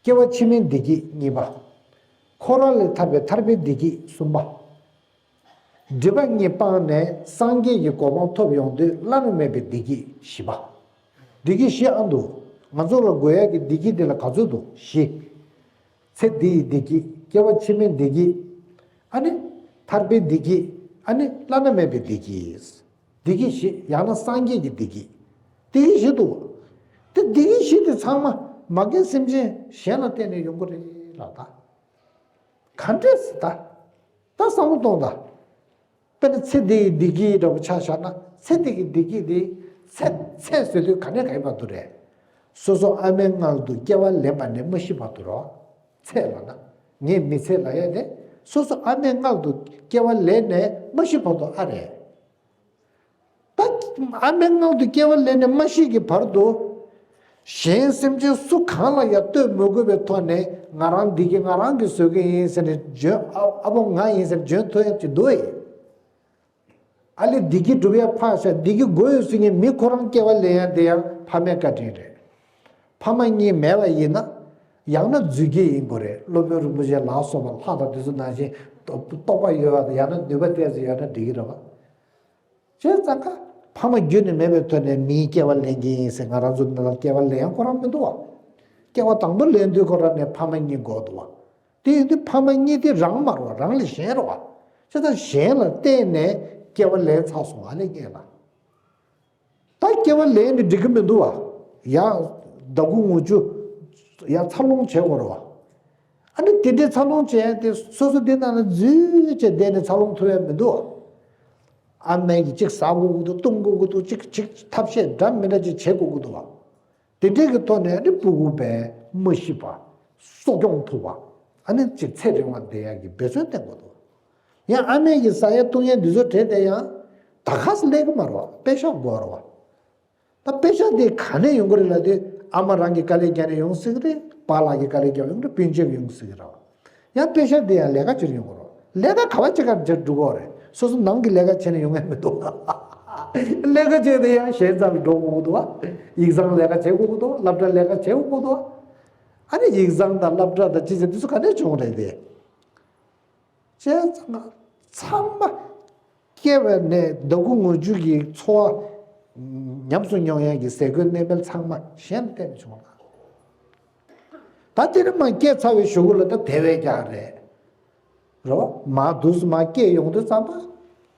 སྐྱེ་བ་ཕྱི་མའི་བདེ་སྐྱིད་གཉིས་པ། འཁོར་བ་ལས་ཐར་པའི་ཐར་པའི་བདེ་སྐྱིད་གསུམ་པ། སྒྲིབ་པ་གཉིས་སྤངས་ནས་སངས་རྒྱས་ཀྱི་གོ་འཕང་ཐོབ་ཡོང་དུས་བླ་ན་མེད་པའི་བདེ་སྐྱིད་བཞི་པ། བདེ་སྐྱིད་བཞི་ཨ་འདུག་ང་ཚོ་ལ་དགོས་ཡ་གི་བདེ་སྐྱིད་དེ་ལ་ག་ཚོད་འདུག་བཞི། ཚེ་འདི་ཡི་བདེ་སྐྱིད། སྐྱེ་བ་ཕྱི་མའི་བདེ་སྐྱིད། ཨ་ནི། ཐར་པའི་བདེ་སྐྱིད། ཨ་ནི་བླ་ན་མེད་པའི་བདེ་སྐྱིད། བདེ་སྐྱིད་བཞི་ཡང་ན་སངས་རྒྱས་ཀྱི་བདེ་སྐྱིད། བདེ་སྐྱིད་བཞི་འདུག་དེ་བདེ་སྐྱིད་བཞི་དེ་ཚང་མ་མ་རྒན་སེམས་ཅན་གཞན་ལ་བརྟེན་ནས་ཡོང་གི་རེད་ལབ་ད། ག་འདྲས་སེ་ད། ད་བསམ་བློ་གཏོང་ད། དཔེར་ན་ཚེ་འདི་ཡི་བདེ་སྐྱིད་འདྲ་པོ་ཆ་བཞག་ན་ཚེ་འདི་གི་བདེ་སྐྱིད་དེ་ཚེ་ཚེ་ཟེར་དུས་ག་ནས་ག་ཡིན་པ་དུ་རེད། སོ་སོ་ཨ་མའི་མངལ་དུ་སྐྱེ་བ་ལེན་པ་ནས་མ་ཤི་བར་དུ་རོ། ཚེ་ལ་ན། ངས་མི་ཚེ་ལ་ཡ་དེ་སོ་སོ་ཨ་མའི་མངལ་དུ་སྐྱེ་བ་ལེན་ནས་མ་ཤི་བར་དུ་ཨ་རེད། ད་ཨ་མའི་མངལ་དུ་སྐྱེ་བ་ལེན་ནས་མ་ཤི་གི་བར་དུ། གཞན་སེམས་ཅན་སུ་གང་ལ་ཡང་ལྟོས་མི་དགོས་པའི་ཐོག་ནས་ང་རང་བདེ་སྐྱིད་ང་རང་གིས་བཟོ་གི་ཡིན་ཟེར་ནས་འཇོན་ཨ་ཨ་ཕོ་ང་ཡིན་ཟེར་འཇོན་ཐུབ་ཡ་ཅིག་འདུག་ཨེ། ཨ་ལེ་བདེ་སྐྱིད་སྒྲུབ་ཡ་ཕར་བཞག་བདེ་སྐྱིད་དགོས་ཡོད་ཟེར་མཁན་མི་ཁོ་རང་སྐྱེ་བ་ལེན་ཡ་དེ་ཡང་ ཕ་མའི་བཀའ་དྲིན་རེད། ཕ་མ་གཉིས་མེད་པ་ཡིན་ན། ཡང་ན་རྫུས་སྐྱེས་ཡིན་དགོས་རེད། སློབ་དཔོན་རིན་པོ་ཆེ་ལ་སོགས་པ་ལྷ་དང་དེ་ཚོ་ནང་བཞིན་རྟོགས་པ་ཡོད་པ་དང་། ཡང་ན་ནུས་པ་ཏོག་ཙམ་ཡོད་ན་འགྲིག་གི་རེད་བ། བྱས་ཙང་ཀ་ཕ་མ་རྒྱུད་ནས་མེད་པའི་ཐོག་ནས་མིའི་སྐྱེ་བ་ལེན་གྱི་ཡིན་ཟེར། ང་རང་ཚོ་འདི་ལ་སྐྱེ་བ་ལེན་ཡག་ཁོ་རང་མི་འདུག་བ། སྐྱེ་བ་དང་པོ་ལེན་དུས་ཁོ་རང་ནས་ཕ་མ་གཉིས་དགོས་འདུག་བ། དེ་ཡིན་དུས་ཕ་མ་གཉིས་དེ་རང་མ་རེད་བ། རང་ལས་གཞན་རེད་བ། བྱས་ཙང་གཞན་ལ་བརྟེན་ནས་སྐྱེ་བ་ལེན་ཚར་སོང་བ་ལས་སྐྱེས་ལ། ད་སྐྱེ་བ་ལེན་ནས་འགྲིག་གི་མི་འདུག་བ། ཡང་ཟླ་དགུ་ངོ་བཅུ་ཡང་འཚར་ལོངས་བྱེད་དགོས་རེད་བ། ཨ་ནི་དེ་འདྲའི་འཚར་ལོངས་བྱེད་ཡ་དེ་སོ་སོ་དེ་ནང་ལ་འཛུལ་བྱས་བསྡད་ནས་འཚར་ལོངས་ཐུབ་ཡ་མི་འདུག་བ། ཨ་མས་ཀྱིས་གཅིག་ཟ་དགོས་ཀྱི་འདུག། བཏུང་དགོས་ཀྱི་འདུག། གཅིག་གཅིག་ཐབས་ཤེས་འདྲ་མི་འདྲ་ཅིག་བྱེད་དགོས་ཀྱི་འདུག་བ། དེ་འདྲའི་གི་ཐོག་ནས་ཨ་ནི་ཕྲུ་གུ་བས་མ་ཤི་བ། གསོ་སྐྱོང་ཐུབ་པ། ཨ་ནི་གཅིག་ཚེ་རིང་བ་བསྡད་ཡ་གི་འབད་བརྩོན་བསྟེན་དགོས་འདུག། ཡང་ཨ་མས་ཀྱིས་ཟ་ཡ་བཏུང་ཡ་འདི་ཚོ་བྲེལ་ཏེ་ཡང་ད་ག་སེ་སླེབས་ཀྱི་མ་རེད་བ། པེ་ཤག་དགོས་རེད་བ། ད་པེ་ཤག་དེ་ག་ནས་ཡོང་གི་རེད་ལབ་དུས། ཨ་མ་རང་གིས་དཀའ་ལས་བརྒྱབ་ནས་ཡོང་སྲིད་ཀྱི་རེད། པཱ་ལགས་ཀྱིས་དཀའ་ལས་བརྒྱབ་ཡོང་གི་རེད། སྤུན་མཆེད་ཀྱིས་ཡོང་སྲིད་ཀྱི་རེད། ཡང་པེ་ཤག་དེ་ཡང་ལས་ཀ་བྱེད་ཡོང་གི་རེད། ལས་ཀ་ག་བ་བྱེད་གར་བྱེད་འགྲོ་གི་རེད། སོ་སོ་ནང་གི་ལས་ཀ་བྱས་ནས་ཡོང་ཡ་མི་འདུག། ལས་ཀ་བྱས་ཏེ་ཡང་གཞན་རྩ་ལ་འགྲོ་དགོས་ཀྱི་འདུག་བ། ཡིག་ཚང་ལས་ཀ་བྱེད་དགོས་ཀྱི་འདུག། སློབ་གྲྭ་ལས་ཀ་བྱེད་དགོས་ཀྱི་འདུག། ཨ་ནི་ཡིག་ཚང་དང་སློབ་གྲྭ་དང་ཅི་བྱེད་འདི་ཚོ་ག་ནས་བྱུང་རེད་དེ། བྱས་ཙང་ཚང་མ་སྐྱེ་བ་ནས་ཟླ་དགུ་ངོ་བཅུ་གི་འཚོ་བ་ཉམས་སུ་མྱོང་ཡས་ཀྱི་ཟས་གོས་གནས་མལ་ཚང་མ་གཞན་ལ་བརྟེན་ནས་བྱུང་བ། ད་དེ་རིང་མ་སྐྱེས་ཚར་བའི་གཞུག་གུ་ལ་ད་དེ་བས་ཀྱང་རེད། རོ་མ་དུས་སུ་མ་སྐྱེས་ཡོང་དུས་ཙམ་པ།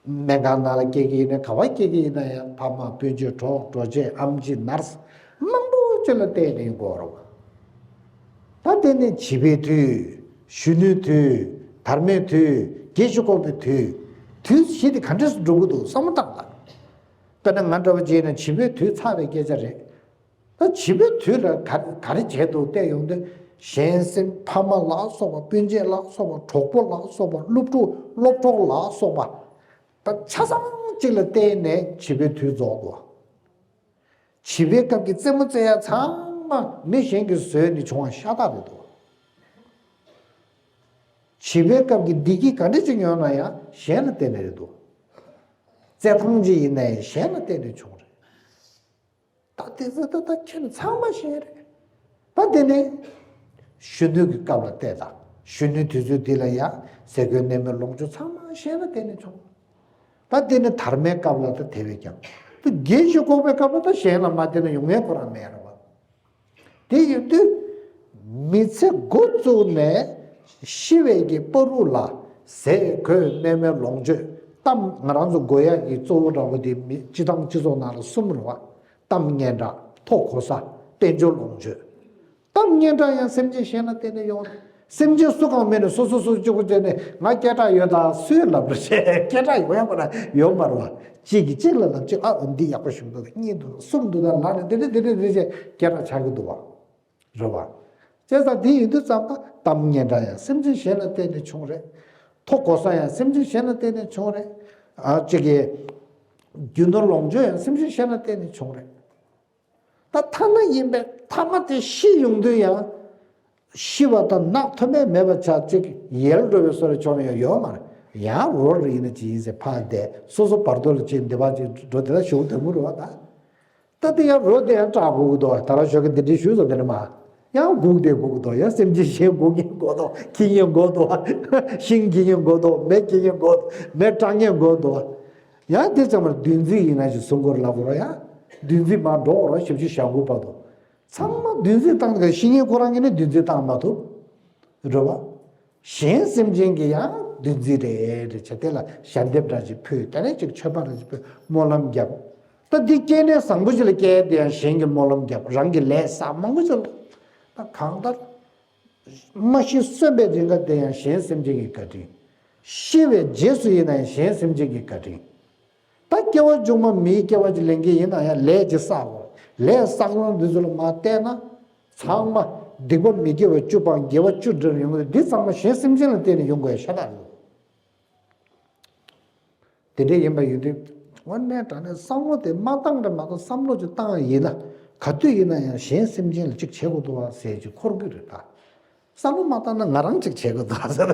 སྨན་ཁང་ནང་ལ་སྐྱེས་ཀྱི་ཡིན་ན། ག་བ་སྐྱེས་ཀྱི་ཡིན་ན་ཡང་ཕ་མ་སྤུན་མཆེད་གྲོགས་གྲོགས་མཆེད་ཨེམ་ཆི་ནར་སི་མང་པོ་ཅིག་ལ་བརྟེན་ནས་ཡོང་གི་ཡོད་རེད་བ། ད་དེ་ནས་བྱིས་པའི་དུས། གཞོན་ནུའི་དུས། དར་མའི་དུས། རྒས་ཤོས་ཁོག་པའི་དུས། དུས་བཞི་དེ་ག་འདྲས་སུ་འགྲོ་གི་འདུག་བསམ་བློ་བཏང་དང་། དཔེར་ན་ང་འདྲ་བ་ཅིག་ཡིན་ན་བྱིས་པའི་དུས་ཚར་བའི་སྐད་ཆ་རེད། ད་བྱིས་པའི་དུས་ལ་ག་ག་རེ་བྱས་འདུག་བལྟས་ཡོང་དུས། གཞན་སེམས་ཕ་མ་ལ་སོགས་པ། སྤུན་མཆེད་ལ་སོགས་པ། གྲོགས་པོ་ལ་སོགས་པ། སློབ་ཕྲུག་སློབ་གྲོགས་ལ་སོགས་པ། ད་ཆ་ཚང་གཅིག་ལ་བརྟེན་ནས་བྱིས་པའི་དུས་རྫོགས་འདུག། བྱིས་པའི་སྐབས་ཀྱི་རྩེད་མོ་རྩེ་ཡ་ཚང་མ་མི་གཞན་གྱིས་བཟོས་ནས་བྱུང་བ་ཤ་སྟག་རེད་འདུག། བྱིས་པའི་སྐབས་ཀྱི་བདེ་སྐྱིད་ག་འདྲ་ཅིག་ཡོང་ན་ཡང་གཞན་ལ་བརྟེན་ནས་རེད་འདུག། རྩེད་ཐང་ཅིག་ཡིན་ན་ཡང་གཞན་ལ་བརྟེན་ནས་བྱུང་རེད། ད་དེ་ཚོ་ད་ད་ཁྱེད་ཚང་མ་གཞན་རེད། ད་དེ་ནས་གཞོན་ནུ་གི་སྐབས་ལ་བལྟས་དང་། གཞོན་ནུའི་དུས་ཚོད་འདི་ལ་ཡང་ཟས་གོས་གནས་མལ་ལོངས་སྤྱོད་ཚང་མ་གཞན་ལ་བརྟེན་ནས་བྱུང་། ད་དེ་ནས་དར་མའི་སྐབས་ལ་ད་དེ་བས་ཀྱང་། ད་རྒས་ཤིང་ལྐོག་པའི་སྐབས་ལ་ད་གཞན་ལ་མ་བརྟེན་ན་ཡོང་ཡས་ཁོ་རང་མེད་རེད་བ། དེ་ཡིན་དུས། མི་ཚེ་འགོ་བཙུགས་ནས་ཤི་བའི་གི་བར་དུ་ལ་ཟས་གོས་གནས་མལ་ལོངས་སྤྱོད་གཏམ། ང་རང་ཚོ་དགོས་ཡ་གི་གཙོ་བོ་འདྲ་བོ་དེ་མི་སྤྱི་དང་སྤྱི་ཚོགས་ནང་ལ་གསུམ་རེད་བ། གཏམ་སྙན་གྲགས། ཐོབ་གོ་ས། དཔལ་འབྱོར་ལོངས་སྤྱོད། གཏམ་སྙན་གྲགས་ཡང་སེམས་ཅན་གཞན་ལ་བརྟེན་ནས་ཡོང་རེད། སེམས་ཅན་སུ་གང་མེད་ནས་སོ་སོ་སོ་གཅིག་པུ་བྱས་ནས་ང་སྐད་གྲགས་ཡོད་ད་སུས་ལབ་རེད་ཟེར། སྐད་གྲགས་ཡོང་ཡ་མ་རེད། ཡོད་མ་རེད་བ། གཅིག་གིས་གཅིག་ལ་ལབ་གཅིག། ཨ་འོ་འདི་ཡག་པོ་ཞིག་འདུག། གཉིས་འདུག། གསུམ་འདུག་ད་ལབ་ནས་འདི་འདྲ་འདི་འདྲ་འདི་བྱས་སྐད་གྲགས་ཆགས་ཀྱི་འདུག་བ། རེད་བ། བྱས་ཙང་དེ་ཡིན་དུས་ཙམ་པ་གཏམ་སྙན་གྲགས་ཡང་སེམས་ཅན་གཞན་ལ་བརྟེན་ནས་བྱུང་རེད། ཐོབ་གོ་ས་ཡང་སེམས་ཅན་གཞན་ལ་བརྟེན་ནས་བྱུང་རེད། ཨ་གཅིག་གིས། རྒྱུ་ནོར་ལོངས་སྤྱོད་ཡང་སེམས་ཅན་གཞན་ལ་བརྟེན་ནས་བྱུང་རེད། ད་ཐ་ན་ཡིན་པས་ཐ་མ་དེ་ཤི་ཡོང་དུས་ཡང་། ཤི་བ་དང་ནག་ཐོམ་པས་མེད་པ་ཆ་གཅིག་ཡལ་འགྲོ་བའི་བཟོ་འདྲ་ཆགས་ནས་ཡང་ཡོད་མ་རེད། ཡང་རོ་རེ་ཡིན་ན་ཅི་ཡིན་ཟེར་ཕར་བསྡད། སོ་སོ་བར་དོ་ལ་ཅིག་འདི་བ་ཅིག་འགྲོ་དེ་ལ་ཞུགས་དེ་མོ་རེད་བ་ད། ད་དེ་ཡང་རོ་དེ་ཡང་སྐྲག་དགོས་ཀྱི་འདུག། ད་རང་ཞོགས་ཀྱི་འདི་འདྲའི་ཞུས་སོང་དེ་ནས་མ། ཡང་སྒུག་བསྡད་དགོས་ཀྱི་འདུག། ཡང་སེམས་ཅན་གཞན་སྒུག་མཁན་དགོས་འདུག། འཁྱེར་མཁན་དགོས་འདུག། ཤིང་འཁྱེར་མཁན་དགོས་འདུག། མེ་འཁྱེར་མཁན་དགོས་འདུག། མེ་སྐྲག་མཁན་དགོས་འདུག། ཡང་དེ་ཚང་མར་བདུད་རྩི་ཡིན་ན་ཞིག་བཟུང་དགོས་ལབ་དགོས་ར་ཡ། བདུད་རྩི་མར་འགྲོ་དགོས་ར། ཞབས་ཕྱི་བྱ་དགོས་པ་དང་། ཚང་མ་བདུད་རྩི་བཏང་གི། ཤི་མཁན་ཁོ་རང་གིས་ནི་བདུད་རྩི་བཏང་མ་ཐུབ། རེད་བ། གཞན་སེམས་ཅན་གྱི་ཡང་བདུད་རྩི་རེད་རེད་བྱས། དེ་ལ་ཞལ་འདེབས་འདྲ་ཅིག་ཕུལ། དེ་ནས་ཅིག་མཆོད་པ་འདྲ་ཅིག་ཕུལ། སྨོན་ལམ་བརྒྱབ། ད་འདི་སྐྱེ་གནས་བཟང་པོ་ཅིག་ལ་སྐྱེ་དེ་ཡང་གཞན་གྱི་སྨོན་ལམ་བརྒྱབ། རང་གི་ལས་བསགས་མང་པོ་ཅིག་ལ། ད་གང་ལྟར། མ་ཤི་གསོན་པའི་རིང་ག་དེ་ཡང་གཞན་སེམས་ཅན་གྱི་བཀའ་དྲིན། ཤི་བའི་རྗེས་སུ་ཡིན་ན་ཡང་གཞན་སེམས་ཅན་གྱི་བཀའ་དྲིན། ད་སྐྱེ་བ་མཇུག་མ་མིའི་སྐྱེ་བ་ཅིག་ལེན་གྱི་ཡིན་ན་ཡང་ལས་ཅིག་བསགས་དགོས། ལས་བསགས་རང་འདི་ཚོ་ལ་མ་བལྟས་ན། ཚང་མ་སྡིག་པ་མི་དགེ་བ་བཅུ་སྤངས་དགེ་བ་བཅུ་སྒྲིལ་ཡོང་གི་རེད། འདི་ཚང་མ་གཞན་སེམས་ཅན་ལ་བརྟེན་ནས་ཡོང་དགོས་ཤ་སྟག་རེད། དེ་འདྲ་ཡིན་པ་ཡིན་དུས་དངོས་གནས་དྲང་གནས་བསམ་བློ་དེ་མ་བཏང་རེད་མ་གཏོགས། བསམ་བློ་ཅིག་བཏང་ཡ་ཡིན་ན་ག་དུས་ཡིན་ན་ཡང་གཞན་སེམས་ཅན་ལ་ཅིག་བྱེད་དགོས་འདུག་བ་ཟེར་ཅིག་འཁོར་གྱི་རེད་ད། བསམ་བློ་མ་བཏང་ན་ང་རང་ཅིག་བྱེད་དགོས་འདུག་ཟེར།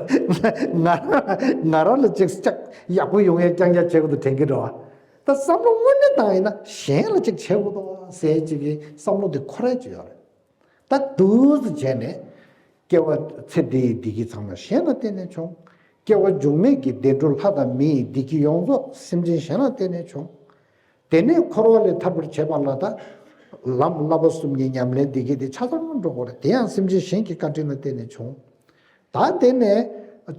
ང་རང་ང་རང་ལ་ཅིག་ལྕགས་ཡག་པོ་ཡོང་ཡ་རྐྱང་རྐྱང་བྱེད་དགོས་འདུག་དྲན་གྱི་འགྲོ་བ། ད་བསམ་བློ་དངོས་གནས་བཏང་ཡིན་ན་གཞན་ལ་ཅིག་བྱེད་དགོས་འདུག་ཟེར་ཅིག་གི་བསམ་བློ་དེ་འཁོར་ཡ་ཅིག་ཡོད་རེད། ད་འདུག་སེ་བྱས་ནས་སྐྱེ་བ་ཚེ་འདིའི་བདེ་སྐྱིད་ཚང་མ་གཞན་ལ་བརྟེན་ནས་བྱུང་། སྐྱེ་བ་འཇུག་མེད་ཀྱི་བདེ་འགྲོ་ལྷ་དང་མིའི་བདེ་སྐྱིད་ཡོངས་རྫོགས་སེམས་ཅན་གཞན་ལ་བརྟེན་ནས་བྱུང་། དེ་ནས་འཁོར་བ་ལས་ཐར་པར་བྱེད་པ་ལ་ད་ལམ་བསླབ་པ་གསུམ་གྱི་ཉམས་ལེན་བདེ་སྐྱིད་དེ་ཆ་ཚང་འགྲོ་དགོས་རེད། དེ་ཡང་སེམས་ཅན་གཞན་གྱི་བཀའ་དྲིན་ལ་བརྟེན་ནས་བྱུང་། ད་དེ་ནས་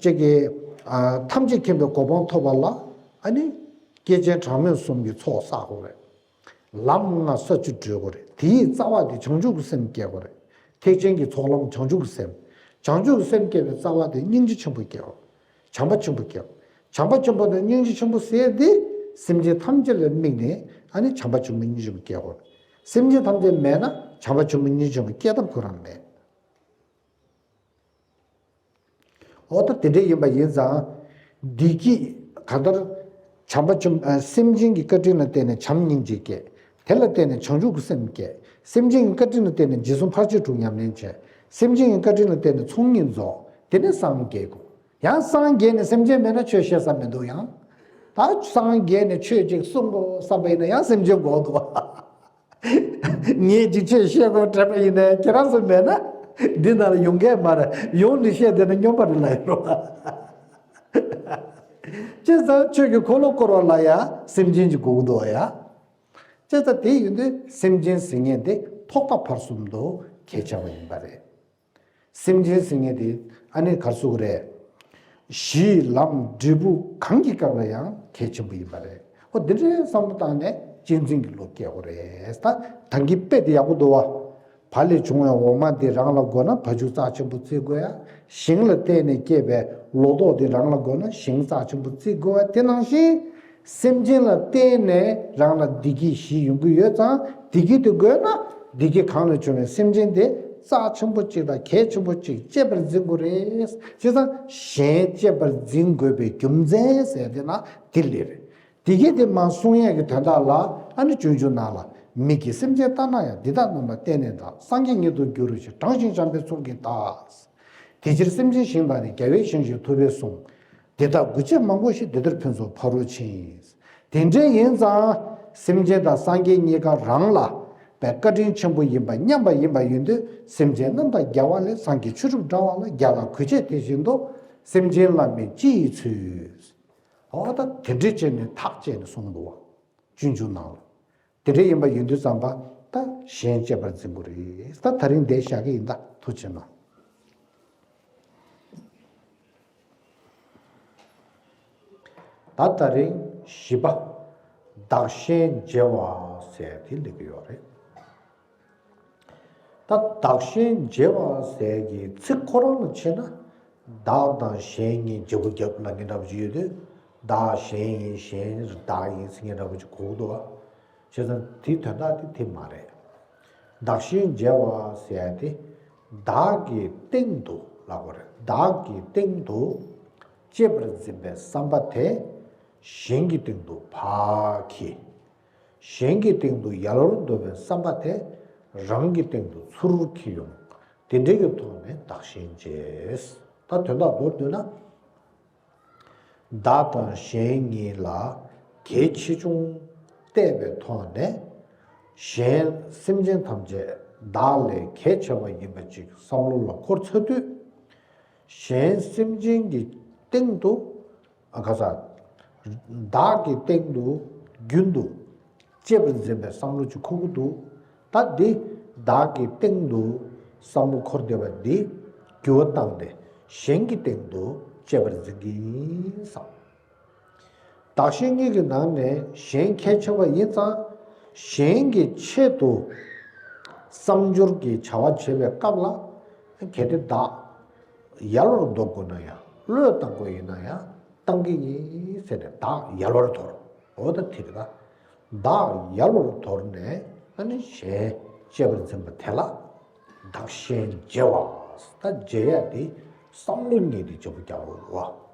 ཅིག་གི་ཨ་ཐམས་ཅད་མཁྱེན་པའི་གོ་འཕང་ཐོབ་པ་ལ་ཨ་ནི་སྐྱེས་ཆེན་གྲངས་མེད་གསུམ་གྱི་ཚོགས་བསགས་དགོས་རེད། ལམ་ལྔ་ས་བཅུ་བགྲོད་དགོས་རེད། དེའི་རྩ་བ་དེ་བྱང་ཆུབ་ཀྱི་སེམས་སྐྱེ་དགོས་རེད། ཐེག་ཆེན་གྱི་ཚོགས་ལམ་བྱང་ཆུབ་ཀྱི་སེམས། བྱང་ཆུབ་ཀྱི་སེམས་སྐྱེ་བའི་རྩ་བ་དེ་སྙིང་རྗེ་ཆེན་པོ་སྐྱེ་དགོས། བྱམས་པ་ཆེན་པོ་སྐྱེ་དགོས། བྱམས་པ་ཆེན་པོ་དང་སྙིང་རྗེ་ཆེན་པོ་ཟེར་དེ་སེམས་ཅན་ཐམས་ཅད་ལ་དམིགས་ནས་ཨ་ནི་བྱམས་པ་ཆེན་པོ་སྙིང་རྗེ་ཆེན་པོ་སྐྱེ་དགོས། སེམས་ཅན་ཐམས་ཅད་མེད་ན་བྱམས་པ་ཆེན་པོ་སྙིང་རྗེ་ཆེན་པོ་སྐྱེ་ཐབས་ཁོ་རང་མེད། འོ་ད་དེ་འདྲ་ཡིན་པ་ཡིན་ཙང་། བདེ་སྐྱིད་གང་ལྟར་བྱམས་པ་ཆེན་ཨ་སེམས་ཅན་གྱི་བཀའ་དྲིན་ལ་བརྟེན་ནས་བྱམས་སྙིང་རྗེ་སྐྱེ། དེ་ལ་བརྟེན་ནས་བྱང་ཆུབ་ཀྱི་སེམས་སྐྱེ། སེམས་ཅན་གྱི་བཀའ་དྲིན་ལ་བརྟེན་ནས་རྗེས་སུ་ཕར་ཕྱིན་དྲུག་ཉམས་ལེན་བྱེད། སེམས་ཅན་གྱི་བཀའ་དྲིན་ལ་བརྟེན་ནས་ཚོགས་གཉིས་རྫོགས། དེ་ནས་སངས་རྒྱས་དགོས། ཡང་སངས་རྒྱས་ནས་སེམས་ཅན་མེད་ན་ཆོས་བཤད་ས་མི་འདུག་ཡང་། ད་སངས་རྒྱས་ནས་ཆོས་ཅིག་གསུང་དགོས་བསམ་པ་ཡིན་ན་ཡང་སེམས་ཅན་དགོས་འདུག་ངས་ཅིག་ཆོས་བཤད་དགོས་དྲན་པ་ཡིན་ན་ཁྱེད་རང་ཚོ་མེད་ན་འདི་ནང་ལ་ཡོང་མཁན་མ་རེད། ཡོང་ནས་བཤད་བསྡད་ན་སྨྱོན་པ་རེད་ལབ་ཡོད་རོགས། བྱས་ཙང་ཆོས་ཀྱི་འཁོར་ལོ་བསྐོར་བ་ལ་ཡང་སེམས་ཅན་གྱི་སྒུག་འདུག་ཡ། བྱས་ཙང་དེ་ཡིན་དུས་སེམས་ཅན་ཟེར་མཁན་དེ་ཐོག་མཐའ་བར་གསུམ་དུ་གལ་ཆེ་བ་ཡིན་པ་རེད། སེམས་ཅན་ཟེར་མཁན་དེ་ཨ་ནི་ག་རེ་ཟེར་དགོས་རེད། གཞི་ལམ་འབྲས་བུ་གང་གི་སྐབས་ལ་ཡང་གལ་ཆེན་པོ་ཡིན་པ་རེད། ཨོ་འདི་འདྲའི་བསམ་བློ་བཏང་ནས་གཅེས་འཛིན་གྱི་བློ་སྐྱེ་དགོས་རེད། ད་ད་གིན་དཔེ་དེ་ཡག་པོ་འདུག་བ། བ་ལས་བྱུང་བའི་འོ་མ་དེ་རང་ལ་དགོས་ན་བ་ཕྱུགས་རྩ་ཆེན་པོ་བརྩི་དགོས་ཡ། ཞིང་ལ་བརྟེན་ནས་སྐྱེས་པའི་ལོ་ཏོག་དེ་རང་ལ་དགོས་ན་ཞིང་རྩ་ཆེན་པོ་བརྩི་དགོས་ཡ། དེ་ནང་བཞིན། སེམས་ཅན་ལ་བརྟེན་ནས་རང་ལ་བདེ་སྐྱིད་བཞི་ཡོང་གི་ཡོད་ཙང་། བདེ་སྐྱིད་དེ་དགོས་ན་བདེ་སྐྱིད་གང་ལས་བྱུང་བའི་སེམས་ཅན་དེ་རྩ་ཆེན་པོ་གཅིག་དང་གལ་ཆེན་པོ་གཅིག་གཅེས་པར་འཛིན་དགོས་རེད། བྱས་ཙང་གཞན་གཅེས་པར་འཛིན་དགོས་པའི་རྒྱུ་མཚན་ཟེར་དེ་ན་དེ་ལས་རེད། བདེ་སྐྱིད་དེ་མ་གསུང་ཡས་ཀྱི་དོན་དག་ལ་ཨ་ནི་སྤྱོད་འཇུག་ནང་ལ་མིག་གིས་སེམས་ཅན་ལྟ་ན་ཡང་འདི་དག་རྣམས་ལ་བརྟེན་ནས་དང་། སངས་རྒྱས་ཉིད་དུ་འགྱུར་རོ་ཞེས། དྲང་ཞིང་བྱམས་པའི་ཚུལ་གྱིས་བལྟ། དེ་ཕྱིར་སེམས་ཅན་ཞིང་དག་ནི། རྒྱལ་བའི་ཞིང་ཞེས་ཐུབ་པས་གསུངས། དེ་དག་དགོས་ཆེད་མང་པོ་ཞིག་འདི་ལྟར་ཕུན་ཚོགས་ཕ་རོལ་ཕྱིན། དེ་འདྲ་ཡིན་ཙང་སེམས་ཅན་དང་སངས་རྒྱས་གཉིས་ཀ་རང་ལ་བའི་བཀའ་དྲིན་ཆེན་པོ་ཡིན་པ་མཉམ་པ་ཡིན་པ་ཡིན་དུས། སེམས་ཅན་རྣམས་དང་རྒྱལ་བ་ལས། སངས་རྒྱས་ཆོས་དྲུག་འདྲ་བ་ལ། རྒྱལ་ལ་གུས་བྱེད་དེ་བཞིན་དུ། སེམས་ཅན་ལ་མིན་ཅི་ཡི་ཚུལ། འོ་ད་དེ་འདྲ་བྱས་ནས་ཐག་བཅད་ནས་གསུངས་འདུག་བ། སྤྱོད་འཇུག་ནང་ལ། དེ་འདྲ་ཡིན་པ་ཡིན་དུས་ཙམ་པ་ད་གཞན་གཅེས་པར་འཛིན་དགོས་རེད། ད་ད་རིང་འདིར་བཞག་གི་ཡིན། ད་ཐུགས་རྗེ་གནང་། ད་ད་རིང་བཞི་པ། བདག་གཞན་བརྗེ་བ་ཟེར་དེ་སླེབས་ཀྱི་ཡོད་རེད། ད་བདག་གཞན་བརྗེ་བ་ཟེར་གྱི་ཚིག་ཁོ་རང་ལ་བྱས་ན། བདག་དང་གཞན་གཉིས་བརྗེ་པོ་རྒྱབ་ལབ་མཁན་འདྲ་པོ་ཅིག་ཡོད་དུས། བདག་གཞན་ཡིན། གཞན་བདག་ཡིན་ཟེར་མཁན་འདྲ་པོ་ཅིག་གོ་གི་འདུག་བ། བྱས་ཙང་དེའི་དོན་དག་དེ་དེ་མ་རེད། བདག་གཞན་བརྗེ་བ་ཟེར་ཡ་དེ། བདག་གི་སྟེང་དུ་ལབ་དགོས་རེད། བདག་གི་སྟེང་དུ་གཅེས་པར་འཛིན་པའི་བསམ་པ་དེ་གཞན་གྱི་སྟེང་དུ་ཕར་འཁྱེར། གཞན་གྱི་སྟེང་དུ་ཡལ་བར་འདོད་པའི་བསམ་པ་དེ་རང་གི་སྟེང་དུ་ཚུར་འཁྱེར་ཡོང་། དེ་འདྲའི་གི་ཐོག་ནས་བདག་གཞན་བརྗེ། ད་དོན་དག་མདོར་བསྡུས་ན། བདག་དང་གཞན་གཉིས་ལ་གལ་ཆེ་ཆུང་བལྟས་པའི་ཐོག་ནས། གཞན་སེམས་ཅན་ཐམས་ཅད་བདག་ལས་གལ་ཆེ་བ་ཡིན་པ་ཅིག་བསམ་བློ་ལ་འཁོར་ཚར་དུས། གཞན་སེམས་ཅན་གྱི་སྟེང་དུ། ཨ་ཁ་ས། བདག་གི་སྟེང་དུ་རྒྱུན་དུ་གཅེས་པར་འཛིན་པའི་བསམ་བློ་ཅིག་འཁོར་གྱི་འདུག་ད་འདི་བདག་གི་སྟེང་དུ་བསམ་བློ་འཁོར་བསྡད་པ་འདི་འགྱུར་བ་བཏང་སྟེ་གཞན་གྱི་སྟེང་དུ་གཅེས་པར་འཛིན་གྱི་ཡིན་བསམ། བདག་གཞན་གཉིས་ཀྱི་ནང་ནས་གཞན་གལ་ཆེ་བ་ཡིན་ཙང་། གཞན་གྱི་ཆེད་དུ་བསམ་སྦྱོར་གྱི་བྱ་བ་བྱེད་པའི་སྐབས་ལ། གལ་ཏེ་བདག་ཡལ་བར་འདོར་དགོས་ན་ཡང་། བློས་བཏང་དགོས་ཡིན་ན་ཡང་བཏང་གི་ཡིན་ཟེར་ནས་བདག་ཡལ་བར་དོར། འོ་ད་དེ་རེད་ད། བདག་ཡལ་བར་དོར་ནས་ཨ་ནི་གཞན་གཅེས་པར་འཛིན་པ་དེ་ལ་བདག་གཞན་བརྗེ་བ། ད་བརྗེ་ཡ་དེ་བསམ་བློ་གཉིས་དེ་བརྗེ་པོ་རྒྱག་དགོས་པ།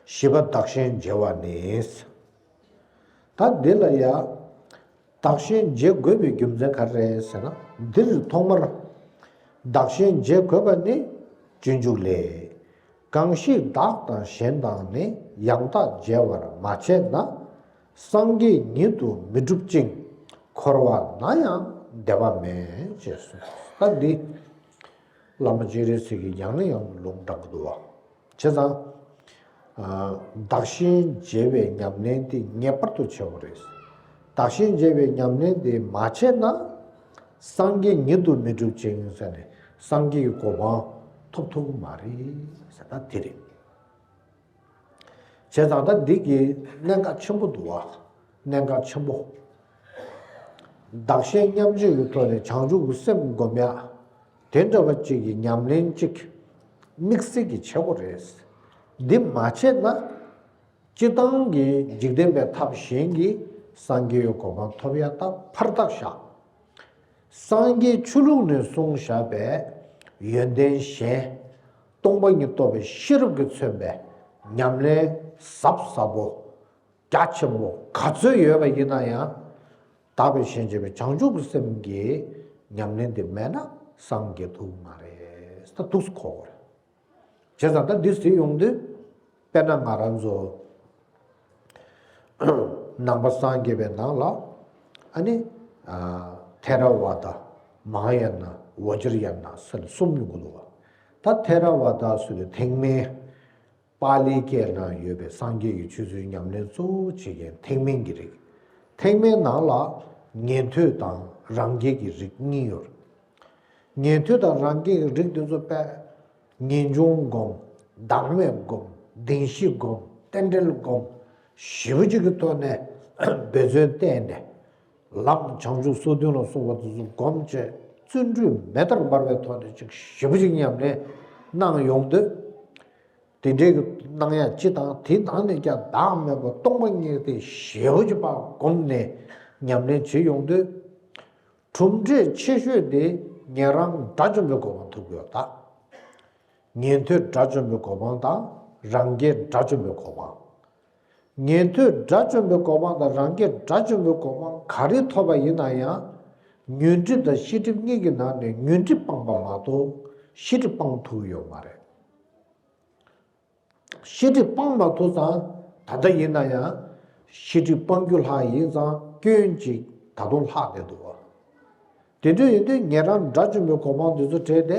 བཞི་པ་བདག་གཞན་བརྗེ་བ་ནི། ད་འདི་ལ་ཡ། བདག་གཞན་བརྗེ་དགོས་པའི་རྒྱུ་མཚན་ག་རེ་རེད་ཟེར་ན། འདིར་ཐོག་མར་བདག་གཞན་བརྗེ་དགོས་པ་ནི་སྤྱོད་འཇུག་ལས། གང་ཞིག་བདག་དང་གཞན་དང་ནི། ཡང་དག་བརྗེ་བར་མ་བྱས་ན། སངས་རྒྱས་ཉིད་དུ་མི་འགྲུབ་ཅིང་། འཁོར་བ་ན་ཡང་བདེ་བ་མེད། ཅེས་གསུངས། ད་འདི་བླ་མ་སྤྱན་རས་གཟིགས་ཀྱིས་ཡང་ནས་ཡང་དུ་ལུང་དྲངས་ཀྱི་འདུག་བ། བྱས་ཙང་། ཨ། བདག་གཞན་བརྗེ་བའི་ཉམས་ལེན་དེ་ངེས་པར་དུ་བྱེད་དགོས་རེད། བདག་གཞན་བརྗེ་བའི་ཉམས་ལེན་དེ་མ་བྱས་ན། སངས་རྒྱས་ཉིད་དུ་མི་འགྲུབ་ཅིང་ཟེར་ནས་སངས་རྒྱས་ཀྱི་གོ་འཕང་ཐོབ་ཐུབ་ཀྱི་མ་རེད་ཟེར། ད་དེ་རེད། བྱས་ཙང་ད་འདི་གི་གནད་འགག་ཆེན་པོ་འདུག་བ། གནད་འགག་ཆེན་པོ། བདག་གཞན་མཉམ་བརྗེ་ཡི་ཐོག་ནས་བྱང་ཆུབ་ཀྱི་སེམས་སྒོམ་ཡག་དེ་འདྲ་བ་ཅིག་གི་ཉམས་ལེན་ཅིག་དམིགས་བསལ་གྱིས་བྱེད་དགོས་རེད། འདི་མ་བྱས་ན། སྤྱིར་བཏང་གི་འཇིག་རྟེན་པའི་ཐབས་གཞན་གྱིས་སངས་རྒྱས་ཀྱི་གོ་འཕང་ཐོབ་ཡག་ད་ཕར་བཏགས་བཞག་སངས་རྒྱས་ཆོས་ལུགས་ནས་གསུངས་བཞག་པའི་ཡོན་ཏན་གཞན། སྟོང་པ་ཉིད་རྟོགས་པའི་ཤེས་རབ་ཀྱིས་མཚོན་པའི་ཉམས་ལེན་ཟབ་ཟབ་པོ། རྒྱ་ཆེན་པོ་ག་ཚོད་ཡོད་པ་ཡིན་ན་ཡང་། དག་པའི་ཞེན་བྱེད་པའི་བྱང་ཆུབ་ཀྱི་སེམས་ཀྱི་ཉམས་ལེན་དེ་མེད་ན་སངས་རྒྱས་ཐུབ་ཀྱི་མ་རེད། ད་ཐུགས་སུ་འཁོར་དགོས་རེད། བྱས་ཙང་ད་འདི་ཟེར་ཡོང་དུས། དཔེར་ན་ང་རང་ཚོ་ནང་པ་སངས་རྒྱས་པའི་ནང་ལ། ཨ་ནི། ཨ། ཐེ་ར་ཝ་ད། མ་ཧཱ་ཡ་ན། བཛྲ་ཡ་ན་ཟེར་ནས་གསུམ་ཡོང་གི་འདུག་བ། ད་ཐེ་ར་ཝ་ད་ཟེར་དུས་ཐེག་དམན། པཱ་ལིའི་སྐད་ནང་ཡོད་པའི་སངས་རྒྱས་ཀྱི་ཆོས་ཚུལ་ཉམས་ལེན་གཙོ་བོ་བྱེད་མཁན་ཐེག་དམན་གྱི་རིགས། ཐེག་དམན་ནང་ལ་ཉན་ཐོས་དང་རང་རྒྱལ་གྱི་རིགས་གཉིས་ཡོད། ཉན་ཐོས་དང་རང་རྒྱལ་གྱི་རིགས་འདི་ཚོ་དཔེ། ངེས་འབྱུང་སྒོམ། བདག་མེད་སྒོམ། བདེན་བཞི་སྒོམ། རྟེན་འབྲེལ་སྒོམ། ཞེ་པོ་ཅིག་གི་ཐོག་ནས་འབད་བརྩོན་བསྟེན་ནས། ལམ་བྱང་ཆུབ་སོ་བདུན་ལ་སོགས་པ་དེ་ཚོ་སྒོམ་བྱས། བརྩོན་འགྲུས་མེ་ལྟར་འབར་བའི་ཐོག་ནས་ཅིག་ཞེ་པོ་ཅིག་ཉམས་ལེན་གནང་ཡོང་དུས། དེ་འདྲའི་གི་གནང་ཡག་སྤྱི་དང་དེའི་ནང་ནས་ཀྱང་བདག་མེད་པ་སྟོང་པ་ཉིད་དེ་ཞེ་པོ་ཅིག་ཕར་བསྒོམས་ནས་ཉམས་ལེན་བྱེད་ཡོང་དུས། གྲུབ་འབྲས་ཆེ་ཤོས་དེ་ཉན་རང་དགྲ་བཅོམ་པའི་གོ་འཕང་ཐོབ་དགོས་ད། ཉན་ཐོས་དགྲ་བཅོམ་པའི་གོ་འཕང་དང་རང་རྒྱལ་དགྲ་བཅོམ་པའི་གོ་འཕང་། ཉན་ཐོས་དགྲ་བཅོམ་པའི་གོ་འཕང་དང་རང་རྒྱལ་དགྲ་བཅོམ་པའི་གོ་འཕང་ག་རེ་ཐོབ་པ་ཡིན་ན་ཡང་། ཉོན་སྒྲིབ་དང་ཤེས་སྒྲིབ་གཉིས་ཀྱི་ནང་ནས་ཉོན་སྒྲིབ་སྤངས་པ་མ་གཏོགས་ཤེས་སྒྲིབ་སྤང་ཐུབ་ཀྱི་ཡོད་མ་རེད། ཤེས་སྒྲིབ་སྤང་མ་ཐུབ་ཙང་ད་ལྟ་ཡིན་ན་ཡང་ཤེས་སྒྲིབ་སྤང་རྒྱུ་ལྷག་ཡིན་ཙང་སྐྱོན་ཅིག་ད་དུང་ལྷག་བསྡད་འདུག་བ། དེ་འདྲ་ཡིན་དུས་ཉན་རང་དགྲ་བཅོམ་པའི་གོ་འཕང་དེ་ཚོ་བྲལ་ཏེ།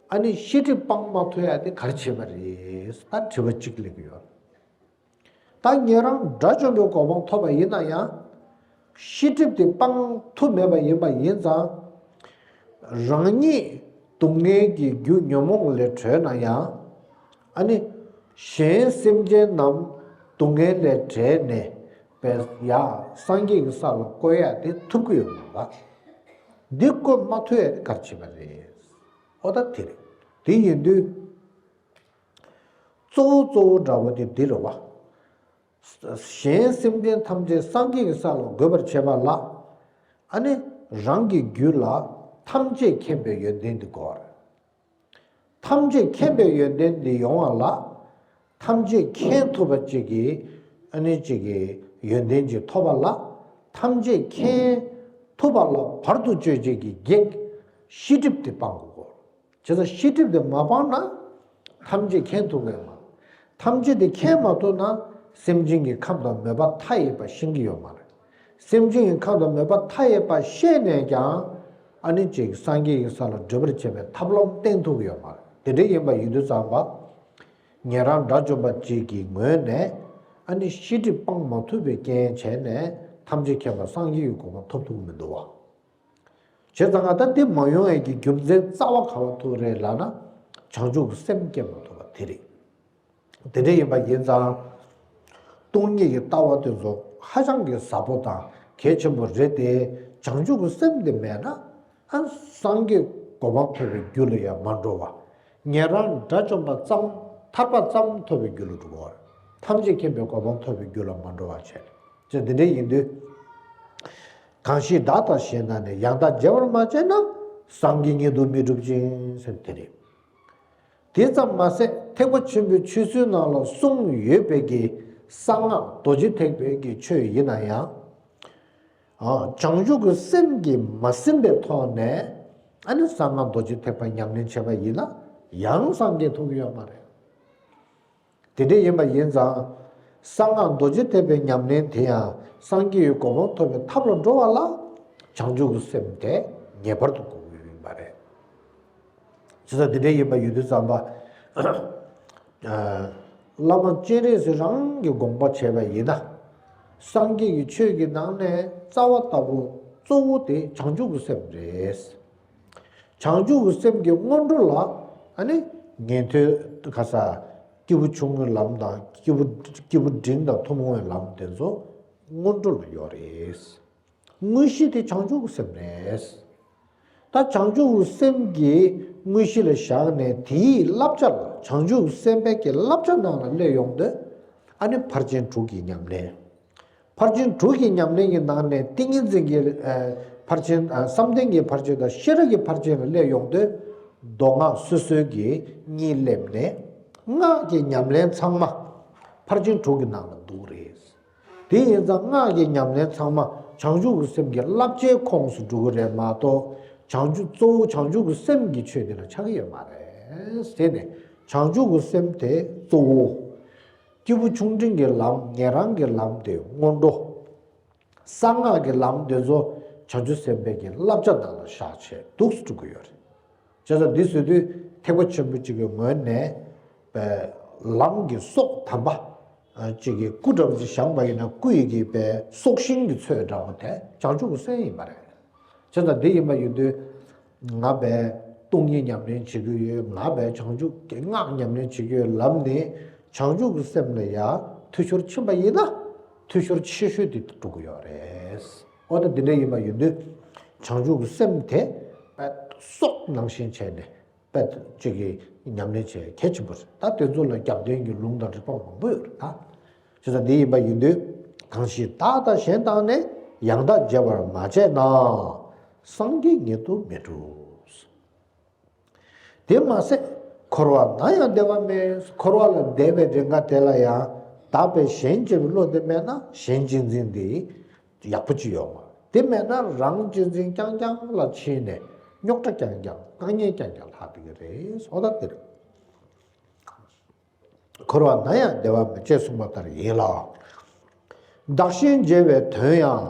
ཨ་ནི་ཤེས་སྒྲིབ་སྤང་མ་ཐུབ་ཡ་དེ་ག་རེ་བྱེད་པ་རེད་ད་དྲི་བ་གཅིག་སླེབས་ཀྱི་ཡོད། ད་ཉན་རང་དགྲ་བཅོམ་པའི་གོ་འཕང་ཐོབ་པ་ཡིན་ན་ཡང་། ཤེས་སྒྲིབ་དེ་སྤང་ཐུབ་མེད་པ་ཡིན་པ་ཡིན་ཙང་། རང་ཉིད་སྡུག་བསྔལ་གྱི་རྒྱུ་ཉོན་མོངས་ལས་གྲོལ་ན་ཡང་། ཨ་ནི། གཞན་སེམས་ཅན་རྣམས་སྡུག་བསྔལ་ལས་བྲལ་ནས་པའི་ཡ་སངས་རྒྱས་ཀྱི་ས་ལ་བཀོད་ཡ་དེ་ཐུབ་ཀྱི་ཡོད་མ་རེད། འདི་བཀོད་མ་ཐུབ་ཡ་དེ་ག་རེ་བྱེད་པ་རེད། ཨོ་ད་དེ་རེད། དེ་ཡིན་དུས། གཙོ་བོ་གཙོ་བོ་འདྲ་བོ་དེ་འདི་རེད་བ། གཞན་སེམས་ཅན་ཐམས་ཅད་སངས་རྒྱས་ཀྱི་ས་ལ་འགོད་པར་བྱེད་པ་ལ། ཨ་ནི། རང་གི་རྒྱུད་ལ་ཐམས་ཅད་མཁྱེན་པའི་ཡོན་ཏན་འདི་དགོས། ཐམས་ཅད་མཁྱེན་པའི་ཡོན་ཏན་འདི་ཡོང་བ་ལ། ཐམས་ཅད་མཁྱེན་ཐུབ་པ་ཅིག་གི། ཨ་ནི་ཅིག་གི་ཡོན་ཏན་ཅིག་ཐོབ་པ་ལ། ཐམས་ཅད་མཁྱེན་ཐུབ་པ་ལ་བར་དུ་གཅོད་བྱེད་ཀྱི་གེགས་ཤེས་སྒྲིབ་དེ་སྤང་དགོས། བྱས་ཙང་ཤེས་སྒྲིབ་དེ་མ་སྤངས་ན། ཐམས་ཅད་མཁྱེན་ཐུབ་ཀྱི་ཡོད་མ་རེད། ཐམས་ཅད་དེ་མཁྱེན་མ་ཐུབ་ན། སེམས་ཅན་གྱི་ཁམས་དང་མོས་པ་མཐའ་ཡས་པ་ཤེས་ཀྱི་ཡོད་མ་རེད། སེམས་ཅན་གྱི་ཁམས་དང་མོས་པ་མཐའ་ཡས་པ་ཤེས་ནས་ཀྱང་། ཨ་ནི་ཅིག་སངས་རྒྱས་ཀྱི་ས་ལ་བགྲོད་པར་བྱེད་པའི་ཐབས་ལམ་བསྟན་ཐུབ་ཀྱི་ཡོད་མ་རེད། དེ་འདྲ་ཡིན་པ་ཡིན་དུས་ཙམ་པ། ཉན་རང་དགྲ་བཅོམ་པ་ཅིག་གི་ངོས་ནས། ཨ་ནི་ཤེས་སྒྲིབ་སྤང་མ་ཐུབ་པའི་རྐྱེན་བྱས་ནས་ཐམས་ཅད་མཁྱེན་པ་སངས་རྒྱས་ཀྱི་གོ་འཕང་ཐོབ་ཐུབ་ཀྱི་མི་འདུག་བ། བྱས་ཙང་ང་ད་འདི་མ་ཡོང་ཡས་ཀྱི་རྒྱུ་མཚན་རྩ་བ་ག་བ་ཐུག་རེད་ལབ་ན། བྱང་ཆུབ་ཀྱི་སེམས་སྐྱེ་མ་ཐུབ་པ་དེ་རེད། དེ་འདྲ་ཡིན་པ་ཡིན་ཙང་། སྟོང་ཉིད་ཀྱི་ལྟ་བ་དེ་ཚོ་ཧ་ཅང་གི་ཟབ་པོ་དང་གལ་ཆེན་པོ་རེད་དེ། བྱང་ཆུབ་ཀྱི་སེམས་དེ་མེད་ན། ཨ་སངས་རྒྱས་གོ་འཕང་ཐོབ་པའི་རྒྱུ་ལ་ཡང་མ་འགྲོ་བ། ཉན་རང་དགྲ་བཅོམ་པ་ཙམ་ཐར་པ་ཙམ་ཐོབ་པའི་རྒྱུ་ལ་འགྲོ་བ། ཐམས་ཅད་མཁྱེན་པའི་གོ་འཕང་ཐོབ་པའི་རྒྱུ་ལ་མ་འགྲོ་བ་བྱས། ཅེས་འདི་འདྲ་ཡིན་དུས། གང་ཞིག་བདག་ལྟ་ཞེ་ན་ནི། ཡང་དག་བརྗེ་བར་མ་བྱས་ན། སངས་རྒྱས་ཉིད་དུ་མི་འགྲུབ་ཅིང་ཟེར་དེ་རེད། དེ་ཙམ་མ་ཟད་ཐེག་པ་ཆེན་པོའི་ཆོས་ཚུལ་ནང་ལ་གསུངས་ཡོད་པའི་གི་གསང་སྔགས་རྡོ་རྗེ་ཐེག་པའི་གི་ཆོས་ཡིན་ན་ཡང་། ཨ། བྱང་ཆུབ་ཀྱི་སེམས་ཀྱིས་མ་ཟིན་པའི་ཐོག་ནས། ཨ་ནི་གསང་སྔགས་རྡོ་རྗེ་ཐེག་པ་ཉམས་ལེན་བྱས་པ་ཡིན་ན་ཡང་སངས་རྒྱས་ཐུབ་ཀྱི་ཡོད་མ་རེད། དེ་འདྲ་ཡིན་པ་ཡིན་ཙང་། གསང་སྔགས་རྡོ་རྗེ་ཐེག་པའི་ཉམས་ལེན་དེ་ཡང་སངས་རྒྱས་ཀྱི་གོ་འཕང་ཐོབ་པའི་ཐབས་ལ་འགྲོ་བ་ལ་བྱང་ཆུབ་ཀྱི་སེམས་དེ་ངེས་པར་དུ་དགོས་ཀྱི་ཡོད་པ་རེད། བྱས་ཙང་དེ་འདྲ་ཡིན་པ་ཡིན་དུས་ཙམ་པ། བླ་མ་སྤྱན་རས་གཟིགས་རང་གི་དགོངས་པ་བྱས་པ་ཡིན་ན། སངས་རྒྱས་ཀྱི་ཆོས་ཀྱི་ནང་ནས་རྩ་བ་ལྟ་བུ་གཙོ་བོ་དེ་བྱང་ཆུབ་ཀྱི་སེམས་རེད། བྱང་ཆུབ་ཀྱི་སེམས་ཀྱི་སྔོན་འགྲོ་ལ་ཨ་ནི་ཉན་ཐོས་ག་ས་སྐྱེས་བུ་ཆུང་ངུའི་ལམ་དང་སྐྱེས་བུ་སྐྱེས་བུ་འབྲིང་དང་ཐུན་མོང་བའི་ལམ་དེ་ཚོ་སྔོན་འགྲོ་ལ་ཡོད་རེད། དངོས་གཞི་དེ་བྱང་ཆུབ་ཀྱི་སེམས་རེད། ད་བྱང་ཆུབ་ཀྱི་སེམས་ཀྱི་དངོས་གཞི་ལ་བཞག་ནས་དེའི་བསླབ་བྱ་ལ་བྱང་ཆུབ་ཀྱི་སེམས་དཔའི་གི་བསླབ་བྱ་ནང་ལ་སླེབས་ཡོང་དུས་ཨ་ནི་ཕར་ཕྱིན་དྲུག་གི་ཉམས་ལེན། ཕར་ཕྱིན་དྲུག་གི་ཉམས་ལེན་གྱི་ནང་ནས་ཏིང་ངེ་འཛིན་གྱི་ཨ་ཕར་ཕྱིན་ཨ་བསམ་གཏན་གྱི་ཕར་ཕྱིན་དང་ཤེས་རབ་ཀྱི་ཕར་ཕྱིན་ལ་སླེབས་ཡོང་དུས་མདོ་སྔགས་སོ་སོའི་གི་གཉིས་སླེབས་ནས་སྔགས་ཀྱི་ཉམས་ལེན་ཚང་མ་ཕར་ཕྱིན་དྲུག་གི་ནང་ལ་འདུ་གི་རེད། དེ་ཡིན་ཙང་སྔགས་ཀྱི་ཉམས་ལེན་ཚང་མ་བྱང་ཆུབ་ཀྱི་སེམས་ཀྱི་བསླབ་བྱའི་ཁོངས་སུ་འགྲོ་གི་རེད་མ་གཏོགས་བྱང་ཆུབ་གཙོ་བོ་བྱང་ཆུབ་ཀྱི་སེམས་ཀྱི་ཆོས་དེ་ལ་ཆགས་ཀྱི་ཡོད་མ་རེད། དེ་ནས་བྱང་ཆུབ་ཀྱི་སེམས་དེ་གཙོ་བོ། སྐྱེས་བུ་ཆུང་འབྲིང་གི་ལམ་ཉན་རང་གི་ལམ་དེ་སྔོན་འགྲོ། གསང་སྔགས་ཀྱི་ལམ་དེ་ཚོ་བྱང་ཆུབ་སེམས་དཔའི་གི་བསླབ་བྱ་ནང་ལ་བཞག་བྱས་འདུག་སེ་འགྲོ་གི་ཡོད་རེད། བྱས་ཙང་འདི་བཟོས་དུས་ཐེག་པ་ཆེན་པོ་གཅིག་གི་ངོས་ནས་པའི་ལམ་གྱི་སྲོག་དམ་པ་ཨ་གཅིག་གི་སྐུ་འདྲ་པོ་ཅིག་བཞེངས་པ་ཡིན་ན་སྐུ་ཡི་གི་པའི་སྲོག་ཤིང་གི་ཚོད་འདྲ་པོ་དེ་བྱང་ཆུབ་ཀྱི་སེམས་ཡིན་པ་རེད། བྱས་ཙང་འདི་ཡིན་པ་ཡིན་དུས་ང་པའི་སྟོང་ཉིད་ཉམས་ལེན་བྱེད་ཀྱི་ཡོད། ང་པའི་བྱང་ཆུབ་ཀྱི་སྔགས་ཉམས་ལེན་བྱེད་ཀྱི་ཡོད་ལབ་ནས་བྱང་ཆུབ་ཀྱི་སེམས་ལ་ཡང་འཐུས་ཤོར་ཕྱིན་པ་ཡིན་ན་འཐུས་ཤོར་ཆེ་ཤོས་དེ་འགྲོ་གི་ཡོད་རེད། འོ་ད་འདི་འདྲ་ཡིན་པ་ཡིན་དུས་བྱང་ཆུབ་ཀྱི་སེམས་དེ་པའི་སྲོག་ནང་བཞིན་བྱས་ནས་པའི་གཅིག་གི་ཉམས་ལེན་བྱེད་གལ་ཆེན་པོ་རེད། ད་དེ་ཚོ་ལ་རྒྱབ་རྟེན་གྱི་ལུང་དང་རིགས་པ་མང་པོ་ཡོད་རེད་ད། བྱས་ཙང་འདི་ཡིན་པ་ཡིན་དུས་གང་ཞིག་བདག་དང་གཞན་དག་ནི་ཡང་དག་བརྗེ་བར་མ་བྱས་ན་སངས་རྒྱས་ཉིད་དུ་མི་འགྲུབ། དེ་མ་ཟད་འཁོར་བ་ན་ཡང་བདེ་བ་མེད། འཁོར་བ་ལ་བདེ་བའི་རེ་འགའ་དེ་ལ་ཡང་བདག་པས་གཞན་གཅེས་པའི་བློ་དེ་མེད་ན་གཞན་གཅེས་འཛིན་དེ་ཡག་པོ་ཅིག་ཡོང་བ། དེ་མེད་ན་རང་གཅེས་འཛིན་རྐྱང་རྐྱང་ལ་ཕྱིན་ནས་རྙོག་དྲ་རྐྱང་རྐྱང་དཀའ་ངལ་རྐྱང་རྐྱང་ལྷག་བསྡད་ཀྱི་རེད། འོ་ད་དེ་རེད། འཁོར་བ་ན་ཡང་བདེ་བ་མེད་ཅེས་གསུངས་པ་ལྟར་ཡིན་ལ། བདག་གཞན་བརྗེ་བའི་དོན་ཡང་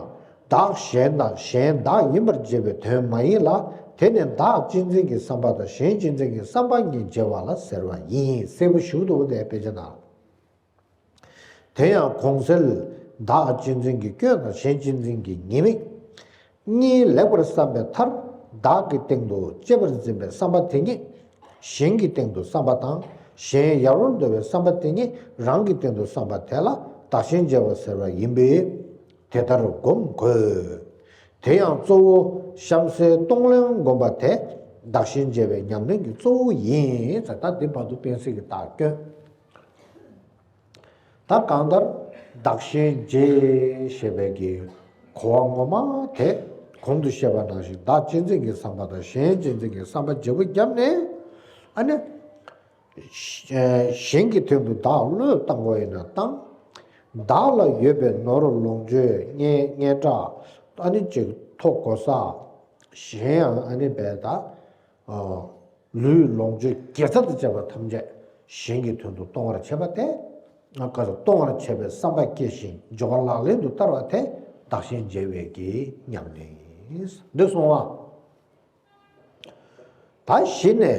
བདག་གཞན་དང་གཞན་བདག་ཡིན་པར་བརྗེ་བའི་དོན་མ་ཡིན་ལ། དེ་ནི་བདག་གཅེས་འཛིན་གྱི་བསམ་པ་དང་གཞན་གཅེས་འཛིན་གྱི་བསམ་པ་གཉིས་བརྗེ་བ་ལ་ཟེར་བ་ཡིན། གསལ་པོ་ཞིག་འདུག་དེ་དཔེ་ཆ་ནང་། དེ་ཡང་གོང་གསལ་བདག་གཅེས་འཛིན་གྱི་སྐྱོན་དང་གཞན་གཅེས་འཛིན་གྱི་ཉེས་དམིགས་གཉིས་ལེགས་པར་བསམ་པའི་མཐར། བདག་གི་སྟེང་དུ་གཅེས་པར་འཛིན་པའི་བསམ་པ་དེ་ཉིད་གཞན་གྱི་སྟེང་དུ་བསམ་པ་དང་། གཞན་ཡལ་བར་འདོད་པའི་བསམ་པ་དེ་ཉིད་རང་གི་སྟེང་དུ་བསམ་པ་དེ་ལ་བདག་གཞན་བརྗེ་བ་ཟེར་བ་ཡིན་པས་དེ་ལྟར་སྒོམ་དགོས། དེ་ཡང་གཙོ་བོ་གཤམ་གསལ་གཏོང་ལེན་སྒོམ་པ་དེ་བདག་གཞན་བརྗེ་བའི་ཉམས་ལེན་གྱི་གཙོ་བོ་ཡིན། ད་འདི་བར་དུ་སྤེན་སྲིད་ཀྱིས་བརྟག་སྐྱོན། ད་གང་ལྟར་བདག་གཞན་བརྗེ་ཞེས་པའི་གི་གོ་བ་ངོ་མ་དེ་གོང་དུ་བཤད་པ་ནང་བཞིན་བདག་གཅེས་འཛིན་གྱི་བསམ་པ་དང་གཞན་གཅེས་འཛིན་གྱི་བསམ་པ་བརྗེ་པོ་བརྒྱབ་ནས་ཨ་ནི་གཞན་གྱི་དོན་དུ་བདག་བློས་བཏང་དགོས་ཡིན་ན་བཏང་། བདག་ལ་ཡོད་པའི་ནོར་ལོངས་སྤྱོད་སྙན་སྙན་གྲགས་ཨ་ནི་ཅིག་མཐོ་གོ་ས་གཞན་ཡང་ཨ་ནི་བས་ད། ལུས་ལོངས་སྤྱོད་དགེ་རྩ་དང་བཅས་པ་ཐམས་ཅད་གཞན་གྱི་དོན་དུ་གཏོང་བར་བྱེད་པ་སྟེ། ང་ག་ཚོད་གཏོང་བར་བྱེད་པའི་བསམ་པ་སྐྱེ་ཞིང་འཇོག་པ་ལག་ལེན་དུ་བསྟར་བ་དེ་བདག་གཞན་བརྗེ་བའི་གི་ཉམས་ལེན་ཡིན། འདི་སོང་བ། ད་གཞི་ནས་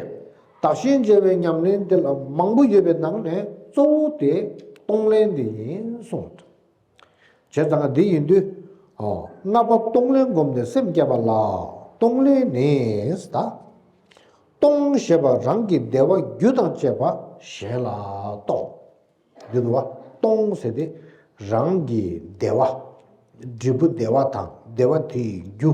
བདག་གཞན་བརྗེ་བའི་ཉམས་ལེན་འདི་ལ་མང་པོ་ཡོད་པའི་ནང་ནས་གཙོ་བོ་དེ་གཏོང་ལེན་འདི་ཡིན་གསུངས། བྱས་ཙང་འདི་ཡིན་དུས། ལྔ་པ་གཏོང་ལེན་བསྒོམས་ཏེ་སེམས་བསྐྱེད་པ་ལ། གཏོང་ལེན་ནི་ད། གཏོང་ཞེས་པ་རང་གི་བདེ་བ་རྒྱུ་དང་བཅས་པ་གཞན་ལ་གཏོང་། འདི་འདུག་བ། གཏོང་ཟེར་ཏེ་རང་གི་བདེ་བ། འབྲས་བུ་བདེ་བ་དང་བདེ་བ་དེའི་རྒྱུ།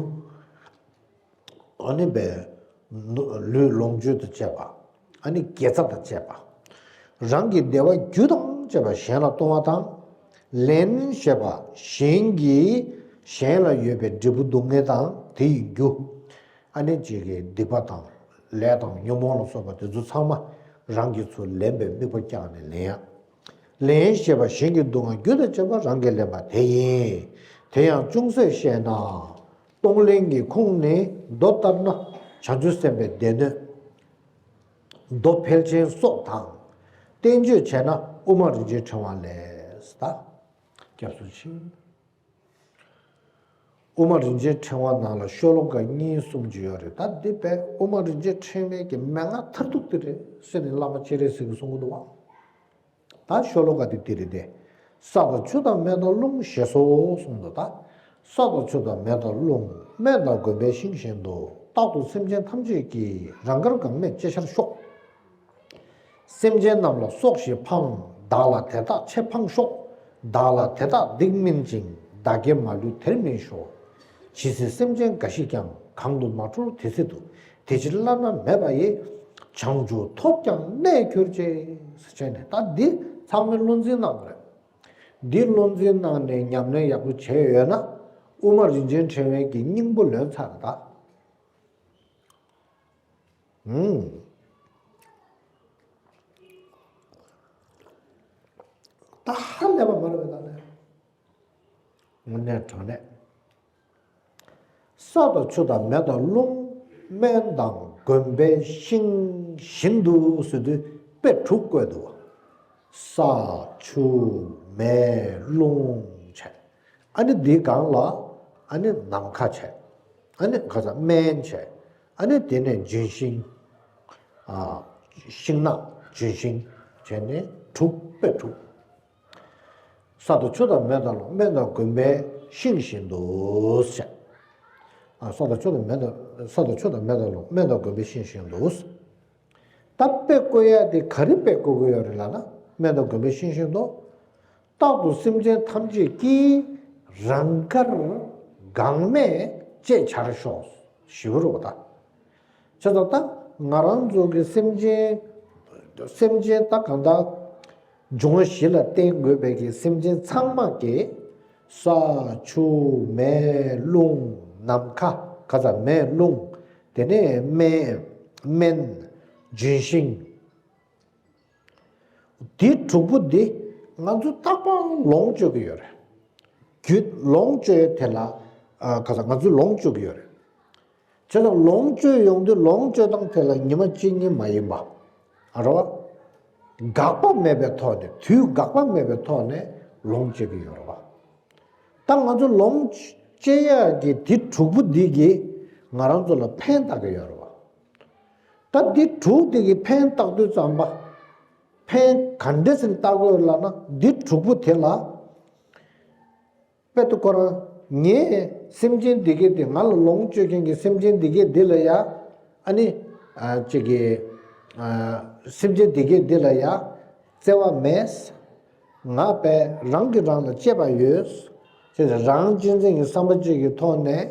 ཨ་ནི་བས། ལུས་ལོངས་སྤྱོད་དང་བཅས་པ། ཨ་ནི་དགེ་རྩ་དང་བཅས་པ། རང་གི་བདེ་བ་རྒྱུ་དང་བཅས་པ་གཞན་ལ་གཏོང་བ་དང་། ལེན་ཞེས་པ་གཞན་གྱིས་གཞན་ལ་ཡོད་པའི་འབྲས་བུ་སྡུག་བསྔལ་དང་དེ་ཡི་རྒྱུ། ཨ་ནི་གཅིག་གི་སྡིག་པ་དང་ལས་དང་ཉོན་མོངས་ལ་སོགས་པ་དེ་ཚོ་ཚང་མ་རང་གིས་ཚུར་ལེན་པའི་དམིགས་པ་བསྐྱངས་ནས་ལེན་ཡ། ལེན་ཞེས་པ་གཞན་གྱི་སྡུག་བསྔལ་རྒྱུ་དང་བཅས་པ་རང་གིས་ལེན་པ་དེ་ཡིན། དེ་ཡང་ཅུང་ཟད་བཤད་ན། གཏོང་ལེན་གྱི་ཁུངས་ནི་མདོ་ལྟར་ན་བྱང་ཆུབ་སེམས་དཔའི་སྡེ་སྣོད། མདོ་ཕལ་ཆེན་སོགས་དང་། བསྟན་བཅོས་བྱས་ན་དབུ་མ་རིན་ཆེན་ཕྲེང་བ་ལས། ད་སྐྱབས་སུ་མཆི། དབུ་མ་རིན་ཆེན་ཕྲེང་བ་ནང་ལ་ཤོ་ལོ་ཀ་གཉིས་གསུམ་ཅིག་ཡོད་རེད། ད་འདི་དཔེ་དབུ་མ་རིན་ཆེན་ཕྲེང་བའི་གི་མན་ངག་མཐར་ཐུག་དེ་རེད་ཟེར་ནས་བླ་མ་སྤྱན་རས་གཟིགས་ཀྱིས་གསུང་གི་འདུག་བ། ད་ཤོ་ལོ་ཀ་དེ་འདི་རེད་དེ། ས་དང་ཆུ་དང་མེ་དང་རླུང་ཞེས་སོགས་གསུངས་འདུག་ད་ས་དང་ཆུ་དང་མེ་དང་རླུང་། སྨན་དང་དགོན་པའི་ཤིང་བཞིན་དུ། རྟག་ཏུ་སེམས་ཅན་ཐམས་ཅད་ཀྱི། རང་དགར་འགག་མེད་བཅས་ཤར་ཤོག་སེམས་ཅན་རྣམས་ལ་སོགས་ཤིང་ཕངས། བདག་ལ་དེ་དག་ཆེས་ཕངས་ཤོག་བདག་ལ་དེ་དག་སྡིག་སྨིན་ཅིང་། བདག་བསྐྱེད་མ་ལུས་དེར་སྨིན་ཤོག་ཇི་སྲིད་སེམས་ཅན་འགའ་ཞིག་ཀྱང་། གང་དུ་མ་གྲོལ་དེ་སྲིད་དུ། དེ་ཕྱིར་བླ་ན་མེད་པ་ཡི། བྱང་ཆུབ་ཐོབ་ཀྱང་གནས་གྱུར་ཅིག་ཟེར་བྱས་ནས། ད་འདི་ཚང་མས་བློ་འཛིན་གནང་དགོས་རེད། འདི་བློ་འཛིན་གནང་ནས་ཉམས་ལེན་ཡག་པོ་བྱས་ཡོད་ན། དབུ་མ་རིན་ཆེན་ཕྲེང་བའི་གི་སྙིང་པོ་ལོན་ཚར་རེད་ད། ཧུམ། ད་ཧ་ལས་པ་མ་རེད་པས་ད་ནས། དངོས་གནས་དྲང་གནས། ས་དང་ཆུ་དང་མེ་དང་རླུང་། སྨན་དང་དགོན་པའི་ཤིང་བཞིན་དུ་ཟེར་དུས་དཔེ་དྲུག་བཀོད་འདུག་བ། ས་ཆུ་མེ་རླུང་བྱས། ཨ་ནི་འདིའི་སྒང་ལ་ཨ་ནི་ནམ་མཁའ་བྱས། ཨ་ནི་ཁ་ས་སྨན་བྱས། ཨ་ནི་དེ་ནས་ལྗོན་ཤིང་། ཨ། ཤིང་ནགས་ལྗོན་ཤིང་བྱས་ནས་དྲུག་དཔེ་དྲུག་ས་དང་ཆུ་དང་མེ་དང་རླུང་། སྨན་དང་དགོན་པའི་ཤིང་བཞིན་དུ་ཟེར། ཨ། ས་དང་ཆུ་དང་མེ་དང་། ས་དང་ཆུ་དང་མེ་དང་རླུང་། སྨན་དང་དགོན་པའི་ཤིང་བཞིན་དུ་ཟེར། ད་དཔེ་བཀོད་ཡ་དེ་ག་རེ་དཔེ་བཀོད་ཀྱི་ཡོད་རེད་ལབ་ན། སྨན་དང་དགོན་པའི་ཤིང་བཞིན་དུ། རྟག་ཏུ་སེམས་ཅན་ཐམས་ཅད་ཀྱི། རང་དགར་འགག་མེད་བཅས་བྱར་ཤོག་ཞེ་པོ་རེད་པ་ད། བྱས་ཙང་ད་ང་རང་ཚོ་གི་སེམས་ཅན། སེམས་ཅན་ད་གང་ལྟར་འབྱུང་བ་བཞི་ལ་བརྟེན་དགོས་པའི་གི་སེམས་ཅན་ཚང་མ་གི། ས་ཆུ་མེ་རླུང་ནམ་མཁའ། ཁ་ས་མེ་རླུང་། དེ་ནས་སྨན། སྨན། ལྗོན་ཤིང་། འདི་དྲུག་པོ་འདི་ང་ཚོ་རྟག་པར་ལོངས་སྤྱོད་ཀྱི་ཡོད་རེད། རྒྱུད་ལོངས་སྤྱོད་དེ་ལ། ཨ། ཁ་ས་ང་ཚོས་ལོངས་སྤྱོད་ཀྱི་ཡོད་རེད། བྱས་ཙང་ལོངས་སྤྱོད་ཡོང་དུས་ལོངས་སྤྱོད་སྟངས་དེ་ལ་ཉི་མ་གཅིག་གཉིས་མ་ཡིན་པ། ཨ་རོ། འགག་པ་མེད་པའི་ཐོག་ནས། དུས་འགག་པ་མེད་པའི་ཐོག་ནས་ལོངས་སྤྱོད་ཀྱི་ཡོད་རེད་བ། ད་ང་ཚོ་ལོངས་སྤྱོད་ཡག་གི་འདི་དྲུག་པོ་འདི་གིས་ང་རང་ཚོ་ལ་ཕན་བཏགས་ཀྱི་ཡོད་རེད་བ། ད་འདི་དྲུག་དེ་གིས་ཕན་བཏགས་དུས་ཙམ་པ། ཕན་ག་འདྲ་ཞིག་བཏགས་དགོས་ལབ་ན། འདི་དྲུག་པོ་དེ་ལ། དཔེར་ན་ཁོ་རང་ངས་སེམས་ཅན་འདི་གས་དེ། ང་ལ་ལོངས་སྤྱོད་མཁན་གྱི་སེམས་ཅན་འདི་གས་འདི་ལ་ཡ། ཨ་ནི། ཨ། ཅིག་གི། ཨ། སེམས་ཅན་འདི་གས་འདི་ལ་ཡ་བརྩེ་བ་མེད། ང་དཔེ་རང་གིས་རང་ལ་གཅེས་པ་ཡོད། ཅེས་རང་གཅེས་འཛིན་གྱི་བསམ་པ་གཅིག་གི་ཐོག་ནས།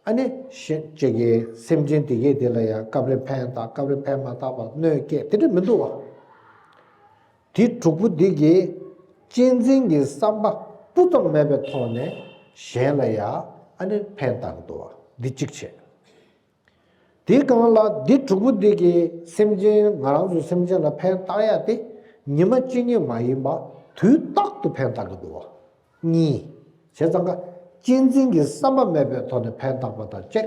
ཨ་ནི་ཞེ་ཅིག་གི་སེམས་ཅན་དེ་གས་དེ་ལ་ཡང་སྐབས་རེ་ཕན་བཏགས། སྐབས་རེ་ཕན་མ་བཏགས་པར་གནོད་སྐྱེལ། དེ་འདྲ་མི་འདུག་བ། དེ་དྲུག་པོ་འདི་གིས་གཅེས་འཛིན་གྱི་བསམ་པ་སྤུ་ཙམ་མེད་པའི་ཐོག་ནས་གཞན་ལ་ཡང་ཨ་ནི་ཕན་བཏགས་འདུག་བ། འདི་གཅིག་བྱས། དེའི་སྒང་ལ་འདི་དྲུག་པོ་འདི་གིས་སེམས་ཅན། ང་རང་ཚོ་སེམས་ཅན་ལ་ཕན་བཏགས་ཡ་དེ་ཉི་མ་གཅིག་གཉིས་མ་ཡིན་པ་དུས་རྟག་ཏུ་ཕན་བཏགས་ཀྱི་འདུག་བ། གཉིས། བྱས་ཙང་ཀ་གཅེས་འཛིན་གྱི་བསམ་པ་མེད་པའི་ཐོག་ནས་ཕན་བཏགས་པ་དང་གཅིག་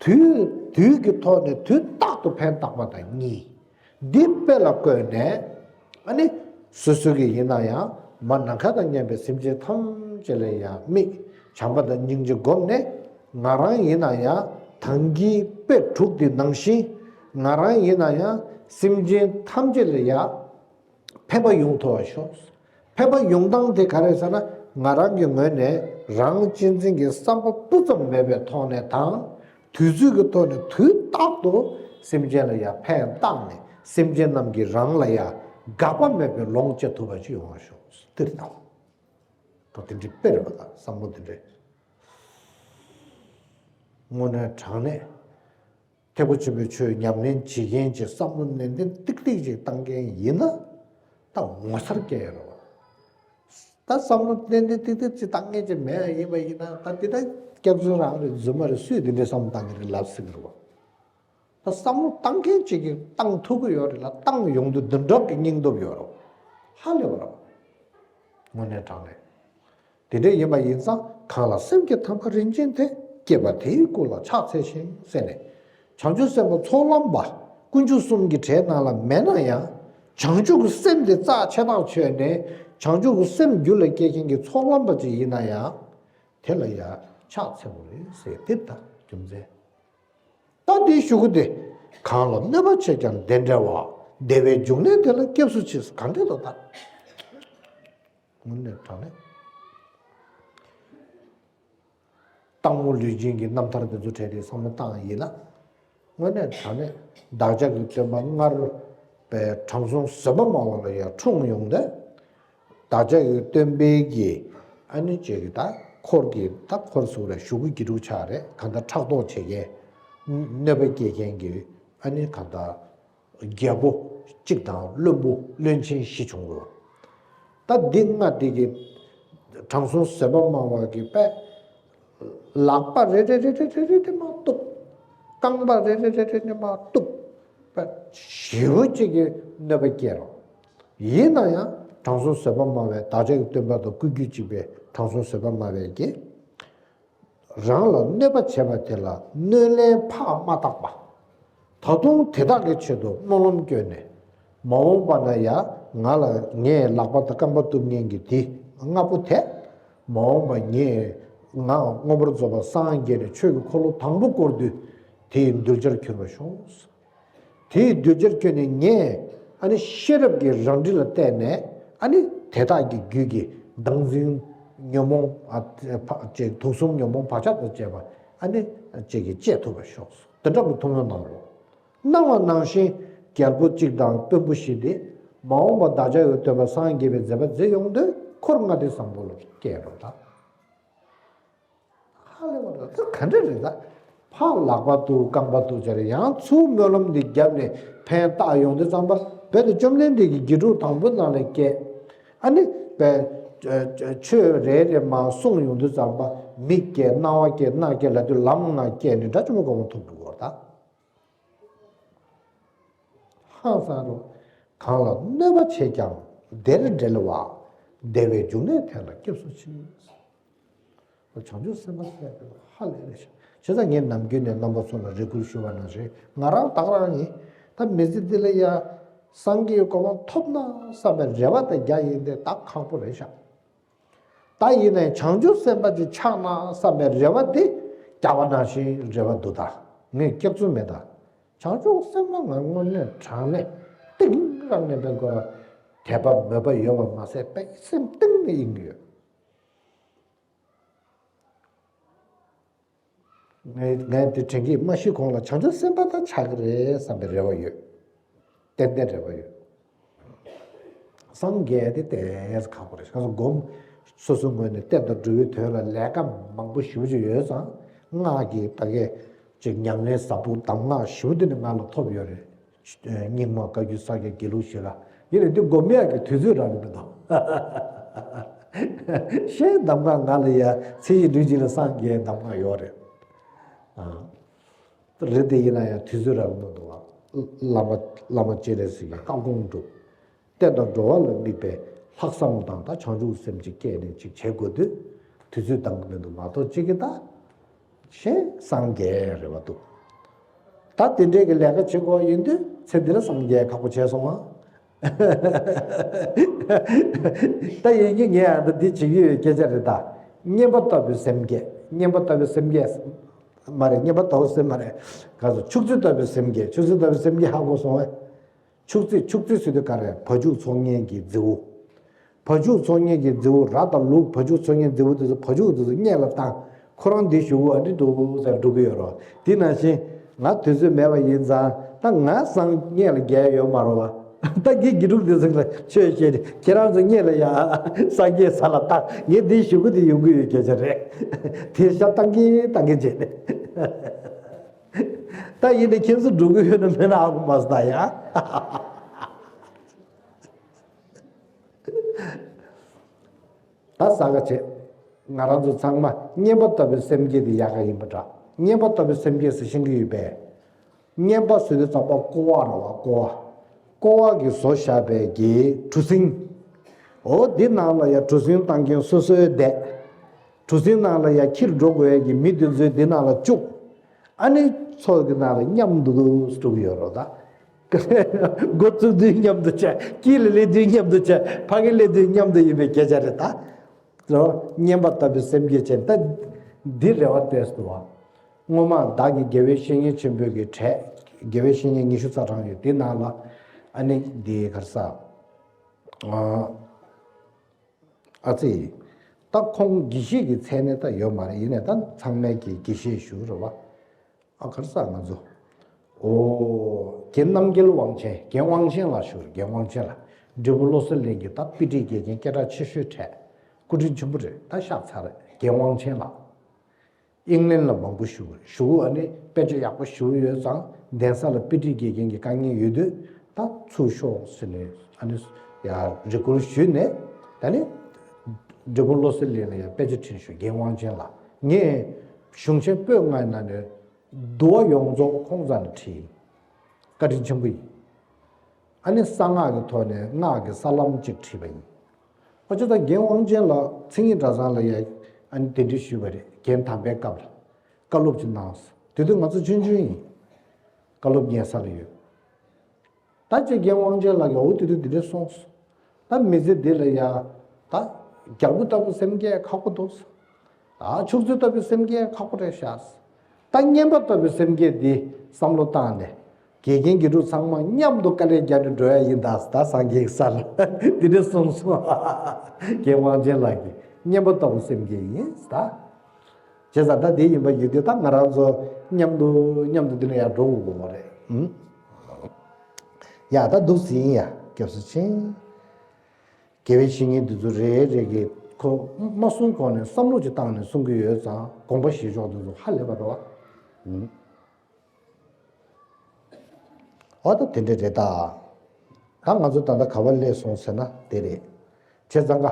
དུས། དུས་ཀྱི་ཐོག་ནས་དུས་རྟག་ཏུ་ཕན་བཏགས་པ་དང་གཉིས། འདི་དཔེ་ལ་བཀོད་ནས། ཨ་ནི་སོ་སོ་གི་ཡིན་ན་ཡང་མ་ནམ་མཁའ་དང་མཉམ་པའི་སེམས་ཅན་ཐམས་ཅད་ལ་ཡང་དམིགས། བྱམས་པ་དང་སྙིང་རྗེ་བསྒོམས་ནས། ང་རང་ཡིན་ན་ཡང་ད་གིན་དཔེ་དྲུག་དེ་ནང་བཞིན། ང་རང་ཡིན་ན་ཡང་སེམས་ཅན་ཐམས་ཅད་ལ་ཡང་ཕན་པ་ཡོང་ཐུབ་པ་ཤོག་ཕན་པ་ཡོང་སྟངས་དེ་ག་རེ་ཟེར་ན། ང་རང་གི་ངོས་ནས་རང་གཅེས་འཛིན་གྱི་བསམ་པ་སྤུ་ཙམ་མེད་པའི་ཐོག་ནས་དང་། དུས་ཚོད་ཀྱི་ཐོག་ནས་དུས་རྟག་ཏུ་སེམས་ཅན་ལ་ཡང་ཕན་བཏགས་ནས། སེམས་ཅན་རྣམས་ཀྱིས་རང་ལ་ཡང་འགག་པ་མེད་པའི་ལོངས་སྤྱད་ཐུབ་པ་ཞིག་ཡོང་བ་ཤོག་དེ་རེད་དང་། ད་དེ་འདྲའི་དཔེ་རེད་པ། ད་བསམ་བློ་དེ་འདྲའི་དངོས་གནས་དྲང་གནས། ཐེག་པ་ཆེན་པོའི་ཆོས་ཉམས་ལེན་བྱེད་མཁན་གྱི་བསམ་བློ་ནན་ཏན་ཏིག་ཏིག་ཅིག་བཏང་མཁན་ཡིན་ན། ད་ངོ་མཚར་སྐྱེ་ཡོད་རེད་བ། ད་བསམ་བློ་ནན་ཏན་ཏིག་ཏིག་ཅིག་བཏང་མཁན་ཅིག་མེད་ཡིན་པ་ཡིན་ན། ད་འདི་ད་སྐྱག་རྫུན་རང་རེད། རྫུན་མ་རེད། སུས་འདི་འདྲའི་བསམ་བློ་བཏང་གི་རེད་ལབ་སྲིད་ཀྱི་རེད་བ། ད་བསམ་བློ་བཏང་མཁན་ཅིག་གིས་བཏང་ཐུབ་ཀྱི་ཡོད་རེད་ལ། བཏང་ཡོང་དུས་འདི་འདྲ་གི་སྙིང་སྟོབས་ཡོད་རེད་བ། ཧ་ལས་པ་རེད་བ། དངོས་གནས་དྲང་གནས། དེ་འདྲ་ཡིན་པ་ཡིན་ཙང་། གང་ལ་སེམས་ཀྱི་ཐབས་མཁས་རིན་ཆེན་དེ། བསྐྱེད་པ་དེའི་སྐུ་ལ་ཕྱག་འཚལ་ཞིང་ཟེར་ནས། བྱང་ཆུབ་སེམས་དཔའ་ཚོགས་ལམ་པ་དཀོན་མཆོག་གསུམ་གྱི་གྲས་ནང་ལ་མེད་ན་ཡང་། བྱང་ཆུབ་ཀྱི་སེམས་དེ་རྩ་ཆེ་ཐག་ཆོད་ནས་བྱང་ཆུབ་ཀྱི་སེམས་རྒྱུད་ལ་སྐྱེ་མཁན་གྱི་ཚོགས་ལམ་པ་ཅིག་ཡིན་ན་ཡང་། དེ་ལ་ཡང་ཕྱག་འཚལ་དགོས་རེད་ཟེར་དེ་ལྟ་རྒྱུ་མཚན། ད་དེའི་གཞུག་གུ་དེ། གང་ལ་གནོད་པ་བྱས་ཀྱང་བདེ་འབྲེལ་བ། བདེ་བའི་འབྱུང་གནས་དེ་ལ་སྐྱབས་སུ་མཆི། གང་འདྲ་དོ་ད། དངོས་གནས་དྲང་གནས། སྟག་མོ་ལུས་སྦྱིན་གྱི་རྣམ་ཐར་དེ་ཚོ་བྲལ་ཏེ་བསམ་བློ་བཏང་ཡིན་ན། དངོས་གནས་དྲང་གནས་བདག་ཅག་གི་སྟོན་པ་སྔར་བས་དྲང་སྲོང་བཟོད་པ་སྨྲ་བ་ལ་ཡང་འཁྲུངས་ཡོང་དུས། བདག་ཅག་གི་སྟོན་པའི་གི་ཨ་ནི་ཅིག་གི་ད་འཁོར་གྱི་ད་འཁོར་ཟུར་ལ་གཞུག་གུ་དགེ་ཕྲུག་ཆགས་རེད། གང་ལྟར་ཕྲག་དོག་བྱེད་མཁན། གནོད་པ་སྐྱེལ་མཁན་གྱི་ཨ་ནི་གང་ལྟར། རྒྱལ་པོ་གཅིག་དང་བློན་པོ་བློན་ཆེན་བཞི་བྱུང་དགོས། ད་འདི་ལྔ་འདི་གི་དྲང་སྲོང་བཟོད་པ་སྨྲ་བ་གི་པས། ལག་པ་རེ་རེ་རེ་རེ་མ་གཏུབ། རྐང་པ་རེ་རེ་རེ་རེ་མ་གཏུབ། པས་ཞེ་པོ་ཅིག་གི་གནོད་པ་སྐྱེལ་རོགས། ཡིན་ན་ཡང་དྲང་སྲོང་བཟོད་པ་སྨྲ་བས་བདག་ཅག་གི་སྟོན་པ་དང་སྐུ་རྒྱུད་གཅིག་པའི་དྲང་སྲོང་བཟོད་པ་སྨྲ་བས་ཀྱིས། རང་ལ་གནོད་པ་བྱས་པ་དེ་ལ་གནོད་ལན་ཕར་མ་བཏགས་པ། ད་དུང་དེ་དག་གི་ཆེད་དུ་སྨོན་ལམ་བསྐྱོན་ནས། མ་འོངས་པ་ན་ཡང་ང་ལ་ངས་ལག་པ་དང་རྐང་པ་གཏུབ་མཁན་གྱི་དེ་ལྔ་པོ་དེ། མ་འོངས་པ་ངས་ང་མངོན་པར་རྫོགས་པར་སངས་རྒྱས་ནས་ཆོས་ཀྱི་འཁོར་ལོ་དང་པོ་བསྐོར་དུས་དེའི་གདུལ་བྱར་གྱུར་པར་ཤོག། དེའི་གདུལ་བྱར་བསྐྱོན་ནས་ངས་ཨ་ནི་ཤེས་རབ་ཀྱི་རང་འགྲེལ་ལ་བརྟེན་ནས་ཨ་ནི་དེ་དག་གི་རྒྱུད་ཀྱི་བདག་འཛིན་ཉོན་མོངས་ཨ་ཕ་ཅེས་དུག་གསུམ་ཉོན་མོངས་བག་ཆགས་དང་བཅས་པ་ཨ་ནི་ཅིག་གིས་བཅད་ཐུབ་པར་ཤོག། དེ་འདྲ་གི་ཐུགས་སྨོན་གནང་རོགས། གནང་བ་ནང་བཞིན་རྒྱལ་པོ་གཅིག་དང་དཔོན་པོ་བཞི་སྟེ། མ་འོངས་པ་བདག་ཅག་གི་སྟོན་པ་སངས་རྒྱས་པའི་མཛད་པ་མཛད་ཡོང་དུས་འཁོར་ལྔ་སྡེ་བཟང་པོ་ལ་སྐྱེལ་རོགས་དང་། ཧ་ལས་པ་རེད། ད་ག་འདྲ་རེད་ད། ཕར་ལག་པ་གཏུབ་རྐང་པ་གཏུབ་བྱས་རེད། ཡང་ཚུར་སྨོན་ལམ་འདི་བརྒྱབ་ནས་ཕན་བཏགས་ཡོང་དུས་ཙམ་པ་རྦད་དེ་བཅོམ་ལྡན་འདས་ཀྱི་དགེ་ཕྲུག་དང་པོ་ནང་ལ་སྐྱེས། ཨ་ནི་བས་ཆོས་རེ་རེ་མར་གསུངས་ཡོང་དུས་ཙམ་པ་མིག་སྐྱེས། རྣ་བ་སྐྱེས། སྣ་སྐྱེས། ལ་དུས་ལམ་ལྔ་སྐྱེས་ནས་དགྲ་བཅོམ་པའི་གོ་འཕང་ཐོབ་འགྲོ་གི་ཡོད་རེད་ད། ཧང་སང་རུ། གང་ལ་གནོད་པ་བྱས་ཀྱང་བདེར་འབྲེལ་བ། བདེ་བའི་འབྱུང་གནས་དེ་ལ་སྐྱབས་སུ་མཆི། བྱང་ཆུབ་སེམས་དཔའ་ཟེར་དེ་ཧ་ལས་རེད་ཤག། བྱས་ཙང་ངས་ནམ་རྒྱུན་ནས་རྣམ་པ་ཚོ་ལ་རེ་སྐུལ་ཞུ་བ་ནང་བཞིན་ང་རང་ད་ག་རང་ཡིན། ད་མི་ཚེ་འདི་ལ་ཡ་སངས་རྒྱས་གོ་འཕང་ཐོབ་ན་བསམ་པའི་རེ་བ་དེ་རྒྱག་ཡིན་ཏེ་ད་ཁག་པོ་རེད་ཤག། ད་ཡིན་ནའི་བྱང་ཆུབ་སེམས་དཔའ་ཅིག་ཆགས་ན་བསམ་པའི་རེ་བ་དེ་རྒྱག་པ་ནང་བཞིན་རེ་བ་འདུག། ད་ངས་སྐྱག་རྫུན་མེད་ད། བྱང་ཆུབ་སེམས་དཔའ་ང་དངོས་གནས་དྲང་གནས་གཏིང་རང་ནས་དཔེ་འགོར་བ་དད་པ་མོས་པ་ཡོད་པ་མ་ཟད་དཔེ་སེམས་གཏིང་ནས་ཡིན་གྱི་ཡོད། ངས་ངས་དེ་དྲན་གྱི་མ་ཤི་གོང་ལ་བྱང་ཆུབ་སེམས་དཔའ་ད་ཆགས་ཀྱི་རེད་བསམ་པའི་རེ་བ་ཡོད། ཏན་ཏན་རེ་བ་ཡོད། སངས་རྒྱས་དེ་ཏོག་ཙམ་ཁག་པོ་རེད། གང་ཟེར་སྒོམ་སོ་སོའི་ངོས་ནས་གཏེར་དང་འབྲུ་བའི་དོན་ལ་ལས་ཀ་མང་པོ་ཞེ་པོ་ཅིག་ཡོད་ཙང་སྔགས་ཀྱི་ད་གས་ཅིག་ཉམས་ལེན་ཟབ་པོ་གདམས་ངག་ཞེ་པོ་དེ་ནི་ང་ལ་ཐོབ་ཡོད་རེད། རྙིང་མ་བཀའ་བརྒྱུད་ས་སྐྱ་དགེ་ལུགས་ཞེས་ལ་ཡིན་ནའི་འདི་སྒོམ་ཡག་གི་དུས་ཚོད་རག་གི་མི་འདུག། གཞན་གདམས་ངག་ང་ལ་ཡ་ཚེ་ཡི་ལུས་གཅིག་ལ་སངས་རྒྱས་གདམས་ངག་ཡོད་རེད། ཨ། རེད་དེ་ཡིན་ན་ཡང་དུས་ཚོད་རག་མི་འདུག་བ། བླ་མ་བླ་མ་སྤྱན་རས་གཟིགས་ཀྱི་བཀའ་དགོངས་སྒྲུབ། བསྟན་དང་འགྲོ་བ་ལ་དམིགས་པའི་ལྷག་བསམ་དང་ད་བྱང་ཆུབ་སེམས་ཅིག་སྐྱེས་ནས་ཅིག་བྱེད་དགོས་དུས་དུས་ཚོད་འདང་གི་མི་འདུག་མ་གཏོགས་གཅིག་གི་ད་གཞན་སངས་རྒྱས་རེ་བ་འདུག། ད་དེ་འདྲའི་གི་ལས་ཀ་བྱེད་དགོས་ཡིན་དུས་ཚེ་འདིར་སངས་རྒྱས་ཁག་པོ་བྱས་སོང་ང་། ད་ཡིན་གྱི་ངས་ཨ་ད་འདི་བྱེད་ཀྱི་ཡོད་སྐད་ཆ་རེད་ད། བསྙེན་པ་ལྟ་བུའི་སེམས་བསྐྱེད། བསྙེན་པ་ལྟ་བུའི་སེམས་བསྐྱེད་མ་རེད། བསྙེན་པ་ལྟ་བུ་སེམས་མ་རེད། ག་ཚོད་ཕྱུགས་རྫི་ལྟ་བུའི་སེམས་བསྐྱེད། ཕྱུགས་རྫི་ལྟ་བུའི་སེམས་བསྐྱེད་ཧ་གོ་སོང་ཨེ། ཕྱུགས་རྫི་ཕྱུགས་རྫི་ཟེར་དུས་ག་རེ་བ་ཕྱུགས་འཚོ་མཁན་གྱི་རྫི་བོ། བ་ཕྱུགས་འཚོ་མཁན་གྱི་རྫི་བོ་ར་དང་ལུག་བ་ཕྱུགས་འཚོ་མཁན་རྫི་བོ་དེ་ཚོ་བ་ཕྱུགས་དེ་ཚོ་སྔས་ལ་བཏང་། ཁོ་རང་འདི་གཞུག་གུ་ཨ་འདྲི་འདུག་ཟེར་འགྲོ་གི་ཡོད་རོ། དེ་ནང་བཞིན་ང་དུས་ཚོད་མེད་པ་ཡིན་ཙང་ད་ང་སངས་སྔས་ལ་རྒྱལ་ཡོད་མ་རོ་བ། ད་ངའི་དགེ་ཕྲུག་འདི་ཚོ་ལ་ཆོས་བཤད་དེ་ཁྱེད་རང་ཚོ་སྔས་ལ་ཡ་སངས་རྒྱས་ས་ལ་བཏང་། ངས་འདི་གཞུག་གུ་དེ་ཡོང་གི་ཡོད་སྐད་ཆ་རེད། དེ་ཤ་བཏང་གི་བཏང་གི་བྱས་ནས། ད་ཡིན་ནའི་ཁྱེད་ཚོ་འགྲོ་གི་ཡོད་ན་མེད་ན་ཧ་གོ་མ་སོང་ད་ཡ། ད་ས་ག་བྱེད། ང་རང་ཚོ་ཚང་མ་བསྙེན་པ་ལྟ་བུའི་སེམས་བསྐྱེད་དེ་ཡག་ག་ཡིན་པ་འདྲ། བསྙེན་པ་ལྟ་བུའི་སེམས་བསྐྱེད་ཟེར་ཤེས་ཀྱི་ཡོད་པས། བསྙེན་པ་ཟེར་དུས་ཙམ་པ་ཀོ་བ་ར་བ་ཀོ་བ། ཀོ་བ་གིས་བཟོ་བཞག་པའི་གི་གྲུ་གཟིངས། འོ་འདི་ནང་ལ་ཡ་གྲུ་གཟིངས་བཏང་མཁན་སོ་སོའི་སྡེ། གྲུ་གཟིངས་ནང་ལ་ཡ་འཁྱེར་འགྲོ་དགོས་ཡ་གི་མི་དེ་ཚོའི་འདི་ནང་ལ་བཅུག། ཨ་ནི་ཚོགས་ཀྱི་ནང་ལ་མཉམ་དུ་འགྲོ་གི་ཡོད་རོ་ད། འགོ་བཙུགས་དུས་མཉམ་དུ་བྱས། དཀྱིལ་ལ་སླེབས་དུས་མཉམ་དུ་བྱས། ཕ་གི་སླེབས་དུས་མཉམ་དུ་ཡིན་པའི་སྐད་ཆ་རེད་ད། རོ། བསྙེན་པ་ལྟ་བུའི་སེམས་བསྐྱེད་བྱས། ད་འདི་རེ་བ་བལྟས་སོང་བ། སྔོན་མ་བདག་གིས་དགེ་བའི་བཤེས་གཉེན་ཆེན་པོའི་གི་གྲས། དགེ་བའི་བཤེས་གཉེན་ཉི་ཤུ་རྩ་གྲངས་ཡོད་དེ་ནང་ལ། ཨ་ནི་འདི་ག་རེ་ཟ། ཨ། ཨ་ཙི། ད་ཁོང་དགེ་བཤེས་ཀྱི་མཚན་ནི་ད་ཡོད་མ་རེད། ཡིན་ནའི་ད་ཚང་མས་ཀྱི་དགེ་བཤེས་ཞུ་རེད་བ། ཨ། ག་རེ་ཟ་ང་ཚོ། ཨོ། རྒན་རྣམ་རྒྱལ་དབང་ཆེན། རྒན་དབང་ཆེན་ལགས་ཞུ། རྒན་དབང་ཆེན་ལགས། འབྲས་སྤུངས་བློ་གསལ་གླིང་གི་ད་དཔེ་ཁྲིད་དགེ་རྒན་སྐད་གྲགས་ཆེ་ཤོས་གྲས། སྐུ་དྲིན་ཆེན་པོ་རེད། ད་གཤེགས་ཚར་རེད། རྒན་དབང་ཆེན་ལགས། ཨིང་ལན་ལ་མང་པོ་བཞུགས། བཞུགས། ཨ་ནི་དཔེ་ཆ་ཡག་པོ་ཞེ་པོ་ཡོད་ཙང་གདན་ས་ལ་དཔེ་ཁྲིད་དགེ་རྒན་གྱི་དཀའ་ངལ་ཡོད་དུས་ད་ཚུར་ཤོག་ཟེར་ནས། ཨ་ནི་ཡར་རེ་སྐུལ་ཞུས་ནས། ད་ནི་འབྲས་སྤུངས་བློ་གསལ་གླིང་ལ་ཡར་དཔེ་ཆ་ཁྲིད་ཞུ། རྒན་དབང་ཆེན་ལགས། ངས་གཞུང་ཆེན་པོད་ལྔའི་ནང་ནས་འདུལ་བ་ཡོངས་རྫོགས་ཁོང་རྩ་ནས་ཁྲིད་ཡིན། བཀའ་དྲིན་ཆེན་པོ་ཡིན། ཨ་ནི་གསང་སྔགས་ཀྱི་ཐོག་ནས་སྔགས་ཀྱི་ས་ལམ་གཅིག་ཁྲིད་པ་ཡིན། ཨོ་ཅོ་ད་རྒན་དབང་ཆེན་ལགས་མཚན་ཉིད་གྲྭ་ཚང་ལ་ཡ། ཨ་ནི་གདན་འདྲེན་ཞུས་པ་རེད། རྒན་དམ་པའི་སྐབས་ལ་བཀའ་སློབ་ཅིག་གནང་སོང་། དེ་དུས་ང་ཚོ་ཆུང་ཆུང་ཡིན། བཀའ་སློབ་ཉན་ས་ལ་ཡོད། ད་ཅིག་རྒན་དབང་ཆེན་ལགས་ཀྱིས་འོ་དེ་དུས་དེ་འདྲས་གསུངས་སོང་། ད་མི་ཚེ་འདི་ལ་ཡ། ད་རྒྱལ་པོ་ལྟ་བུ་སེམས་བསྐྱེད་ཁག་པོ་འདུག། ད་ཕྱུག་འཚོ་ལྟ་བུའི་སེམས་བསྐྱེད་ཁག་པོ་རེད་ཤག། ད་བསྙེན་པ་ལྟ་བུའི་སེམས་བསྐྱེད་འདི་བསམ་བློ་བཏང་ནས། དགེ་རྒན་དགེ་ཕྲུག་ཚང་མ་མཉམ་དུ་དཀའ་ལས་རྒྱག་ནས་འགྲོ་ཡ་ཡིན་ད། ད་སངས་རྒྱས་ཀྱི་ས་ལ་འདི་འདྲས་གསུངས་སོང་། རྒན་དབང་ཆེན་ལགས་ཀྱིས་བསྙེན་པ་ལྟ་བུ་སེམས་བསྐྱེད་ཡིན་ད། བྱས་ཙང་ད་དེ་ཡིན་པ་ཡོད་དུས་ད་ང་རང་ཚོ་མཉམ་དུ་མཉམ་དུ་འདི་ནས་ཡར་འགྲོ་དགོས་པ་རེད། ཨུམ། ཡ་ད་འདུག་སེ་ཡིན་ཡ། སྐྱབས་སུ་མཆི། དགེ་བའི་བཤེས་གཉེན་འདི་ཚོ་རེ་རེ་གིས་ཁོ་མ་གསུང་གོང་ནས་བསམ་བློ་ཅིག་བཏང་ནས་གསུང་གི་ཡོད་ཙང་དགོངས་པ་བཞེས་ཕྱོགས་འདི་ཚོ་ཧ་ལས་པ་རེད་བ། ཨུམ། འོ་ད་དེ་འདྲ་རེད་ད། ད་ང་ཚོ་ད་ལྟ་ག་པར་སླེབས་སོང་ཟེར་ན་དེ་རེད། བྱས་ཙང་ཀ།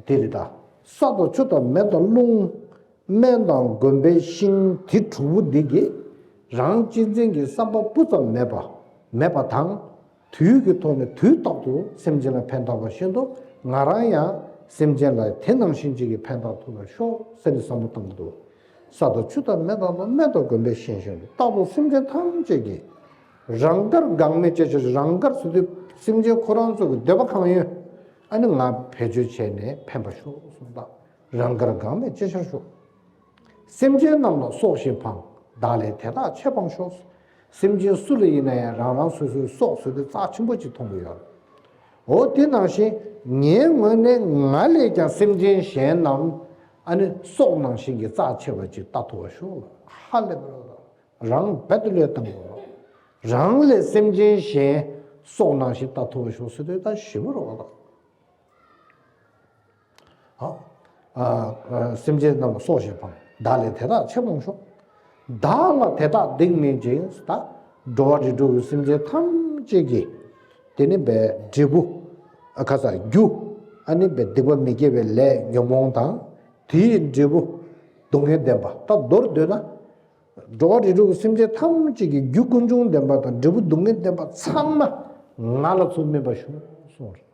དེ་རེད་ད། ས་དང་ཆུ་དང་མེ་དང་རླུང་། སྨན་དང་དགོན་པའི་ཤིང་། དེ་དྲུག་པོ་འདི་གིས་རང་གཅེས་འཛིན་གྱི་བསམ་པ་སྤུ་ཙམ་མེད་པ། མེད་པ་དང་། དུས་ཀྱི་ཐོག་ནས་དུས་རྟག་ཏུ་སེམས་ཅན་ལ་ཕན་ཐོགས་པ་བཞིན་དུ། ང་རང་ཡང་སེམས་ཅན་ལ་དེ་ནང་བཞིན་ཅིག་གི་ཕན་ཐོགས་ཐུབ་པར་ཤོག་ཟེར་ནས་བསམ་བློ་བཏང་གི་འདུག། ས་དང་ཆུ་དང་མེ་དང་རླུང་། སྨན་དང་དགོན་པའི་ཤིང་བཞིན་དུ། རྟག་ཏུ་སེམས་ཅན་ཐམས་ཅད་ཀྱི་རང་དགར་འགག་མེད་ཅེས་བྱ། རང་དགར་ཟེར་དུས་སེམས་ཅན་ཁོ་རང་ཚོ་གི་འདོད་པ་གང་ཡོད། ཨ་ནི་ང་བེད་སྤྱོད་བྱས་ནས་ཕན་པ་ཤོག་གསུངས་པ། རང་དགར་འགག་མེད་ཅེས་བྱར་ཤོག། སེམས་ཅན་རྣམས་ལ་སྲོག་བཞིན་ཕངས། བདག་ལས་དེ་དག་ཆེས་ཕངས་ཤོག། སེམས་ཅན་སུ་ལ་ཡིན་ན་ཡང་རང་རང་སོ་སོའི་སྲོག་ཟེར་དུས་རྩ་ཆེན་པོ་ཅིག་མཐོང་གི་ཡོད་རེད། འོ་དེ་ནང་བཞིན་ངའི་ངོས་ནས་ང་ལས་ཀྱང་སེམས་ཅན་གཞན་རྣམས་ཨ་ནི་སྲོག་ནང་བཞིན་གྱི་རྩ་ཆེ་བ་ཅིག་ལྟ་ཐུབ་པ་ཤོག། ཧ་ལས་པ་རེད། རང་རྦད་དེ་བློས་བཏང་དགོས། རང་ལས་སེམས་ཅན་གཞན་སྲོག་ནང་བཞིན་ལྟ་ཐུབ་པ་ཤོག་ཟེར་དུས་ད་ཞི་བ་རེད་བ་ད། ཨ། ཨ། སེམས་ཅན་རྣམས་ལ་སྲོག་བཞིན་ཕངས། བདག་ལས་དེ་དག་ཆེས་ཕངས་ཤོག། བདག་ལ་དེ་དག་སྡིག་མིན་འཛིན། ད་འགྲོ་བ་རིགས་དྲུག་གི་སེམས་ཅན་ཐམས་ཅད་ཀྱི་དེ་ནི་བའི་འབྲས་བུ། ཨ། ཁ་ས་རྒྱུ། ཨ་ནི་བའི་སྡིག་པ་མི་དགེ་བའི་ལས་ཉོན་མོངས་དང་། དེའི་འབྲས་བུ་སྡུག་བསྔལ་བདེན་པ། ད་མདོར་བསྡུས་ན། འགྲོ་བ་རིགས་དྲུག་གི་སེམས་ཅན་ཐམས་ཅད་ཀྱི་རྒྱུ་ཀུན་འབྱུང་བདེན་པ་དང་འབྲས་བུ་སྡུག་བསྔལ་བདེན་པ་ཚང་མ་ང་ལ་ཚུར་སྨིན་པ་ཤོག་གསུངས་རེད།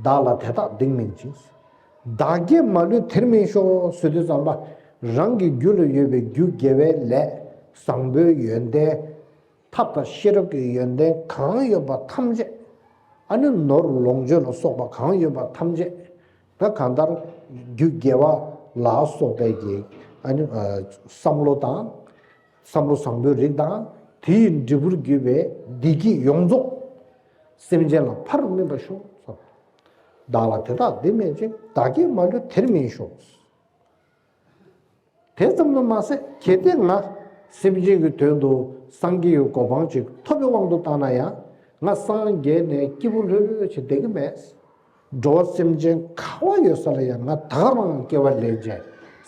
བདག་ལ་དེ་དག་སྡིག་མིན་འཛིན། བདག་བསྐྱེད་མ་ལུས་དེར་སྨིན་ཤོག་ཟེར་དུས་ཙམ་པ། རང་གི་རྒྱུད་ལ་ཡོད་པའི་རྒྱུ་དགེ་བའི་ལས། བཟང་པོའི་ཡོན་ཏན། ཐབས་དང་ཤེས་རབ་ཀྱི་ཡོན་ཏན་གང་ཡོད་པ་ཐམས་ཅད། ཨ་ནི་ནོར་ལོངས་སྤྱོད་ལ་སོགས་པ་གང་ཡོད་པ་ཐམས་ཅད། ད་གང་ལྟར་རྒྱུ་དགེ་བ་ལ་སོགས་པའི་གི་ཨ་ནི་བསམ་བློ་དང་། བསམ་བློ་བཟང་པོའི་རིགས་དང་། དེའི་འབྲས་བུར་གྱུར་པའི་བདེ་སྐྱིད་ཡོངས་རྫོགས་སེམས་ཅན་ལ་ཕར་སྨིན་པར་ཤོག། བདག་ལ་དེ་དག་སྡིག་མིན་འཛིན། བདག་བསྐྱེད་མ་ལུས་དེར་སྨིན་ཤོག། དེ་ཙམ་དུ་མ་ཟད། གལ་ཏེ་ང་སེམས་ཅན་གྱི་དོན་དུ་སངས་རྒྱས་ཀྱི་གོ་འཕང་ཅིག་ཐོབ་པའི་དབང་དུ་བཏང་ན་ཡང་། ང་སངས་རྒྱས་ནས་སྐྱིད་པོ་ལྷོད་ལྷོད་ཅིག་བསྡད་ཀྱི་མེད། འགྲོ་བ་སེམས་ཅན་ག་བ་ཡོད་ས་ལ་ཡང་ང་ད་ག་རང་སྐྱེ་བ་ལེན་བྱས།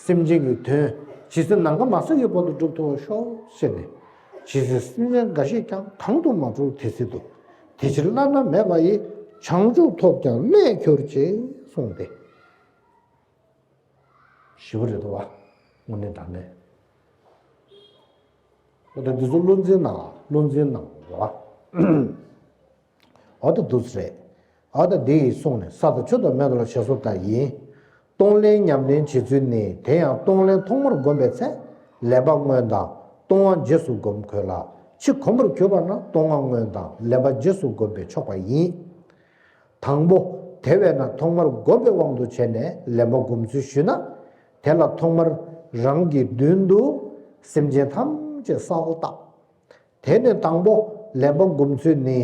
སེམས་ཅན་གྱི་དོན་ཇི་སྲིད་ནམ་མཁའ་མ་ཟད་ཀྱི་བར་དུ་འགྲུབ་ཐུབ་པར་ཤོག་ཟེར་ནས། ཇི་སྲིད་སེམས་ཅན་འགའ་ཞིག་ཀྱང་གང་དུ་མ་གྲོལ་དེ་སྲིད་དུ། དེ་ཕྱིར་བླ་ན་མེད་པ་ཡི། བྱང་ཆུབ་ཐོབ་ཀྱང་རྨད་གྱུར་ཅིག་གསུངས་ཏེ། ཞེ་པོ་རེད་འདུག་བ། དངོས་གནས་དྲང་གནས། འོ་ད་འདི་ཚོ་བློ་འཛིན་གནང་། བློ་འཛིན་གནང་། འོ་ད་འདུག་སེ་རེད། འོ་ད་འདི་ཡིས་གསུངས་ནས། ས་དང་ཆུ་དང་མེ་དང་རླུང་ཞེས་སོགས་དག་ཡིན། གཏོང་ལེན་ཉམས་ལེན་བྱེད་ཚུལ་ནི། དེ་ཡང་གཏོང་ལེན་ཐོག་མར་བསྒོམ་པའི་ཚེ། ལེན་པ་སྔོན་དང་གཏོང་བ་རྗེས་སུ་བསྒོམ་དགོས་ལ། ཕྱི་གོམས་པར་གྱུར་པ་ན་གཏོང་བ་སྔོན་དང་ལེན་པ་རྗེས་སུ་བསྒོམ་པས་ཆོག་པ་ཡིན། དང་པོ། དེ་བས་ན་ཐོག་མར་བསྒོམ་པའི་དབང་དུ་བྱས་ནས་ལེན་པ་སྒོམ་ཚུལ་ཞུས་ན། དེ་ལ་ཐོག་མར་རང་གི་མདུན་དུ་སེམས་ཅན་ཐམས་ཅད་གསལ་བར་བརྟག། དེ་ནས་དང་པོ་ལེན་པ་སྒོམ་ཚུལ་ནི།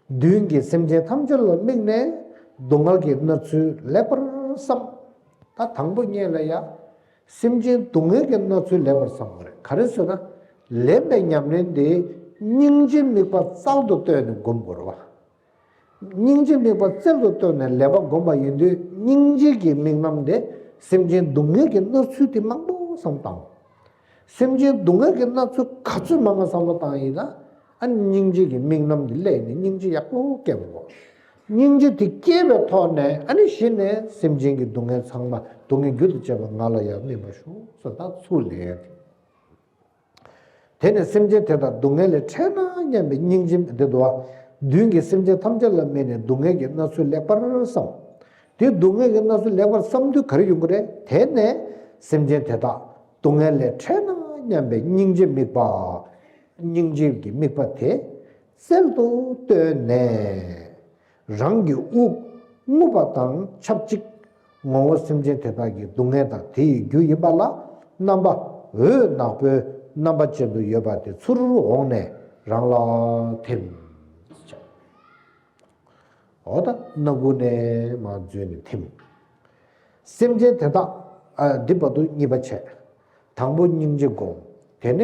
མདུན་གྱི་སེམས་ཅན་ཐམས་ཅད་ལ་དམིགས་ནས་སྡུག་བསྔལ་གྱི་མནར་ཚུལ་ལེགས་པར་བསམ། ད་དང་པོ་ཉིད་ལ་ཡ། སེམས་ཅན་སྡུག་བསྔལ་གྱི་མནར་ཚུལ་ལེགས་པར་བསམ་དགོས་རེད། ག་རེ་ཟེར་ན། ལེན་པའི་ཉམས་ལེན་དེ་སྙིང་རྗེ་དམིགས་པ་རྩལ་དུ་བཏོན་ནས་སྒོམ་དགོས་རེད་བ། སྙིང་རྗེ་དམིགས་པ་རྩལ་དུ་བཏོན་ནས་ལེན་པ་སྒོམ་པ་ཡིན་དུས། སྙིང་རྗེ་གི་དམིགས་རྣམ་དེ་སེམས་ཅན་སྡུག་བསྔལ་གྱི་མནར་ཚུལ་དེ་མང་པོ་བསམ་བཏང་། སེམས་ཅན་སྡུག་བསྔལ་གྱི་མནར་ཚུལ་ག་ཚོད་མང་ང་བསམ་བློ་བཏང་ཡིན་ན། ཨ་ནི་སྙིང་རྗེ་གི་དམིགས་རྣམ་འདི་སླེབས་ནས་སྙིང་རྗེ་ཡག་པོ་སྐྱེ་དགོས། སྙིང་རྗེ་དེ་སྐྱེས་པའི་ཐོག་ནས། ཨ་ནི་གཞི་ནས་སེམས་ཅན་གྱི་སྡུག་བསྔལ་ཚང་མ། སྡུག་བསྔལ་རྒྱུ་དང་བཅས་པ་ང་ལ་ཡང་སྨིན་པར་ཤོག་ཟེར། ད་ཚུར་ལེན། དེ་ནས་སེམས་ཅན་དེ་དག་སྡུག་བསྔལ་ལས་ཕྲལ་ན་སྙམ་པའི་སྙིང་རྗེ་འདི་དུ་བ། མདུན་གྱི་སེམས་ཅན་ཐམས་ཅད་ལ་དམིགས་ནས་སྡུག་བསྔལ་གྱི་མནར་ཚུལ་ལེགས་པར་བསམ། དེ་སྡུག་བསྔལ་གྱི་མནར་ཚུལ་ལེགས་པར་བསམ་དུས་ག་རེ་ཡོང་གི་རེད། དེ་ནས་སེམས་ཅན་དེ་དག་སྡུག་བསྔལ་ལས་ཕྲལ་ན་སྙམ་པའི་སྙིང་རྗེ་དམིགས་པ། སྙིང་རྗེ་གི་དམིགས་པ་དེ་རྩལ་དུ་བཏོན་ནས། རང་གི་དབུགས་རྔུབ་པ་དང་ཆབས་ཅིག་ངོ་བོ་སེམས་ཅན་དེ་དག་གི་སྡུག་བསྔལ་དང་དེ་ཡི་རྒྱུ་ཡིན་པ་ལ་རྣམ་པ་འོད་ནག་པོའི་རྣམ་པ་ཅན་དུ་ཡོད་པ་དེ་ཚུར་འོངས་ནས་རང་ལ་ཐིམ། འོ་ད་སྣ་ཁུག་ནས་མར་འཛུལ་ནས་ཐིམ། སེམས་ཅན་དེ་དག་ཨ། འདི་བར་དུ་གཉིས་པ་བྱས། དང་པོ་སྙིང་རྗེ་སྒོམ། དེ་ནས་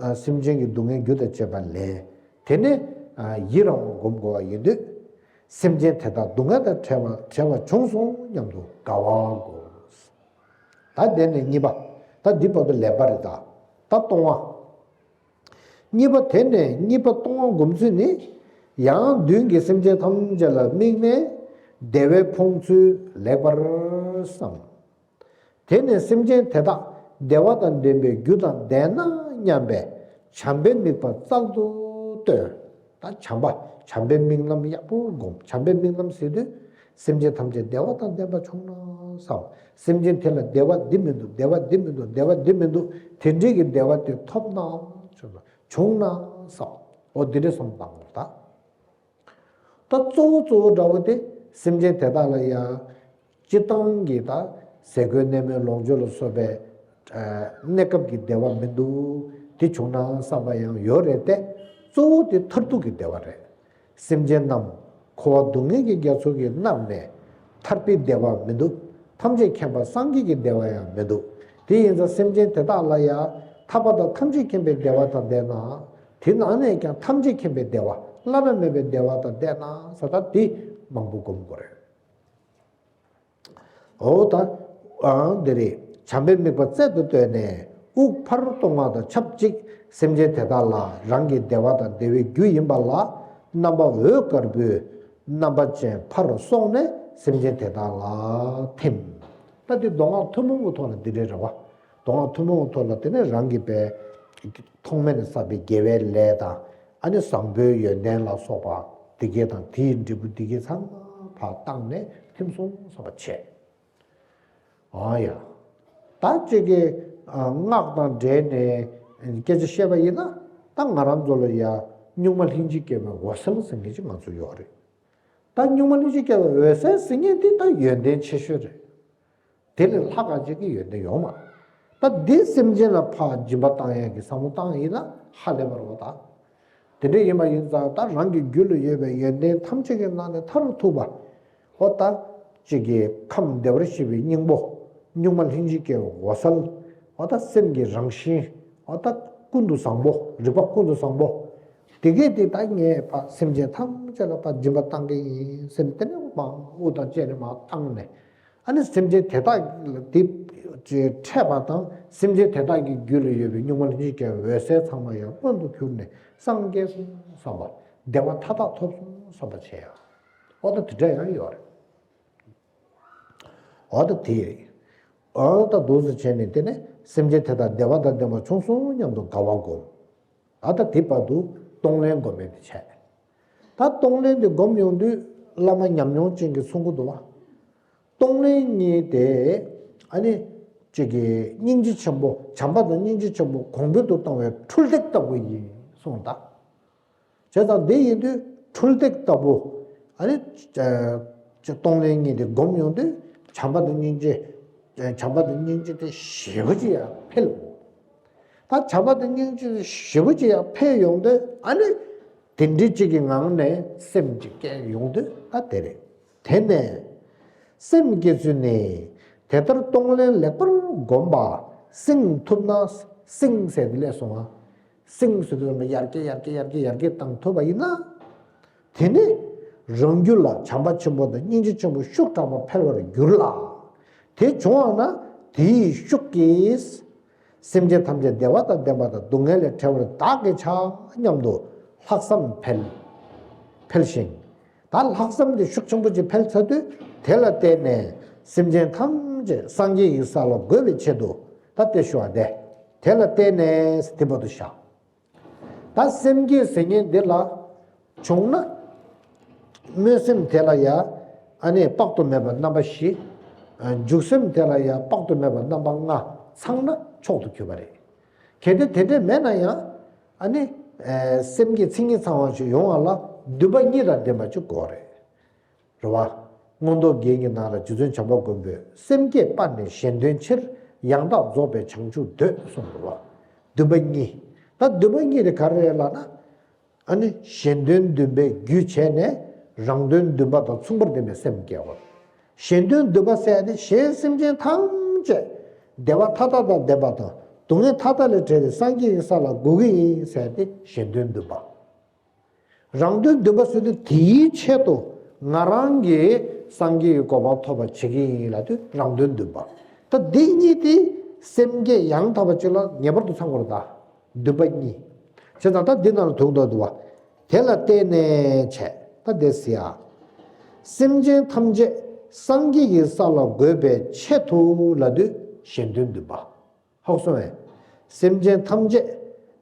ཨ། སེམས་ཅན་གྱི་སྡུག་བསྔལ་རྒྱུ་དང་བཅས་པ་ལེན། དེ་ནས་ཨ། ཡི་རང་བ་སྒོམ་དགོས་པ་ཡིན་དུས། སེམས་ཅན་དེ་དག་སྡུག་བསྔལ་དང་བྲལ་བ་བྲལ་བ་བྱུང་སོང་སྙམ་དུ་དགའ་བ་སྒོམ། ད་དེ་ནས་གཉིས་པ། ད་འདི་བར་དུ་ལེན་པ་རེད། ད་ད་གཏོང་བ། གཉིས་པ། དེ་ནས་གཉིས་པ་གཏོང་བ་སྒོམ་ཚུལ་ནི། ཡང་མདུན་གྱི་སེམས་ཅན་ཐམས་ཅད་ལ་དམིགས་ནས་བདེ་བས་ཕོངས་ཚུལ་ལེགས་པར་བསམ། དེ་ནས་སེམས་ཅན་དེ་དག་བདེ་བ་དང་ལྡན་པའི་རྒྱུ་དང་ལྡན་ན་སྙམ་པའི་བྱམས་པའི་དམིགས་པ་རྩལ་དུ་བཏོན། ད་བྱམས་པ། བྱམས་པའི་དམིགས་རྣམ་ཡག་པོ་སྒོམ། བྱམས་པའི་དམིགས་རྣམ་ཟེར་དུས། སེམས་ཅན་ཐམས་ཅད་བདེ་བ་དང་ལྡན་པ་བྱུང་ན་བསམ། སེམས་ཅན་དེ་ལ་བདེ་བ་འདི་མི་འདུག་བདེ་བ་འདི་མི་འདུག་བདེ་བ་འདི་མི་འདུག་དེ་འདྲའི་གི་བདེ་བ་དེ་ཐོབ་ན་བྱུང་ན་བསམ། འོ་འདི་འདྲ་བསམ་བཏང་དགོས་ད། ད་གཙོ་བོ་གཙོ་བོ་འདྲ་བོ་དེ་སེམས་ཅན་དེ་དག་ལ་ཡང་སྤྱིར་བཏང་གི་ད་ཟས་གོས་གནས་མལ་ལོངས་སྤྱོད་ལ་སོགས་པའི་ཨ། གནས་སྐབས་ཀྱི་བདེ་བ་མི་འདུག་དེ་བྱུང་ན་བསམ་པ་ཡང་ཡོད་རེད་དེ། གཙོ་བོ་དེ་མཐར་ཐུག་གི་བདེ་བ་རེད། སེམས་ཅན་རྣམས་འཁོར་བ་སྡུག་བསྔལ་གྱི་རྒྱ་མཚོ་གིས་མནར་ནས་ཐར་པའི་བདེ་བ་མི་འདུག་ཐམས་ཅད་མཁྱེན་པ་སངས་རྒྱས་ཀྱི་བདེ་བ་ཡང་མི་འདུག་དེ་ཡིན་ཙང་སེམས་ཅན་དེ་དག་ལ་ཡང་ཐར་པ་དང་ཐམས་ཅད་མཁྱེན་པའི་བདེ་བ་དང་ལྡན་ན། དེ་ནང་ནས་ཀྱང་ཐམས་ཅད་མཁྱེན་པའི་བདེ་བ། བླ་ན་མེད་པའི་བདེ་བ་དང་ལྡན་ན་ཟེར། ད་དེ་མང་པོ་སྒོམ་དགོས་རེད། འོ་ད། ཨང་། འདི་རེད། བྱམས་པའི་དམིགས་པ་རྩལ་དུ་བཏོན་ནས་དབུགས་ཕར་གཏོང་བ་དང་ཆབས་ཅིག་སེམས་ཅན་དེ་དག་ལ་རང་གི་བདེ་བ་དང་བདེ་བའི་རྒྱུ་ཡིན་པ་ལ་རྣམ་པ་འོད་དཀར་པོའི་རྣམ་པ་ཅན་ཕར་སོང་ནས་སེམས་ཅན་དེ་དག་ལ་ཐིམ། ད་འདི་མདོ་སྔགས་ཐུན་མོང་གི་ཐོག་ལ་འདི་འདྲའི་རེད་བ། མདོ་སྔགས་ཐུན་མོང་གི་ཐོག་ལ་དེ་ནས་རང་གི་པའི་ཐོག་མེད་ནས་བསགས་པའི་དགེ་བའི་ལས་དང་། ཨ་ནི་བཟང་པོའི་ཡོན་ཏན་ལ་སོགས་པ་འདི་གས་དང་། དེའི་འབྲས་བུ་འདི་གས་ཚང་མ་ཕར་བཏང་ནས་ཐིམ་སོང་བསམ་པ་བྱས། ཨ་ཡ། ད་ཅིག་གི་ཨ། སྔགས་དང་འབྲེལ་ནས་སྐད་ཆ་བཤད་པ་ཡིན་ན། ད་ང་རང་ཚོ་ལ་ཡ་གཉུག་མ་ལྷན་ཅིག་སྐྱེས་པའི་འོད་གསལ་ཟེར་མཁན་ཅིག་ང་ཚོ་ཡོད་རེད། ད་གཉུག་མ་ལྷན་ཅིག་སྐྱེས་པའི་འོད་གསལ་ཟེར་མཁན་དེ་ད་ཡོན་ཏན་ཆེ་ཤོས་རེད། དེ་ལས་ལྷག་ག་ཅིག་གི་ཡོན་ཏན་ཡོད་མ་རེད། ད་འདི་སེམས་ཅན་ལ་ཕར་སྦྱིན་པ་བཏང་ཡག་གི་བསམ་བློ་བཏང་ཡིན་ན་ཧ་ལས་པ་རེད་བ་ད། དེ་འདྲ་ཡིན་པ་ཡིན་ཙང་ད་རང་གི་རྒྱུད་ལ་ཡོད་པའི་ཡོན་ཏན་ཐམས་ཅད་ཀྱི་ནང་ནས་མཐར་ཐུག་པ། འོ་ད་ཅིག་གི་ཁམས་བདེ་བར་གཤེགས་པའི་སྙིང་པོ། གཉུག་མ་ལྷན་ཅིག་སྐྱེས་པའི་འོད་གསལ། འོ་ད་སེམས་ཀྱི་རང་བཞིན། འོ་ད་ཀུན་ཏུ་བཟང་པོ། རིག་པ་ཀུན་ཏུ་བཟང་པོ། དེ་གས་དེ་ད་ངས་ཕར་སེམས་ཅན་ཐམས་ཅད་ལ་ཕར་སྦྱིན་པ་བཏང་གི་ཡིན་ཟེར་ནས། དེ་ནས་མར་དབུགས་དང་བཅས་ནས་མར་བཏང་ནས། ཨ་ནི་སེམས་ཅན་དེ་དག་ལ་དེ་འཕྲད་པ་དང་། སེམས་ཅན་དེ་དག་གི་རྒྱུད་ལ་ཡོད་པའི་གཉུག་མ་ལྷན་ཅིག་སྐྱེས་པའི་འོད་གསལ་ཚང་མ་ཡང་མངོན་དུ་གྱུར་ནས་སངས་རྒྱས་སོང་བསམ་པ། བདེ་བ་མཐའ་དག་ཐོབ་སོང་བསམ་པ་བྱས་ཡ། འོ་ད་དེ་འདྲ་ཡང་ཡོད་རེད། འོ་ད་དེ་རེད། འོ་ད་འདུག་སེ་བྱས་ནས་དེ་ནས་སེམས་ཅན་དེ་དག་བདེ་བ་དང་ལྡན་པ་བྱུང་སོང་སྙམ་དུ་དགའ་བ་སྒོམ། ཨ་ད་དེ་བར་དུ་གཏོང་ལེན་སྒོམ་ཡས་དེ་བྱས། ད་གཏོང་ལེན་དེ་སྒོམ་ཡོང་དུས་བླ་མ་ཉམས་མྱོང་ཅན་གྱིས་གསུང་གི་འདུག་བ། གཏོང་ལེན་གཉིས་དེ་ཨ་ནི་གཅིག་གི་སྙིང་རྗེ་ཆེན་པོ། བྱམས་པ་དང་སྙིང་རྗེ་ཆེན་པོ་གོང་འཕེལ་དུ་གཏོང་བའི་འཕྲུལ་སྟེགས་ལྟ་བུ་ཡིན་གསུངས་ད། བྱས་ཙང་དེ་ཡིན་དུས་འཕྲུལ་སྟེགས་ལྟ་བུ། ཨ་ནི་ཅ་ཅ་གཏོང་ལེན་གཉིས་དེ་སྒོམ་ཡོང་དུས་བྱམས་པ་དང་སྙིང་རྗེ། བྱམས་པ་དང་སྙིང་རྗེ་དེ་ཞེ་པོ་ཅིག་ཡར་འཕེལ། ད་བྱམས་པ་དང་སྙིང་རྗེ་དེ་ཞེ་པོ་ཅིག་ཡར་འཕེལ་ཡོང་དུས་ཨ་ནི་དེ་འདྲའི་གཅིག་གི་ངང་ནས་སེམས་ཅིག་སྐྱེ་ཡོང་དུས་ད་དེ་རེད། དེ་ནས་སེམས་བསྐྱེད་ཚུལ་ནི། དེ་ལྟར་གཏོང་ལེན་ལེགས་པར་བསྒོམས་པ། བསྲིང་ཐུབ་ན། བསྲིང་ཟེར་དེ་ལས་སོང་ང་། བསྲིང་ཟེར་དུས་ཙམ་པ་ཡར་རྒྱས་ཡར་རྒྱས་ཡར་རྒྱས་ཡར་རྒྱས་བཏང་ཐུབ་པ་ཡིན་ན། དེ་ནི་རང་རྒྱུད་ལ་བྱམས་པ་ཆེན་པོ་དང་སྙིང་རྗེ་ཆེན་པོ་ཤུགས་དྲག་པོ་འཕེལ་བར་འགྱུར་ལ། དེ་བྱུང་བ་ན་དེའི་ཤུགས་ཀྱིས་སེམས་ཅན་ཐམས་ཅད་བདེ་བ་དང་ལྡན་པ་དང་སྡུག་བསྔལ་ལས་བྲལ་བར་བདག་གིས་བྱ་སྙམ་དུ་ལྷག་བསམ་འཕེལ། འཕེལ་ཞིང་། ད་ལྷག་བསམ་དེ་ཤུགས་ཆེན་པོ་ཅིག་འཕེལ་ཚར་དུས་དེ་ལ་བརྟེན་ནས་སེམས་ཅན་ཐམས་ཅད་སངས་རྒྱས་ཀྱི་ས་ལ་འགོད་པའི་ཆེད་དུ་ད་དེ་ཞུ་བ་དེ། དེ་ལ་བརྟེན་ནས་དེ་བར་དུ་བཞག་ད་སེམས་བསྐྱེད་ཟེར་མཁན་འདི་ལ་བྱུང་ན། སྨོན་སེམས་དེ་ལ་ཡང་ཨ་ནི་དཔག་ཏུ་མེད་པ་རྣམ་པ་བཞི། འཇུག་སེམས་དེ་ལ་ཡང་དཔག་ཏུ་མེད་པ་རྣམ་པ་ལྔ་ཚང་ན་མཆོག་ཏུ་གྱུར་པ་རེད། གལ་ཏེ་དེ་འདྲས་མེད་ན་ཡང་ཨ་ནི་སེམས་བསྐྱེད་མཚན་ཉིད་ཚང་བ་ཞིག་ཡོང་བ་ལ་འདུན་པ་གཉིས་དང་ལྡན་པ་ཅིག་དགོས་རེད། རེད་བ། མངོན་རྟོགས་རྒྱན་གྱི་ནང་ལ་རྗེ་བཙུན་བྱམས་པ་མགོན་པོས་སེམས་བསྐྱེད་སྤར་ནས་གཞན་དོན་ཕྱིར། ཡང་དག་རྫོགས་པའི་བྱང་ཆུབ་འདོད་གསུངས་པ་རེད་བ། འདུན་པ་གཉིས། ད་འདུན་པ་གཉིས་དེ་ག་རེ་རེད་ལབ་ན། ཨ་ནི་གཞན་དོན་འདུན་པས་རྒྱུ་བྱས་ནས་རང་དོན་འདུན་པ་དང་མཚུངས་པར་ལྡན་པའི་སེམས་བསྐྱེད་པ། གཞན་དོན་འདུན་པ་ཟེར་ཡ་དེ་གཞན་སེམས་ཅན་ཐམས་ཅད་བདེ་བ་མཐའ་དག་དང་ལྡན་པ་དང་སྡུག་བསྔལ་མཐའ་དག་ལས་བྲལ་ཏེ་སངས་རྒྱས་ཀྱི་ས་ལ་འགོད་ཀྱི་ཡིན་ཟེར་ཡ་དེ་གཞན་དོན་འདུན་པ། རང་དོན་འདུན་པ་ཟེར་དུས་དེའི་ཆེད་དུ་ང་རང་གིས་སངས་རྒྱས་ཀྱི་གོ་འཕང་ཐོབ་པར་བྱེད་ཀྱི་ཡིན་ལབ་དུས་རང་དོན་འདུན་པ། ད་འདི་གཉིས་དེ་སེམས་བསྐྱེད་ཡང་དག་པ་ཅིག་ལ་ངེས་པར་དུ་ཚང་དགོས་རེད་ད། འདུན་པ་གཉིས། བྱས་ཙང་ད་འདི་ནང་ལ་དོན་དག་འདུན་པ། དེ་ལ་བརྟེན་ནས་བྱས་ད་འདི་ཟེར་ཡ། སེམས་ཅན་ཐམས་ཅད་སངས་རྒྱས་ཀྱི་ས་ལ་འགོད་པའི་ཆེད་དུ་ལབ་དུས་གཞན་དོན་འདུན་པ། ཧོག་སོང་བས། སེམས་ཅན་ཐམས་ཅད་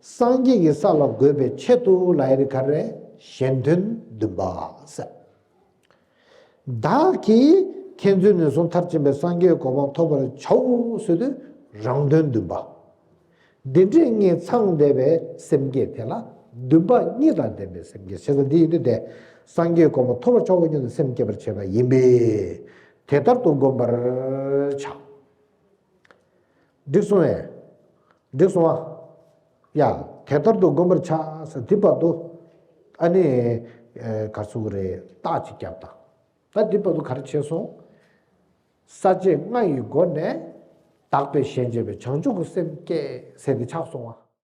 སངས་རྒྱས་ཀྱི་ས་ལ་འགོད་པའི་ཆེད་དུ་ལབ་ཡ་དེ་ག་རེ། གཞན་དོན་འདུན་པ་ཟེར། བདག་གིས་མཁྱེན་བརྩེ་ནུས་གསུམ་མཐར་ཕྱིན་པའི་སངས་རྒྱས་གོ་འཕང་ཐོབ་པར་བྱའོ་ཟེར་དུས་རང་དོན་འདུན་པ། འདི་འདྲའི་གཉིས་ཚང་བསྡད་པའི་སེམས་བསྐྱེད་དེ་ལ་འདུན་པ་གཉིས་དང་ལྡན་པའི་སེམས་བསྐྱེད་བྱས་ཙང་འདི་ཡིན་དུས་དེ་སངས་རྒྱས་གོ་འཕང་ཐོབ་པར་བྱའོ་སྙམ་དུ་སེམས་བསྐྱེད་པར་བྱེད་པ་ཡིན་པས་དེ་ལྟར་དུ་བསྒོམ་པར་བྱ། འགྲིག་སོང་ངས། འགྲིག་སོང་ཨ། ཡ། དེ་ལྟར་དུ་བསྒོམ་པར་བྱ་ཟེར་འདི་བར་དུ། ཨ་ནི། ཨེ། ག་ཚོད་རེད་རྟགས་ཅིག་བརྒྱབ་དང་། ད་འདི་བར་དུ་ག་རེ་བྱས་སོང་། ས་བཅད་ལྔ་ཡི་སྒོ་ནས། དག་པའི་ཞེན་བྱེད་པའི་བྱང་ཆུབ་ཀྱི་སེམས་བསྐྱེད་ཟེར་འདི་ཆགས་སོང་ཨ།